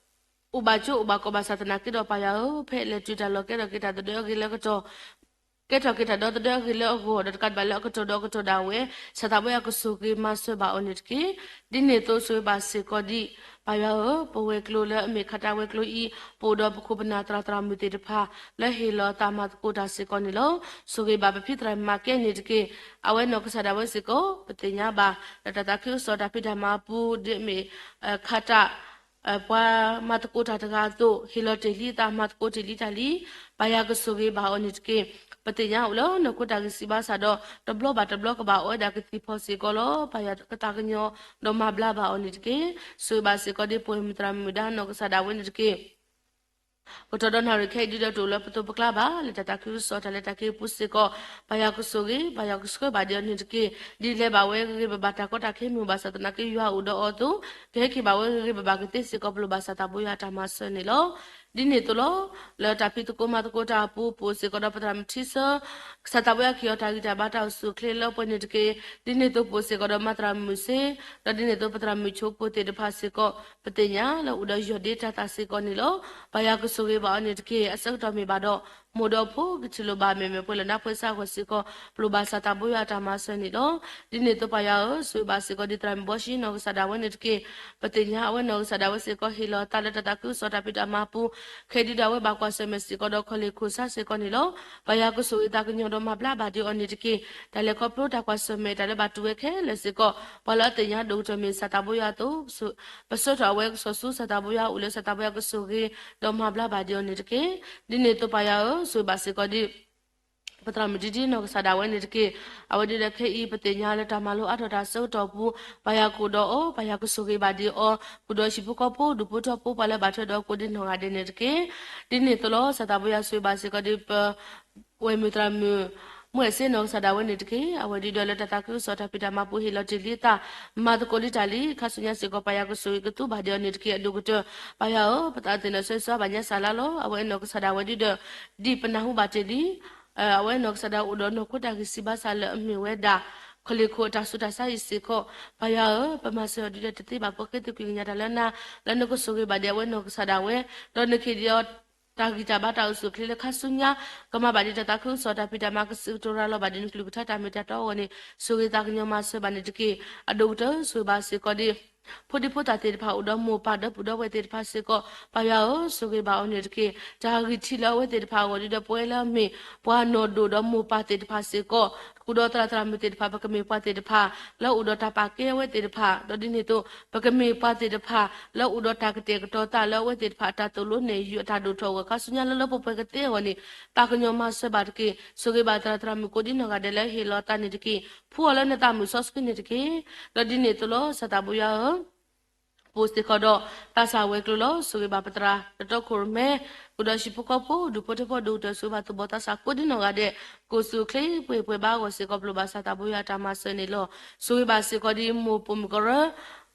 အိၣ်ဘၣ်ကၠိအိၣ်ဘၣ်ကီၢ်ဘၣ်ဆၣ်သနာ်က့ဒီး ပၢ်ယွၤဧၢ, ဖဲလဲၤတုၤတၢ်လီၢ်ကဲထီၣ်က့ၤတၢ်သဒၢအဂ့ၤလၢအကတီၢ်, ကဲထီၣ်က့ၤတၢ်ဒီသဒၢအဂ့ၤလၢအဂီၢ် ဒီးတကးဒံးဘၣ်လၢအကတီၢ်ဒီးအကတီၢ်ဒၣ်ဝဲ ကစၢ်သးဘိယွၤကဆိၣ်ဂ့ၤမၤစၢၤဘၣ်အီၤန့ၣ်တက့ၢ်. ဒ်န့ၣ်အသိးဆိၣ်ဂ့ၤဘၣ်စ့ၢ်ကီးဒ် ပၢ်ယွၤဧၢ, ပဝဲၤကျိၤလၢအမ့ၢ်ခးတၢ်ဝဲၤကျိၤအံၤ ပအိၣ်ဒီးပခိၣ်ပနၢ်သရၣ်သရၣ်မုၣ်သ့ၣ်တဖၣ် လၢဟ့ၣ်လီၤသးမၤသကိးတၢ်စ့ၢ်ကီးန့ၣ်လီၤ. ဆိၣ်ဂ့ၤဘၣ်ပဖံသရၣ်မၤကဲန့ၣ်တက့ၢ်. အဝဲနီၢ်ကစၢ်ဒၣ်ဝဲစ့ၢ်ကီး ပသ့ၣ်ညါဘၣ် လၢတၢ်သးခုကစီၣ်တၢ်ဖံးတၢ်မၤအပူၤ ဒ်အမ့ၢ် ခးတၢ် ပှၤမၤသကိးတၢ်တဂၤအသိး ဟ့ၣ်လီၤတ့ၢ်လံအသး မၤသကိးတ့ၢ်လံတၢ်လံ, ပၢ်ယွၤကဆိၣ်ဂ့ၤဘၣ်အီၤန့ၣ်တက့ၢ်. ပသ့ၣ်ညါအိၣ်လၢနီၢ်ခိတၢ်ဂံၢ်စၢ်ဘါစၢ်ဒီး တဘျီဘၣ်တဘျီကဘၣ်အိၣ်ဝဲဒၣ်ကသံၣ်ဖီၣ်စ့ၢ်ကီးလီၤ. ပၢ်ယွၤကသးကညီၤဒီးမၤဘျါဘၣ်အီၤန့ၣ်တက့ၢ်. ဆိၣ်ဂ့ၤဘၣ်စ့ၢ်ကီးဒ်ပဝဲၢ်မုၣ်သရၣ်မုၣ်ဒါနီၢ်ကစၢ်ဒၣ်ဝဲန့ၣ်တက့ၢ်. ကတီၢ်ဒီးနၣ်ရံၣ်ခဲအံၤဒုဒီးတအိၣ်လၢပသိးပကျါဘၣ်, လၢတၢ်သးခုကစီၣ်တၢ်လဲၤတၢ်က့ၤအပူၤစ့ၢ်ကီး ပၢ်ယွၤကဆိၣ်ဂ့ၤ ပၢ်ယွၤကဆှၢဘၣ်ဒံးအီၤန့ၣ်တက့ၢ်. ဒ်လဲၤဘၣ်ဝဲဂ့ၤဂ့ၤဘၣ်ဘၣ် တၢ်ကီတၢ်ခဲမ့ၢ်အိၣ်ဘၣ်ဆၣ်သနာ်က့ ယွၤအိၣ်ဒီးအီၤအသိး ကဟဲက့ၤဘၣ်ဝဲဂ့ၤဂ့ၤဘၣ်ဘၣ်ကသ့စ့ၢ်ကီး ပလိၣ်ဘၣ်စၢ်သးဘိယွၤအတၢ်မၤစၢၤန့ၣ်လီၤ. ဒ်န့ၣ်အသိးလီၤ. လၢတၢ်ဖံးသကိးမၤသကိးတၢ်အပူၤ ပအိၣ်စ့ၢ်ကီးဒီးပသရၣ်မုၣ်ထံဆၢ ကစၢ်သးဘိယွၤကဟ့ၣ်အီၤတၢ်ဂံၢ်တၢ်ဘါတၢ်အိၣ်ဆူၣ်အိၣ်ချ့လၢပှဲၤန့ၣ်တက့ၢ်. ဒ်န့ၣ်အသိးပအိၣ်စ့ၢ်ကီးဒီးမၤသရၣ်မုၣ်စ့, ဒီးဒ်န့ၣ်အသိးပသရၣ်မုၣ်ဆိဖိသ့ၣ်တဖၣ်စ့ၢ်ကီး ပသ့ၣ်ညါလၢအိၣ်ဒီးယီၢ်ဒ့တၢ်သၣ်စ့ၢ်ကီးန့ၣ်လီၤ. ပၢ်ယွၤကဆိၣ်ဂ့ၤဘၣ်အီၤန့ၣ်တက့ၢ်. အဆၢကတီၢ်မ့ၢ်ဘၣ်ဒီး မိၢ်ဒီးဖိကထံၣ်လိာ်ဘၣ် မ့မ့ၢ်ပှဲၤလီၤနါပှဲၤစးအဂီၢ်စ့ၢ်ကီး ပလိၣ်ဘၣ်စၢ်သးဘိယွၤအတၢ်မၤစၢၤန့ၣ်လီၤ. ဒ်န့ၣ်အသိးပၢ်ယွၤဧၢ, ဆိၣ်ဂ့ၤဘၣ်စ့ၢ်ကီးဒ်သရၣ်မုၣ်ဘီၡံနီၢ်ကစၢ်ဒၣ်ဝဲန့ၣ်တက့ၢ်. ပသ့ၣ်ညါအဝဲနီၢ်ကစၢ်ဒၣ်ဝဲစ့ၢ်ကီး ဟ့ၣ်လီၤသးလၢတၢ်သးခုကစီၣ်တၢ်ဖံးတၢ်မၤအပူၤ ခဲဒုဒီးအဝဲဘၣ်ကွၢ်ဆၢၣ်မဲာ်စ့ၢ်ကီးဒီးခီၣ်လ့ၢ်ခိၣ်ဆါစ့ၢ်ကီးန့ၣ်လီၤ. ပၢ်ယွၤကဆိၣ်ဂ့ၤသးကညီၤဒီးမၤဘျါဘၣ်ဒံးအီၤန့ၣ်တက့ၢ်. တၢ်လဲၤခီဖျိတၢ်ကွၢ်ဆၢၣ်မဲာ်တၢ်လၢဘၣ်တူၢ်ဝဲခဲလၢာ်စ့ၢ်ကီး ပှၤလၢအသ့ၣ်ညါဒိၣ်ကတၢၢ်မ့ၢ်စၢ်သးဘိယွၤအသိး ပဆှၢထီၣ်အဝဲကစီၣ်ဆူစၢ်သးဘိယွၤအအိၣ်လၢစၢ်သးဘိယွၤကဆိၣ်ဂ့ၤ ဒီးမၤဘျါဘၣ်ဒံးအီၤန့ၣ်တက့ၢ်. ဒ်န့ၣ်အသိးပၢ်ယွၤဧၢ, ဆိၣ်ဂ့ၤဘၣ်စ့ၢ်ကီးဒ် ပသရၣ်မုၣ်ဒံဒ့နီၢ်ကစၢ်ဒၣ်ဝဲန့ၣ်တက့ၢ်. အဝဲဒုဒီးခဲအံၤ ပသ့ၣ်ညါလၢတၢ်မၤလိအါထီၣ်တၢ်ဆၢကတီၢ်အပူၤ ပၢ်ယွၤကအိၣ်ဒီးအီၤ, ပၢ်ယွၤကဆိၣ်ဂ့ၤဘၣ်ဒံးအီၤ, ဃုာ်ဒီးဟံၣ်ဖိဃီဖိ ဒူၣ်ဖိထၢဖိ ပှၤလၢဘၣ်ထွဲဒီးကိးဒံနီၢ်ဂၤဒဲးန့ၣ်တက့ၢ်. ဒ်န့ၣ်အသိးလီၤ. စၢ်သးဘိယွၤဆိၣ်ဂ့ၤဘၣ်စ့ၢ်ကီးဒ်ပ ဝဲၢ်မုၣ်သရၣ်မုၣ် မုၢ်အဲၣ်စ့နီၢ်ကစၢ်ဒၣ်ဝဲန့ၣ်တက့ၢ်. အဝဲဒုဒီးလၢတၢ်သးခုကစီၣ်တၢ်ဖံးတၢ်မၤပူၤ ဟ့ၣ်လီၤတ့ၢ်လံအသး မၤသကိးလံတၢ်လံ, ခါဆူညါစ့ၢ်ကီး ပၢ်ယွၤကဆိၣ်ဂ့ၤကသူဘၣ်ဒံးအီၤန့ၣ်တက့ၢ်. အဒိၣ်ကတၢၢ် ပၢ်ယွၤဧၢ, ပသးသ့ၣ်နီၣ်ဆိၣ်ဂ့ၤဘၣ်ညါစၢ်လါလီၤ. အဝဲနီၢ်ကစၢ်ဒၣ်ဝဲဒုဒီး ဒ်ပနၢ်ဟူဘၣ်တ့ၢ်လံ အဝဲနီၢ်ကစၢ်ဒၣ်အိၣ်ဒီးနီၢ်ခိတၢ်ဂံၢ်စၢ်ဘါစၢ်လၢအမ့ၢ်ဝဲဒၣ် ခီၣ်လ့ၢ်ခိၣ်အတၢ်ဆူးတၢ်ဆါအံၤစ့ၢ်ကီး ပၢ်ယွၤဧၢ, ပမၤစၢၤအီၤဒုဒီးတသ့ဘၣ် ပဃ့သကွံာ်ကညးတၢ်လၢနၤ လၢနကဆိၣ်ဂ့ၤဘၣ်ဒံးအဝဲနီၢ်ကစၢ်ဒၣ်ဝဲ, ဒီးနကဟ့ၣ်ဒံးအီၤတၢ်ဂံၢ်တၢ်ဘါတၢ်အိၣ်ဆူၣ်အိၣ်ချ့လၢခါဆူညါ ကမၤဘၣ်ဒံးတၢ်သးခုကစီၣ်တၢ်ဖံးတၢ်မၤ ကစံးကတိၤရၤလီၤဘၣ်ဒံးနကလုၢ်ကထါတၢ်မ့ၢ်တၢ်တီအဂီၢ်န့ၣ် ဆိၣ်ဂ့ၤသးကညီၤမၤစၢၤဘၣ်န့ၣ်တက့ၢ်. အဒိၣ်ကတၢၢ်ဆိၣ်ဂ့ၤဘၣ်စ့ၢ်ကီးဒ် ဖိဒံဖိသၣ်သ့ၣ်တဖၣ်အိၣ်ဒီးမိၢ်ပၢ်ဒီပုၢ်ဒီဝဲၢ်သ့ၣ်တဖၣ်စ့ၢ်ကီး ပၢ်ယွၤဧၢ, ဆိၣ်ဂ့ၤဘၣ်အီၤန့ၣ်တက့ၢ်. တၢ်ဂံၢ်ထံးလၢအဝဲသ့ၣ်တဖၣ်အဂီၢ်ဒုဒီး ပဝဲလၢအမ့ၢ်ပှၤနီၢ်ဒိၣ်ဒီးမိၢ်ပၢ်သ့ၣ်တဖၣ်စ့ၢ်ကီး ဃုာ်ဒီးသရၣ်သရၣ်မုၣ်သ့ၣ်တဖၣ် ပကမ့ၢ်ပှၤသ့ၣ်တဖၣ် လၢအိၣ်ဒီးတၢ်ပာ်ကဲအဝဲသ့ၣ်တဖၣ် ဒီးဒ်န့ၣ်အသိး ပကမ့ၢ်ပှၤသ့ၣ်တဖၣ် လၢအိၣ်ဒီးတၢ်ကတဲာ်ကတီၤသးလၢအဝဲသ့ၣ်တဖၣ်အတၢ်သိၣ်လိနဲၣ်ယုာ် အတၢ်ဒိၣ်ထီၣ်အဂီၢ် ခါဆူညါလၢလၢပှဲၤပှဲၤကသ့အဂီၢ်န့ၣ် သးကညီၤမၤစၢၤဘၣ်တက့ၢ်. ဆိၣ်ဂ့ၤဘၣ်သရၣ်သရၣ်မုၣ်ကိးဒ်နီၢ်ဂၤဒဲးလၢဟ့ၣ်လီၤသးန့ၣ်တက့ၢ်. ဖှူအီၤလၢနသးမုာ်စီဆှံန့ၣ်တက့ၢ်. ဒီးဒ်န့ၣ်အသိးလီၤ စၢ်သးဘိယွၤဧၢ, ပအိၣ်စ့ၢ်ကီးဒီး သးစၢ်ဝဲၤကျိၤလီၤ. ဆိၣ်ဂ့ၤဘၣ်ပသရၣ် တတီခိၣ်ရိၣ်မဲ ဃုာ်ဒီးဟံၣ်ဖိဃီဖိ ဒူၣ်ဖိထၢဖိ ဒိၣ်ကတၢၢ် ဆိၣ်ဂ့ၤဘၣ်သူၣ်ဘီၣ်သးစၢ်ကိးဒ်နီၢ်ဂၤဒဲး ကိးဆူၣ်အိၣ်ချ့ပှဲၤပှဲၤဘါအဂီၢ်စ့ၢ်ကီး ပလိၣ်ဘၣ်စၢ်သးဘိယွၤအတၢ်မၤစၢၤန့ၣ်လီၤ. ဆိၣ်ဂ့ၤဘၣ်စ့ၢ်ကီးဒ်မိၢ်ပိာ်မုၣ်ကရၢ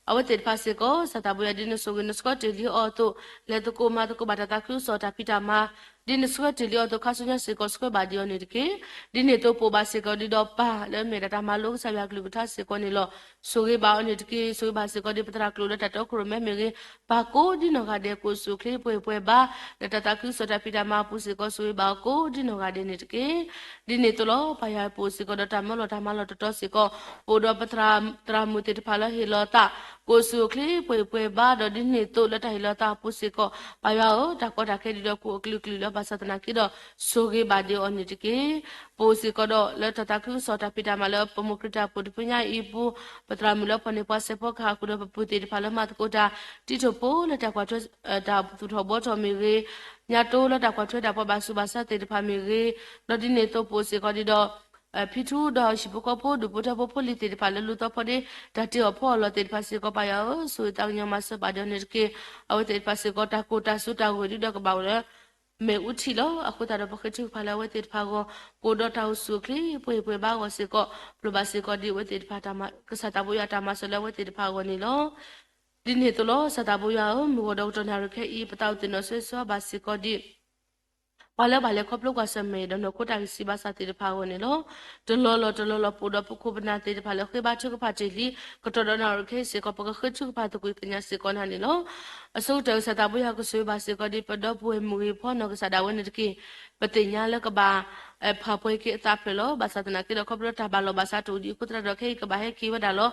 အဝဲသ့ၣ်တဖၣ်စ့ၢ်ကီး စၢ်သးဘိယွၤဒ်နဆိၣ်ဂ့ၤနဆှၢတ့ၢ်လံအီၤအသိး လဲၤသကိးမၤသကိးဘၣ်တၢ်သးခုကစီၣ်တၢ်ဖံးတၢ်မၤ ဒ်နဆှၢတ့ၢ်လံအီၤအသိး ခါဆူညါစ့ၢ်ကီးဆှၢဘၣ်ဒံးအီၤန့ၣ်တက့ၢ်. ဒ်န့ၣ်အသိးပအိၣ်ဘၣ်စ့ၢ်ကီးဒ်ဒီးပၢ်လၢအမ့ၢ်ဒၣ်တၢ်မၤလိကစၢ်ယွၤကလုၢ်ကထါစ့ၢ်ကီးန့ၣ်လီၤ. ဆိၣ်ဂ့ၤဘၣ်အီၤန့ၣ်တက့ၢ်. ဆိၣ်ဂ့ၤဘၣ်စ့ၢ်ကီးဒ်ပသရၣ်ကျိၤလၢတၢ်တီခိၣ်ရိၣ်မဲမ့ၢ်ဂ့ၤ ပၢ်ကိးဒ်နီၢ်ဂၤဒဲး ကိးဆူၣ်အိၣ်ချ့ပှဲၤပှဲၤဘါ လၢတၢ်သးခုကစီၣ်တၢ်ဖံးတၢ်မၤအပူၤစ့ၢ်ကီး ဆိၣ်ဂ့ၤဘၣ်အီၤကိးဒ်နီၢ်ဂၤဒဲးန့ၣ်တက့ၢ်. ဒ်န့ၣ်အသိးလီၤ. ပၢ်ယွၤပအိၣ်စ့ၢ်ကီးဒီး တၢ်မၢလီၤတၢ်မၤလီၤတတီၤစ့ၢ်ကီး ပအိၣ်ဒီးပသရၣ်မုၣ်သ့ၣ်တဖၣ်လၢဟ့ၣ်လီၤသး ကိးဆူၣ်အိၣ်ချ့ပှဲၤပှဲၤဘါ ဒီးဒ်န့ၣ်အသိးလၢတၢ်ဟ့ၣ်လီၤသးအပူၤစ့ၢ်ကီး ပၢ်ယွၤဧၢ တၢ်ကီတၢ်ခဲဒ်ဒီးကအိၣ်အကလုာ်ကလုာ်လၢဘၣ်ဆၣ်သနာ်က့ဒီး ဆိၣ်ဂ့ၤဘၣ်ဒံးအီၤန့ၣ်တက့ၢ်. ပအိၣ်စ့ၢ်ကီးဒီးလၢတၢ်သးခုကစီၣ်တၢ်ဖံးတၢ်မၤလၢပမိၢ်ခရံာ်တၢ်အိၣ်ဖှိၣ်တဖုညါအံၤအပူၤ ပသရၣ်မုၣ်လၢဖီၣ်န့ၢ်ပှၤစဲးဖီကဟၣ် ဃုာ်ဒီးပပုၢ်သ့ၣ်တဖၣ်လၢမၤသကိးတၢ် တံထီၣ်ဖိလၢတၢ်ကွၢ်ထွဲ တၢ်သူၣ်ထီၣ်ဘှီထီၣ်မ့ၢ်ဂ့ၤ, ညါတိလၢတၢ်ကွၢ်ထွဲတၢ်ပှၤဘၣ်ဆူးဘၣ်ဆါသ့ၣ်တဖၣ်မ့ၢ်ဂ့ၤ, ဒီးဒ်န့ၣ်အသိးပအိၣ်စ့ၢ်ကီးဒ်ဒီး ဖံထူဒီးဟံၣ်ဖိဃီဖိ ဒူၣ်ဖိထၢဖိဖိလံၤသ့ၣ်တဖၣ်လၢလူၤသီဖီဒ့ တၢ်တ့အီၣ်ဖီအီၣ်လီၤသ့ၣ်တဖၣ်စ့ၢ်ကီး ပၢ်ယွၤဧၢ, ဆိၣ်ဂ့ၤသးကညီၤမၤစၢၤဘၣ်ဒံးအီၤန့ၣ်တက့ၢ်. အဝဲသ့ၣ်တဖၣ်စ့ၢ်ကီး တၢ်ကိၢ်တၢ်စူၤတၢ်ဂိၢ်ဒ်ဒီးကဘၣ်အိၣ်လၢ မ့ၣ်အူထံလီၤ. အဃိသတးဒီးပဃ့ထုကဖၣ်လၢအဝဲသ့ၣ်တဖၣ်အဂီၢ် ကအိၣ်ဒီးတၢ်အိၣ်ဆူၣ်အိၣ်ချ့ပှဲၤပှဲၤဘါအဂီၢ်စ့ၢ်ကီး ပလိၣ်ဘၣ်စ့ၢ်ကီးဒ်အဝဲသ့ၣ်တဖၣ် ကစၢ်သးဘိယွၤအတၢ်မၤစၢၤလၢအဝဲသ့ၣ်တဖၣ်အဂီၢ်န့ၣ်လီၤ. ဒ်န့ၣ်အသိးလီၤ. စၢ်သးဘိယွၤဧၢ, မုၢ်ဂီၤဒီးကတီၢ်နၣ်ရံၣ်ခဲအံၤ ပသးအိၣ်သ့ၣ်နီၣ်ဆိၣ်ဂ့ၤဆိၣ်ဝါဘၣ်စ့ၢ်ကီးဒ် ပှၤလၢဘၣ်လဲၤခီဖျိကွၢ်ဆၢၣ်မဲာ်ဒီးနီၢ်ခိတၢ်ဂံၢ်စၢ်ဘါစၢ်သ့ၣ်တဖၣ်အဂီၢ်န့ၣ်လီၤ. တလီၢ်လီၢ်တလီၢ်လီၢ်ပအိၣ်ဒီးပခိၣ်ပနၢ်သ့ၣ်တဖၣ်လၢဃ့ဘါထုကဖၣ်တ့ၢ်လံ ကတီၢ်ဒီးနၣ်ရံၣ်ခဲအံၤစ့ၢ်ကီး ပကဃ့ထုကဖၣ်သကွံၢ်ကညးစ့ၢ်ကီးနၤန့ၣ်လီၤ. အဆိကတၢၢ်ကစၢ်သးဘိယွၤကဆိၣ်ဂ့ၤဘၣ်စ့ၢ်ကီးဒ်ပဒီပုၢ်ဝဲၢ်မုၣ်ဂ့ၤဖီ နီၢ်ကစၢ်ဒၣ်ဝဲန့ၣ်တက့ၢ်. ပသ့ၣ်ညါလၢကဘၣ် ဖးပှဲၤက့ၤအသးဖျၢၣ်လီၤ. ဘၣ်ဆၣ်သနာ်က့ဒီး ခီဖျိလၢတၢ်ဘၣ်လီၢ်ဘၣ်စးတအိၣ်ဒံးအဃိသတးဒီး ခဲအံၤကဘၣ်ဟဲက့ၤဝဲဒၣ်လီၤ.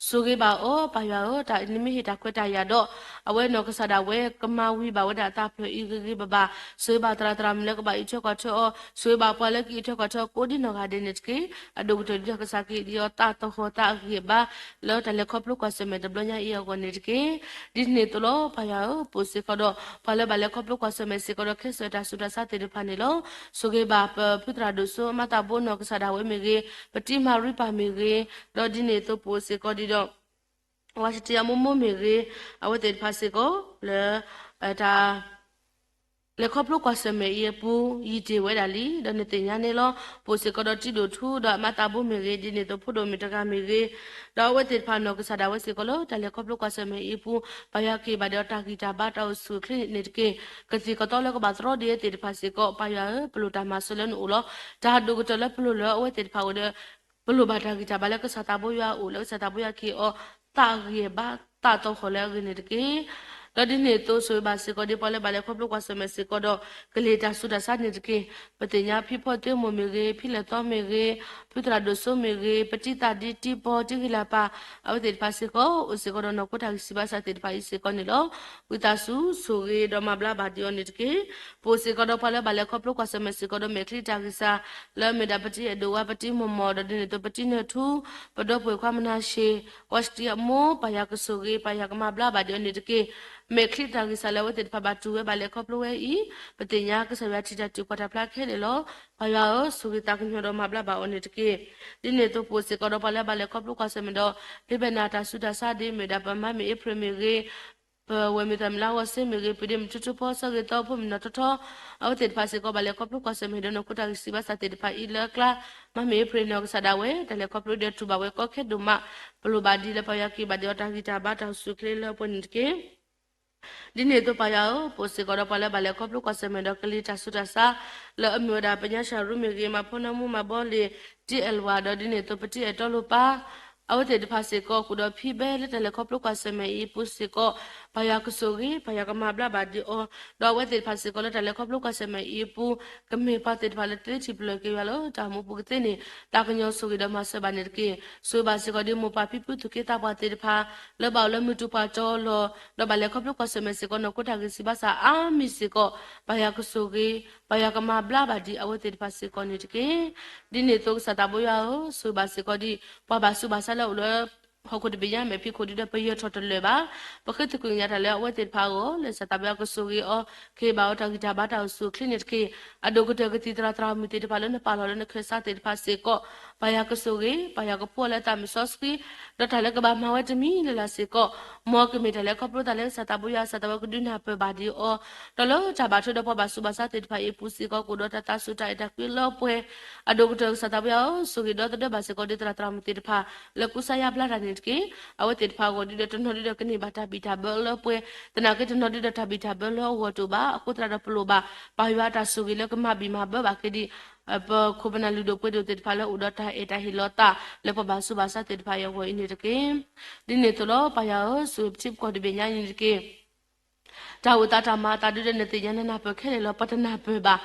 ဆိၣ်ဂ့ၤဘၣ်အီၤ ပၢ်ယွၤဧၢ, တၢ်နမ့ၢ်ဟ့ၣ်တၢ်ခွဲးတၢ်ယာ်ဒီး အဝဲနီၢ်ကစၢ်ဒၣ်ဝဲ ကမၤဝံၤဘၣ်ဝဲဒၣ်အသးဖျၢၣ်အံၤဂ့ၤဂ့ၤဘၣ်ဘၣ်. ဆိၣ်ဂ့ၤဘၣ်သရၣ်သရၣ်မုၣ်လၢကဘၣ်အံးထွဲကွၢ်ထွဲအီၤ, ဆိၣ်ဂ့ၤဘၣ်ပှၤလၢကအံးထွဲကွၢ်ထွဲအီၤကိးဒ်နီၢ်ဂၤဒဲးန့ၣ်တက့ၢ်. အဒိၣ်ကတၢၢ်ဒ်ဒီးကစၢ်ကဟ့ၣ်ဒံးအီၤသးသဟီၣ်သးအဂံၢ်အဘါ လၢတၢ်လဲၤခီဖျိကွၢ်ဆၢၣ်မဲာ်တဘျီညါအံၤအဂီၢ်န့ၣ်တက့ၢ်. ဒ်န့ၣ်အသိးလီၤ. ပၢ်ယွၤဧၢ, ပအိၣ်စ့ၢ်ကီးဒီး ပှၤလၢဘၣ်လဲၤခီဖျိကွၢ်ဆၢၣ်မဲာ်စ့ၢ်ကီးဒီး ခဲစၢၣ်တၢ်ဆူးတၢ်ဆါသ့ၣ်တဖၣ်န့ၣ်လီၤ. ဆိၣ်ဂ့ၤဘၣ်ပဖုသရၣ်ဒိၣ်စိအမါသးဘိနီၢ်ကစၢ်ဒၣ်ဝဲမ့ၢ်ဂ့ၤ, ပတံၤမၤရံပၢ်မ့ၢ်ဂ့ၤ, ဒီးဒ်န့ၣ်အသိးပအိၣ်စ့ၢ်ကီးဒ်ဒီး ဝါစတံအမိၢ်မိၢ်မ့ၢ်ဂ့ၤ, အဝဲသ့ၣ်တဖၣ်စ့ၢ်ကီးလၢ တၢ် လဲၤခီဖျိကွၢ်ဆၢၣ်မဲာ်အံၤအပူၤ ယံာ်တ့ၢ်ဝဲဒၣ်လံ ဒီးနသ့ၣ်ညါန့ၣ်လီၤ. ပအိၣ်စ့ၢ်ကီးဒီးတံၤဒိၣ်ထူဒီးအမါသးဘိမ့ၢ်ဂ့ၤ, ဒ်န့ၣ်အသိးဖိဒိၣ်မုၣ်တဂၤမ့ၢ်ဂ့ၤ, ဒီးအဝဲသ့ၣ်တဖၣ်နီၢ်ကစၢ်ဒၣ်ဝဲစ့ၢ်ကီးလၢ တၢ်လဲၤခီဖျိကွၢ်ဆၢၣ်မဲာ်အံၤအပူၤ ပၢ်ယွၤကဟ့ၣ်ဘၣ်ဒံးအီၤတၢ်ဂံၢ်တၢ်ဘါတၢ်အိၣ်ဆူၣ်အိၣ်ချ့န့ၣ်တက့ၢ်. ကသံၣ်ကသီလၢကဘၣ်သရီဒ်အဝဲသ့ၣ်တဖၣ်စ့ၢ်ကီး ပၢ်ယွၤဧၢ, ပလိၣ်တၢ်မၤစၢၤလၢနအိၣ်လီၤ. တၢ်ဒိၣ်ကတၢၢ်လၢပလိၣ်လၢအဝဲသ့ၣ်တဖၣ်အိၣ်ဒီး ပလိၣ်ဘၣ်တၢ်ဂံၢ်တၢ်ဘါလၢကစၢ်သးဘိယွၤအအိၣ် လၢကစၢ်သးဘိယွၤကဟ့ၣ်အီၤ သးဂံၢ်ဘါသးသဟီၣ်လၢအဂ့ၤန့ၣ်တက့ၢ်. ဒီးဒ်န့ၣ်အသိးဆိၣ်ဂ့ၤဘၣ်စ့ၢ်ကီးဒ်ပှၤလၢဘၣ်လဲၤခီဖျိကွၢ်ဆၢၣ်မဲာ်စ့ၢ်ကီးဒီး ကလံၤတၢ်ဆူးတၢ်ဆါန့ၣ်တက့ၢ်. ပသ့ၣ်ညါဖံဖီသ့မိၢ်မ့ၢ်ဂ့ၤ, ဖံလဲၤသီမ့ၢ်ဂ့ၤ, ဖုသရၣ်ဒိၣ်စိမ့ၢ်ဂ့ၤ, ပတံၤသၣ်ဒ့တံၤပီၤတံၤဂံၢ်လၢ်ပၢ် အဝဲသ့ၣ်တဖၣ်စ့ၢ်ကီး အိၣ်စ့ၢ်ကီးဒီးနီၢ်ခိတၢ်ဂံၢ်စၢ်ဘါစၢ်သ့ၣ်တဖၣ်အံၤစ့ၢ်ကီးန့ၣ်လီၤ. ဝံသးစူၤဆိၣ်ဂ့ၤဒီးမၤဘျါဘၣ်ဒံးအီၤန့ၣ်တက့ၢ်. ပအိၣ်စ့ၢ်ကီးဒီးပှၤလၢဘၣ်လဲၤခီဖျိကွၢ်ဆၢၣ်မဲာ်စ့ၢ်ကီးဒီးမဲာ်ချံတၢ်ဂံၢ်စၢ် လၢအမ့ၢ်ဒၣ်ပတံၤအဲၣ်ဒိးဝါ ပတံၤမီၢ်မီၢ် ဒီးဒ်န့ၣ်အသိးပတံၤနၢၢ်ထူ ပဒီပုၢ်ဝဲၢ်ခွါမနၤၡ့ၣ် ဝါစတံအမိၢ် ပၢ်ယွၤကဆိၣ်ဂ့ၤ ပၢ်ယွၤကမၤဘျါဘၣ်ဒံးအီၤန့ၣ်တက့ၢ်. မဲာ်ချံတၢ်ဂံၢ်စၢ်လၢအဝဲသ့ၣ်တဖၣ်ဘၣ်တူၢ်ဝဲဘၣ်လဲၤခီဖျိဝဲအံၤ ပသ့ၣ်ညါကစၢ်ယွၤထံၣ်တၢ်ထုကဖၣ်တၢ်ဖျါခဲလၢာ်လီၤ. ပၢ်ယွၤဧၢ, ဆိၣ်ဂ့ၤသးကညီၤဒီးမၤဘျါဘၣ်အီၤန့ၣ်တက့ၢ်. ဒ်န့ၣ်အသိးပအိၣ်စ့ၢ်ကီးဒီးပှၤလၢဘၣ်လဲၤခီဖျိကွၢ်ဆၢၣ်မဲာ်ဒီး လၢဘဲနၤတၢ်ဆူးတၢ်ဆါဒ်အမ့ၢ်ဒၣ်ပမါမ့ၢ်အ့ဖြ့ၣ်မ့ၢ်ဂ့ၤ, ပဝဲၢ်မုၢ်သၣ်မုၢ်လါဂီၤစ့မ့ၢ်ဂ့ၤ, ပဒ့မုၣ်ထူထူဖီ ဆၢဂ့ၤသီဖိမုၣ်နီၢ်ထီထီ အဝဲသ့ၣ်တဖၣ်စ့ၢ်ကီးဘၣ်လဲၤခီဖျိကွၢ်ဆၢၣ်မဲာ်ဒီးနီၢ်ခိတၢ်ဂံၢ်စၢ်ဘါစၢ်သ့ၣ်တဖၣ်အံၤလၢအကျါ မါမ့ၢ်အ့ဖြ့ၣ်နီၢ်ကစၢ်ဒၣ်ဝဲ တၢ်လဲၤခီဖျိဒီးတူၢ်ဘၣ်ဝဲကီခဲဒိၣ်မး ပလိၣ်ဘၣ်ဒံးလၢပၢ်ယွၤကဟ့ၣ်ဘၣ်ဒံးအီၤတၢ်ဂံၢ်တၢ်ဘါတၢ်အိၣ်ဆူၣ်အိၣ်ချ့လၢအပှဲၤန့ၣ်တက့ၢ်. ဒ်န့ၣ်အသိးပၢ်ယွၤဧၢ, ပအိၣ်စ့ၢ်ကီးဒီးပှၤလၢဘၣ်လဲၤခီဖျိကွၢ်ဆၢၣ်မဲာ်ဒီးကလံၤတၢ်ဆူးတၢ်ဆါ လၢအမ့ၢ်ဝဲဒၣ်ပညါၡၤရူမ့ၢ်ဂ့ၤ, မၤဖိနၢမူမၤဘီလ့ၣ်, တံၤအဲၣ်ဝါ ဒီးဒ်န့ၣ်အသိးပတံၤအဲၣ်တီလိၤပၢ် အဝဲသ့ၣ်တဖၣ်စ့ၢ်ကီး ဃုာ်ဒီးဖံဘဲလၢတၢ်လဲၤခီဖျိကွၢ်ဆၢၣ်မဲာ်အံၤအပူၤစ့ၢ်ကီး ပၢ်ယွၤကဆိၣ်ဂ့ၤ ပၢ်ယွၤကမၤဘျါဘၣ်ဒံးအီၤ, ဒီးအဝဲသ့ၣ်တဖၣ်စ့ၢ်ကီးလၢတၢ်လဲၤခီဖျိကွၢ်ဆၢၣ်မဲာ်အံၤအပူၤ ကမ့ၢ်ပှၤသ့ၣ်တဖၣ်လၢသ့ထံၣ်ပလၢၢ်က့ၤယွၤလၢတၢ်အိၣ်မူပူၤကသ့န့ၣ် သးကညီၤဆိၣ်ဂ့ၤဒီးမၤစၢၤဘၣ်န့ၣ်တက့ၢ်. ဆိၣ်ဂ့ၤဘၣ်စ့ၢ်ကီးဒ်မိၢ်ပၢ်ဖံဖုသူၣ်က့သးပှၢ်သ့ၣ်တဖၣ် လၢဘၣ်အိၣ်လၢမုၢ်တူာ်ပှၢ်တီလီၤ ဒီးဘၣ်လဲၤခီဖျိကွၢ်ဆၢၣ်မဲာ်စ့ၢ်ကီးနီၢ်ခိတၢ်ဂံၢ်စၢ်ဘါစၢ်အါမံၤစ့ၢ်ကီး ပၢ်ယွၤကဆိၣ်ဂ့ၤ ပၢ်ယွၤကမၤဘျါဘၣ်ဒံးအဝဲသ့ၣ်တဖၣ်စ့ၢ်ကီးန့ၣ်တက့ၢ်. ဒ်န့ၣ်အသိးကစၢ်သးဘိယွၤဧၢ, ဆိၣ်ဂ့ၤဘၣ်စ့ၢ်ကီးဒ် ပှၤဘၣ်ဆူးဘၣ်ဆါလၢအိၣ်လၢ ဟီၣ်ခိၣ်တဘ့ၣ်ညါမဲာ်ဖံးခိၣ်ဒုဒီး ပယၢၤထီၣ်တလၢာ်ဘၣ်. ပဃ့သကွံာ်ကညးတၢ်လၢအဝဲသ့ၣ်တဖၣ်အဂီၢ် လၢစီၤသးဘိယွၤကဆိၣ်ဂ့ၤအီၤ ကဟ့ၣ်ဘၣ်အီၤတၢ်ဂံၢ်တၢ်ဘါတၢ်အိၣ်ဆူၣ်အိၣ်ချ့န့ၣ်တက့ၢ်. အဒိၣ်ကတၢၢ်ကသံၣ်သရၣ်သရၣ်မုၣ်သ့ၣ်တဖၣ်လၢနပာ်လီၤလၢနခၢၣ်စးသ့ၣ်တဖၣ်စ့ၢ်ကီး ပၢ်ယွၤကဆိၣ်ဂ့ၤ, ပၢ်ယွၤကဖှူအီၤလၢသးမုၢ်စီဆှံ, ဒီးတၢ်လၢကဘၣ်မၤဝဲတမံၤလၢ်လၢ်စ့ၢ်ကီး မ်ကမ့ၢ်တၢ်လၢခီဖျိသးလၢစီၤသးဘိယွၤ စီၤသးဘိယွၤကဒုးနၢ်ပၢၢ်ဘၣ်ဒံးအီၤ, ဒီးလၢတၢ်ဘၣ်ထွဲဒီးပှၤဘၣ်ဆူးဘၣ်ဆါသ့ၣ်တဖၣ်အံၤအပူၤစ့ၢ်ကီး ကအိၣ်ဒီးတၢ်သးစူၤတၢ်အဲၣ်တၢ်ကွံလၢပှဲၤ. အဒိၣ်ကတၢၢ်စီၤသးဘိယွၤဧၢ, ဆိၣ်ဂ့ၤဒီသဒၢဘၣ်စ့ၢ်ကီး ဒ်သရၣ်သရၣ်မုၣ်သ့ၣ်တဖၣ် လၢကူစါယါဘျါတၢ်န့ၣ်တက့ၢ်. အဝဲသ့ၣ်တဖၣ်အဂီၢ်ဒုဒီး တနီၤဒုဒီးကန့ၢ်ဘၣ်တၢ်ဘံၣ်တၢ်ဘၢလၢပှဲၤ, သနာ်က့တနီၤဒုဒီးတၢ်ဘံၣ်တၢ်ဘၢလၢအဂီၢ်တအိၣ်ဘၣ်. အဃိသတးဒီးပလိၣ်ဘၣ် ပၢ်ယွၤအတၢ်ဆိၣ်ဂ့ၤလၢကမၤဘံၣ်မၤဘၢဘၣ်က့ၤဒံး ပခိၣ်ပနၢ်လုၢ်ဒိၣ်ပှ့ၤဒိၣ်သ့ၣ်တဖၣ်လၢအိၣ်ဒီးတၢ်အဲၣ်တၢ်ဟ့ၣ်လီၤသး လၢပှၤဘၣ်ဆူးဘၣ်ဆါသ့ၣ်တဖၣ်အံၤအဂီၢ်အံၤန့ၣ်တက့ၢ်. ဒ်န့ၣ်အသိးလီၤ ပၢ်ယွၤဧၢ, ဆိၣ်ဂ့ၤပထံပကီၢ်တဘ့ၣ်ညါအံၤန့ၣ်တက့ၢ်. တၢ်အိၣ်သးတၢ်မၤအသးဒုဒီး နသ့ၣ်ညါနနၢ်ပၢၢ်ခဲလၢာ်လီၤ. ပတနၢ်ပၢၢ်ဘၣ်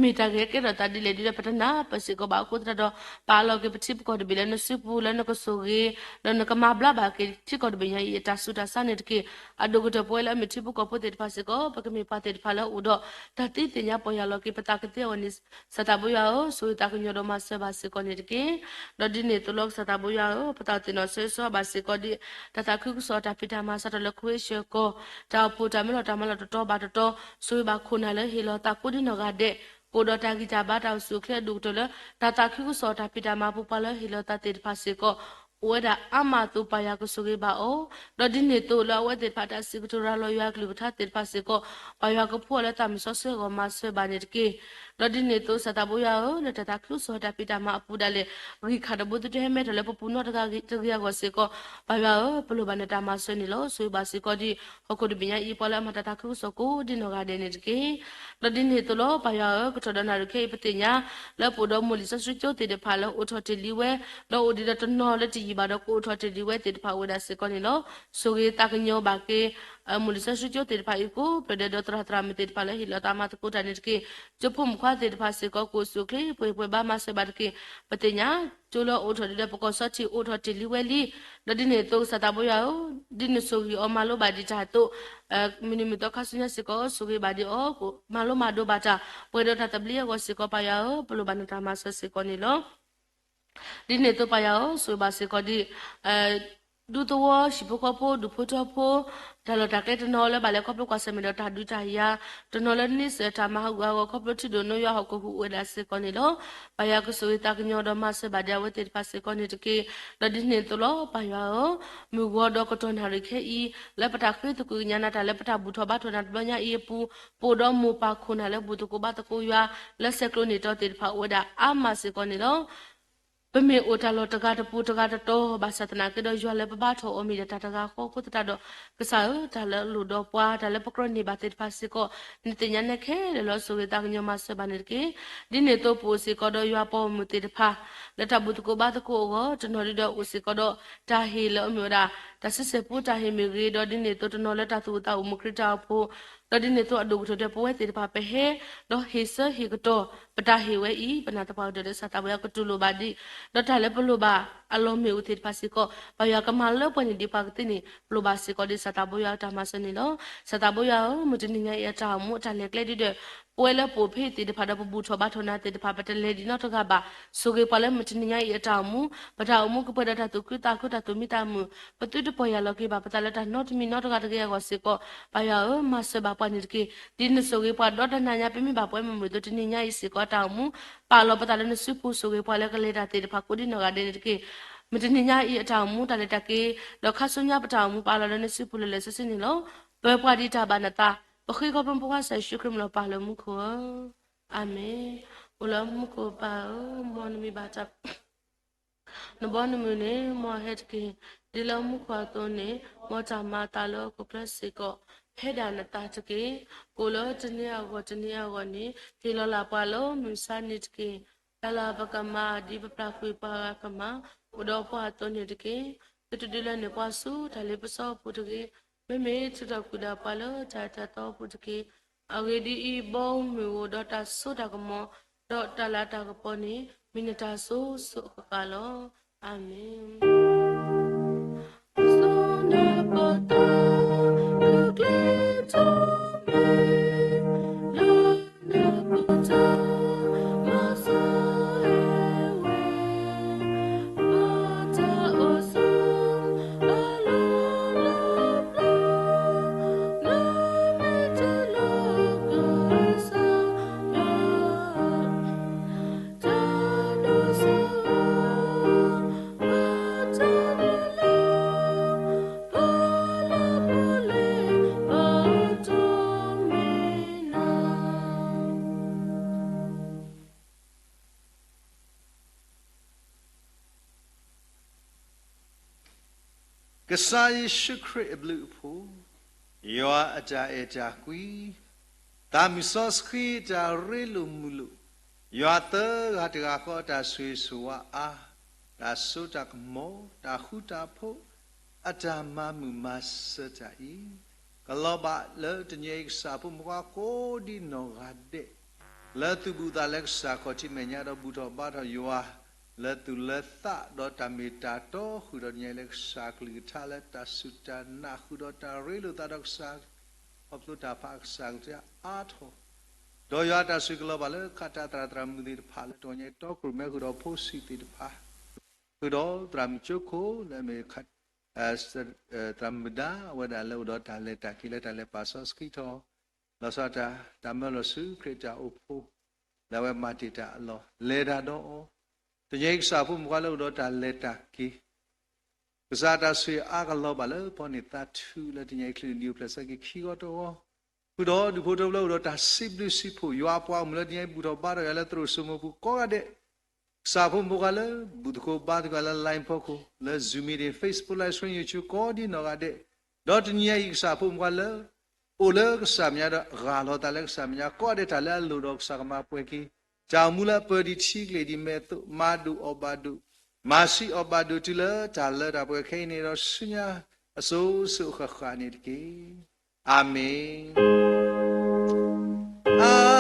မ့ၢ်တၢ်ဂဲၤကဲထီၣ်သးဒ်လဲၣ်ဒုဒီး ပတနၢ်ပၢၢ်စ့ၢ်ကီးဘၣ်. အဃိသတးဒီး ပာ်လီၤက့ၤပထံပကီၢ်တဘ့ၣ်လၢနစုပူၤ လၢနကဆိၣ်ဂ့ၤ ဒီးနကမၤဘျါဘၣ်က့ၤထံကီၢ်တဘ့ၣ်ညါအံၤ အတၢ်ဆူးတၢ်ဆါန့ၣ်တက့ၢ်. အဒိၣ်ကတၢၢ်ပဝဲလၢအမ့ၢ်ထံဖိကီၢ်ဖိသ့ၣ်တဖၣ်စ့ၢ်ကီး ပကမ့ၢ်ပှၤသ့ၣ်တဖၣ်လၢအိၣ်ဒီး တၢ်သ့သ့ၣ်ညါပီၢ်ယၢ်လီၤက့ၤပသးကသ့အဂီၢ်န့ၣ် စီၤသးဘိယွၤဧၢ, ဆိၣ်ဂ့ၤသးကညီၤဒီးမၤစၢၤဘၣ်စ့ၢ်ကီးန့ၣ်တက့ၢ်. ဒီးဒ်န့ၣ်အသိးလီၤ စီၤသးဘိယွၤဧၢ, ပသးသ့ၣ်နီၣ်ဆၢဂ့ၤဆၢဝါဘၣ်စ့ၢ်ကီးဒ် တၢ်သးခုကစီၣ်တၢ်ဖံးတၢ်မၤစးထီၣ်လၢ ခဝ့ၡၢၣ်ကီၢ်, တၢ်အိၣ်ဖှိၣ်တၢ်မၢလီၤတၢ်မၢလီၤတတီၤဘၣ်တတီၤ, ဆိၣ်ဂ့ၤဘၣ်ခိၣ်နၢ်လၢဟ့ၣ်လီၤသးကိးဒ်နီၢ်ဂၤဒဲး, ကအိၣ်ဒီးတၢ်ဂံၢ်တၢ်ဘါတၢ်အိၣ်ဆူၣ်အိၣ်ချ့အဒိၣ်ကတၢၢ်လၢ တၢ်သးခုကစီၣ်တၢ်ဖံးတၢ်မၤအပူၤ ပှၤလၢဟ့ၣ်လီၤသးသ့ၣ်တဖၣ်စ့ၢ်ကီး အိၣ်ဝဲဒၣ်အါမးအသိး ပၢ်ယွၤကဆိၣ်ဂ့ၤဘၣ်အီၤ, ဒီးဒ်န့ၣ်အသိးလၢအဝဲသ့ၣ်တဖၣ်တၢ်စံးကတိၤရၤလီၤယွၤအကလုၢ်ကထါသ့ၣ်တဖၣ်စ့ၢ်ကီး ပၢ်ယွၤကဖှူအီၤလၢသးမုၢ်စီဆှံအဂီၢ်မၤစၢၤဘၣ်န့ၣ်တက့ၢ်. ဒီးဒ်န့ၣ်အသိး စီၤသးဘိယွၤဧၢ, လၢတၢ်သးခုကစီၣ်တၢ်ဖံးတၢ်မၤအပူၤဒၣ်လဲာ် ဂံၢ်ခးတဘိသတဟဲမဲထီၣ်လၢပပူၤနီတဂၤတဂ့ၤအဂီၢ်စ့ၢ်ကီး ပၢ်ယွၤဧၢ, ပလိၣ်ဘၣ်နတၢ်မၤစၢၤန့ၣ်လီၤ. ဆိၣ်ဂ့ၤဘၣ်စ့ၢ်ကီးဒ် ဟီၣ်ခိၣ်တဘ့ၣ်ညါအံၤပှၤလၢအမၤတၢ်သးခုကစီၣ်ကိးဒ်နီၢ်ဂၤဒဲးန့ၣ်တက့ၢ်. ဒီးဒ်န့ၣ်အသိးလီၤ ပၢ်ယွၤဧၢ, ကထီၣ်ဒီးနၣ်ရံၣ်ခဲအံၤပသ့ၣ်ညါ လၢပအိၣ်ဒီးမိၢ်လံာ်စီဆှံကၠိသ့ၣ်တဖၣ်လၢအိၣ်ထီၣ်တ့ၢ်လံဝဲ, ဒီးအိၣ်ဒံးဒီးတနီၤလၢတယံာ်ဘၣ်ဒီး ကအိၣ်ထီၣ်တ့ၢ်လံဝဲသ့ၣ်တဖၣ်အိၣ်ဝဲဒၣ်စ့ၢ်ကီးန့ၣ်လီၤ. ဆိၣ်ဂ့ၤသးကညီၤဘၣ်က့ၤ မိၢ်လံာ်စီဆှံကၠိသ့ၣ်တဖၣ်အံၤကိးဖျၢၣ်ဒဲး ဒီးသရၣ်သရၣ်မုၣ်သ့ၣ်တဖၣ်လၢဟ့ၣ်လီၤသးမၤသကိးတၢ်န့ၣ်တက့ၢ်. ကၠိဖိမုၣ်ခွါသ့ၣ်တဖၣ်စ့ၢ်ကီး ကအိၣ်ဆူၣ်အိၣ်ချ့ပှဲၤပှဲၤဘၣ် မၤစၢၤဘၣ်တက့ၢ်. ပသ့ၣ်ညါ ကၠိလၢအိၣ်ထီၣ်ဒံးဒီးပကီၢ်စီထံးအိၣ်ထီၣ်တ့ၢ်လံဝဲလံ. ဒီးဒ်န့ၣ်အသိးကစၢ်သးဘိယွၤဧၢ, ဒ်နဆိၣ်ဂ့ၤအီၤမၤလိဘၣ်ဒံးတၢ်အသိး မုၢ်နံၤမုၢ်သီခါဆူညါစ့ၢ်ကီး ဆိၣ်ဂ့ၤဘၣ်ဒံးအီၤ မၤလိမၤဒိးဘၣ်တၢ် ပှဲၤဒီးတၢ်သဘျ့အဂီၢ်စ့ၢ်ကီး ပၢ်ယွၤဧၢ, ပလိၣ်ဘၣ်နတၢ်မၤစၢၤစ့ၢ်ကီးန့ၣ်လီၤ. ဒ်န့ၣ်အသိးပၢ်ယွၤဧၢ, ဆိၣ်ဂ့ၤဘၣ်စ့ၢ်ကီးဒ် ဒူသဝီဟံၣ်ဖိဃီဖိ ဒူၣ်ဖိထၢဖိ တၢ်လီၢ်တၢ်ကျဲတနီၤလၢဘၣ်လဲၤခီဖျိကွၢ်ဆၢၣ်မဲာ်ဒီးတၢ်ဒုးတၢ်ယၤ, တနီၤလၢန့ဆၢၣ်တၢ်မၤဟးဂူာ်ဟးဂီၤ ခီဖျိထံဒိၣ်နိယွၤဟီၣ်ခိၣ်ဟူးအိၣ်ဝဲဒၣ်စ့ၢ်ကီးန့ၣ်လီၤ. ပၢ်ယွၤကဆိၣ်ဂ့ၤသးကညီၤဒီးမၤစၢၤဘၣ်ဒံးအဝဲသ့ၣ်တဖၣ်စ့ၢ်ကီးန့ၣ်တက့ၢ်. ဒီးဒ်န့ၣ်အသိးလီၤ ပၢ်ယွၤဧၢ, မုၢ်ဂီၤဒီးကတီၢ်နၣ်ရံၣ်ခဲအံၤ လၢပတၢ်ဃ့သကွံာ်ကညးနၤတၢ်လၢပတၢ်ဘူၣ်ထီၣ်ဘါထီၣ်နၤတဘျီညါအံၤအပူၤ, ပအိၣ်ဒီးမိၢ်ပၢ်ခိၣ်နၢ်လၢဘူၣ်သကိးဘါသကိးယွၤ လၢဆဲးကျိးန့ၢ်တီသ့ၣ်တဖၣ်အိၣ်ဝဲဒၣ်အါမးစ့ၢ်ကီးန့ၣ်လီၤ. ပမ့ၢ်အိၣ်တၢ်လီၢ်တဂၤတပူၤတဂၤတတီၤ ဘၣ်ဆၣ်သနာ်က့ဒီးယွၤလၢပဘါထီၣ်အီၤမ့ၢ်ဒၣ်တၢ်တဂၤဃီအဃိသတးဒီး ကစၢ်ဧၢ, တၢ်လၢအလိၣ်ဒီးပှၤ တၢ်လၢပကြၢးန့ၢ်ဘၣ်သ့ၣ်တဖၣ်စ့ၢ်ကီး နသ့ၣ်ညါနဲခဲလၢာ်လီၤ. ဆိၣ်ဂ့ၤသးကညီၤမၤစၢၤဘၣ်န့ၣ်တက့ၢ်. ဒ်န့ၣ်အသိးပအိၣ်စ့ၢ်ကီးဒီးယွၤပှၤဂီၢ်မုၢ်သ့ၣ်တဖၣ် လၢတၢ်ဘူၣ်သကိးဘါသကိးအဂီၢ်, တနီၤဒုဒီးအိၣ်စ့ၢ်ကီးဒီး တၢ်ဟ့ၣ်လၢအမ့ၢ်ဝဲဒၣ် တၢ်ဆံဆဲၣ်ဖိတၢ်ဟ့ၣ်မ့ၢ်ဂ့ၤ, ဒီးဒ်န့ၣ်အသိးတနီၤလၢတၢ်သူၣ်အိၣ်သးအိၣ်မူခရံာ်တၢ်အိၣ်ဖှိၣ်, ဒီးဒ်န့ၣ်အသိးအဒိၣ်ကတၢၢ်ဒီးပဝဲသ့ၣ်တဖၣ်ပဟဲ ဒီးဟ့ၣ်ဆၢဟ့ၣ်ကတီၢ် ပတၢ်ဟ့ၣ်ဝဲအံၤ ပနာ်သပှၢ်ကတၢၢ်ဒီး ကစၢ်သးဘိယွၤကတူၢ်လိာ်ဘၣ်ဒံး, ဒီးတၢ်လၢပလိၣ်ဘၣ်အလီၢ်မ့ၣ်အူသ့ၣ်တဖၣ်စ့ၢ်ကီး ပၢ်ယွၤကမၤလၢပှဲၤန့ၢ်ဒံးပှၤကသ့န့ၣ် ပလိၣ်ဘၣ်စ့ၢ်ကီးဒံး ကစၢ်သးဘိယွၤအတၢ်မၤစၢၤန့ၣ်လီၤ. ကစၢ်သးဘိယွၤဧၢ, မုၢ်တနံၤညါအံၤအတၢ်အိၣ်မူအတၢ်လဲၤကျဲဒုဒီး ပဝဲလၢပအိၣ်ဖဲအံၤသ့ၣ်တဖၣ်ဒီးပဘူၣ်ထီၣ်ဘါထီၣ်နၤသ့ၣ်တဖၣ် ပတလဲၤဒံးနီတဂၤဘၣ်. ဆိၣ်ဂ့ၤပှၤလၢမုၢ်တနံၤညါအံၤအတၢ်အိၣ်မူ, ပတၢ်အိၣ်မူကပှဲၤဒီးတၢ်သူၣ်ခုသးခုတၢ်သူၣ်မံသးမုာ်, ပသုတပီၢ်ယၢ်လီၤက့ၤဘၣ်ပသးလၢတၢ်နီတမံၤနီတဂၤတဂ့ၤအဂီၢ်စ့ၢ်ကီး, ပၢ်ယွၤဧၢ, မၤစၢၤဘၣ်ပှၤန့ၣ်တက့ၢ်. ဒ်နဆိၣ်ဂ့ၤပှၤဒီတနၤညါ ပမ့ၢ်ဘၣ်ပဝဲမုၢ်မုၢ်သိးတနံၤညါအံၤစ့ၢ်ကီးအတၢ်အိၣ်မူ, ပာ်လီၤပသးလၢနစုပူၤ ဆိၣ်ဂ့ၤပှၤလၢကလဲၤတၢ်သ့ၣ်တဖၣ်ကိးဒ်နီၢ်ဂၤဒဲးန့ၣ်တက့ၢ်. မုၢ်တနံၤညါအံၤအတၢ်အိၣ်မူ တၢ်လဲၤတၢ်က့ၤ, ဒီးခါဆူညါပတၢ်အိၣ်မူ ပာ်လီၤလၢနစုပူၤလၢာ်လၢာ်ဆ့ဆ့န့ၣ်လီၤ. ပၢၤပှၤဒံးတၢ်ဘၣ်နသး, ပဃ့ခီဖျိပဖိခွါကစၢ်ယ့ၣ်ၡူးခရံာ်မံၤလီၤပၢ်လၢမူခိၣ်ဧၢ, အၤမ့ၣ်. အိၣ်လၢမူခိၣ်ပၢ်ဧၢ, မ်နမံၤဘၣ်တၢ် နဘီနမုၢ်န့ၣ် မ်အဟဲတက့ၢ်. ဒ်လၢမူခိၣ်အသိးန့ၣ် မ်တၢ်မၤအသးလၢဟီၣ်ခိၣ်ချၢစ့ၢ်ကီး ဖဲဒၣ်နသးတက့ၢ်. ကိၣ်လၢတနံၤအဂီၢ်တနံၤအဂီၢ်န့ၣ် ဟ့ၣ်လီၤလၢ်ပှၤလၢမုၢ်မဆါန့ၣ်တက့ၢ်. တၢ်လၢပကမၤဒ်ပပျၢ်ကွံာ်ပှၤဂၤကမၤ အိၣ်ဒီးပှၤအသိးန့ၣ်တက့ၢ်. သုတဒုးလဲန့ၢ်ပှၤဆူတၢ်လ့ပစီအပူၤတဂ့ၤ. မ့မ့ၢ်ထုးထီၣ်ကွံာ်ဒၣ်ပှၤလၢတၢ်အၢတၢ်သီအပူၤတက့ၢ်. အဂ့ၢ်ဒ်အံၤ, ဘီမုၢ်အိၣ်ဒီးတၢ်စိတၢ်ကမီၤ, ဒီးတၢ်လၤတၢ်ကပီၤန့ၣ် မ့ၢ်နတၢ်စိစိအဃၣ်ဃၣ်လီၤ. အၤမ့ၣ်. လၢနပတၢ်မၤစၢၤဝဲ ဘၣ်တၢ်အိၣ်ဆိ ကစၢ်ယ့ၣ်ၡူးခရံာ်အဘျုးအဖှိၣ်, ယွၤအတၢ်အဲၣ်တၢ်ကွံ, သးမုၢ်စီဆှံအတၢ်ရ့လိာ်မုာ်လိာ်, ယွၤသၢဂၤတဂၤဃီအတၢ်ဆိၣ်ဂ့ၤဆိၣ်ဝါအါ, တၢ်စိတၢ်ကမီၤ, တၢ်ဃူတၢ်ဖိး, အတၢ်မၤမုာ်မၤစၢၤတၢ်အံၤ, ကလီၤဘၣ်လၢတနံၤအံၤကစၢ်ဖိမုၣ်ခွါကိးဒံနီၢ်ဂၤဒဲး လၢသူၣ်ဘူၣ်သးလဲကစၢ်ခီၣ်ထံးမဲာ်ညါဒီးဘူၣ်ထီၣ်ဘါထီၣ်ယွၤ လၢသူၣ်လၢသးဒီးတၢ်မ့ၢ်တၢ်တီဃုာ်ဒီး တနံၤအံၤလၢကစၢ်ကလုၢ်ကထါလၢတၢ်စူၢ်တၢ်နာ်ဃုာ်ဒီးတၢ်ရ့လိာ်သးဒီးကစၢ် ခီဖျိတၢ်ဖးအကစၢ်ကစၢ်အါထီၣ်, ဒီးယွၤအတၢ်ဆိၣ်ဂ့ၤကလီၤဘၣ်လၢ ခးတၢ်သရၣ်သရၣ်မုၣ်သ့ၣ်တဖၣ်လၢတနံၤအံၤ တီကြိၣ်မဲဃုာ်ဒီးဖိဆံးသ့ၣ်တဖၣ်, ဃုာ်ဒီးသရၣ်မုၣ်ကၠိခိၣ်လၢအမ့ၢ် သရၣ်မုၣ်ဒါ အဝဲဒၣ်လၢအိၣ်ဒီးတၢ်လဲၤတၢ်က့ၤလၢတၢ်လဲၤပာ်စီဆှံထီၣ် လီၤဆီဒၣ်တၢ် တၢ်မၢလီၤဆူခရံာ်တၢ်အိၣ်ဖှိၣ် လၢအဝဲမၤတ့ၢ်တၢ်အလီၢ် လဲၤတၢ်ဒီးအီၤ, တနံၤအံၤကစၢ်ဖိမုၣ်ခွါလၢအိၣ်ဒီးတၢ်လဲၤတၢ်က့ၤ ကစၢ်တၢ်ဆိၣ်ဂ့ၤအါကလီၤဘၣ်လၢဖီန့ၢ်သးထူလၢတနံၤအံၤ ချုးနံၣ်ဒံးအိၣ်ဖျဲၣ်ဆၢက့ၤခံဂီၤတဂီၤ, ဃုာ်ဒီးဒူၣ်ဖိထၢဖိလၢအိၣ်ဒီးတၢ်စံးဘျုးစံးဖှိၣ် ယွၤအပှၤဂီၢ်မုၢ်လၢတနံၤအံၤဘူၣ်ထီၣ်ဘါထီၣ်ယွၤလၢသရိာ်စိမိၤပူၤကိးဂၤဒဲး, ကစၢ်ဖိမုၣ်ဖိခွါလၢ ဘူၣ်သကိးဘါသကိးလၢ line ဖီခိၣ် လၢ Zoom meeting, Facebook live stream, YouTube ကိးဒံနီၢ်ဂၤဒဲး, ဒီးတနံၤအံၤကစၢ်ဖိမုၣ်ဖိခွါလၢ အိၣ်လၢကစၢ်မဲာ်ညါဒီး ဂၢ်လီၤသးလၢကစၢ်မဲာ်ညါ ကိးဂၤဒဲးတၢ်လၢအလိၣ်ဒီးကစၢ်ကမၤပှဲၤက့ၤ, တၢ်အိၣ်မူလၢအပၢၤဒံးထံကျိၣ်ဒံးမဲာ်အသိး မၤဒိၣ်အီၣ်ဘၣ်ဒိၣ်, မၤဆံးအီၣ်ဘၣ်ဒိၣ်တုၤလၢတၢ်လၢတၢ်ပှဲၤခဲအံၤန့ၣ်ဒီးဆူညါအစိၤစိၤအဃၣ်ဃၣ်န့ၣ်တက့ၢ်. အၤမ့ၣ်.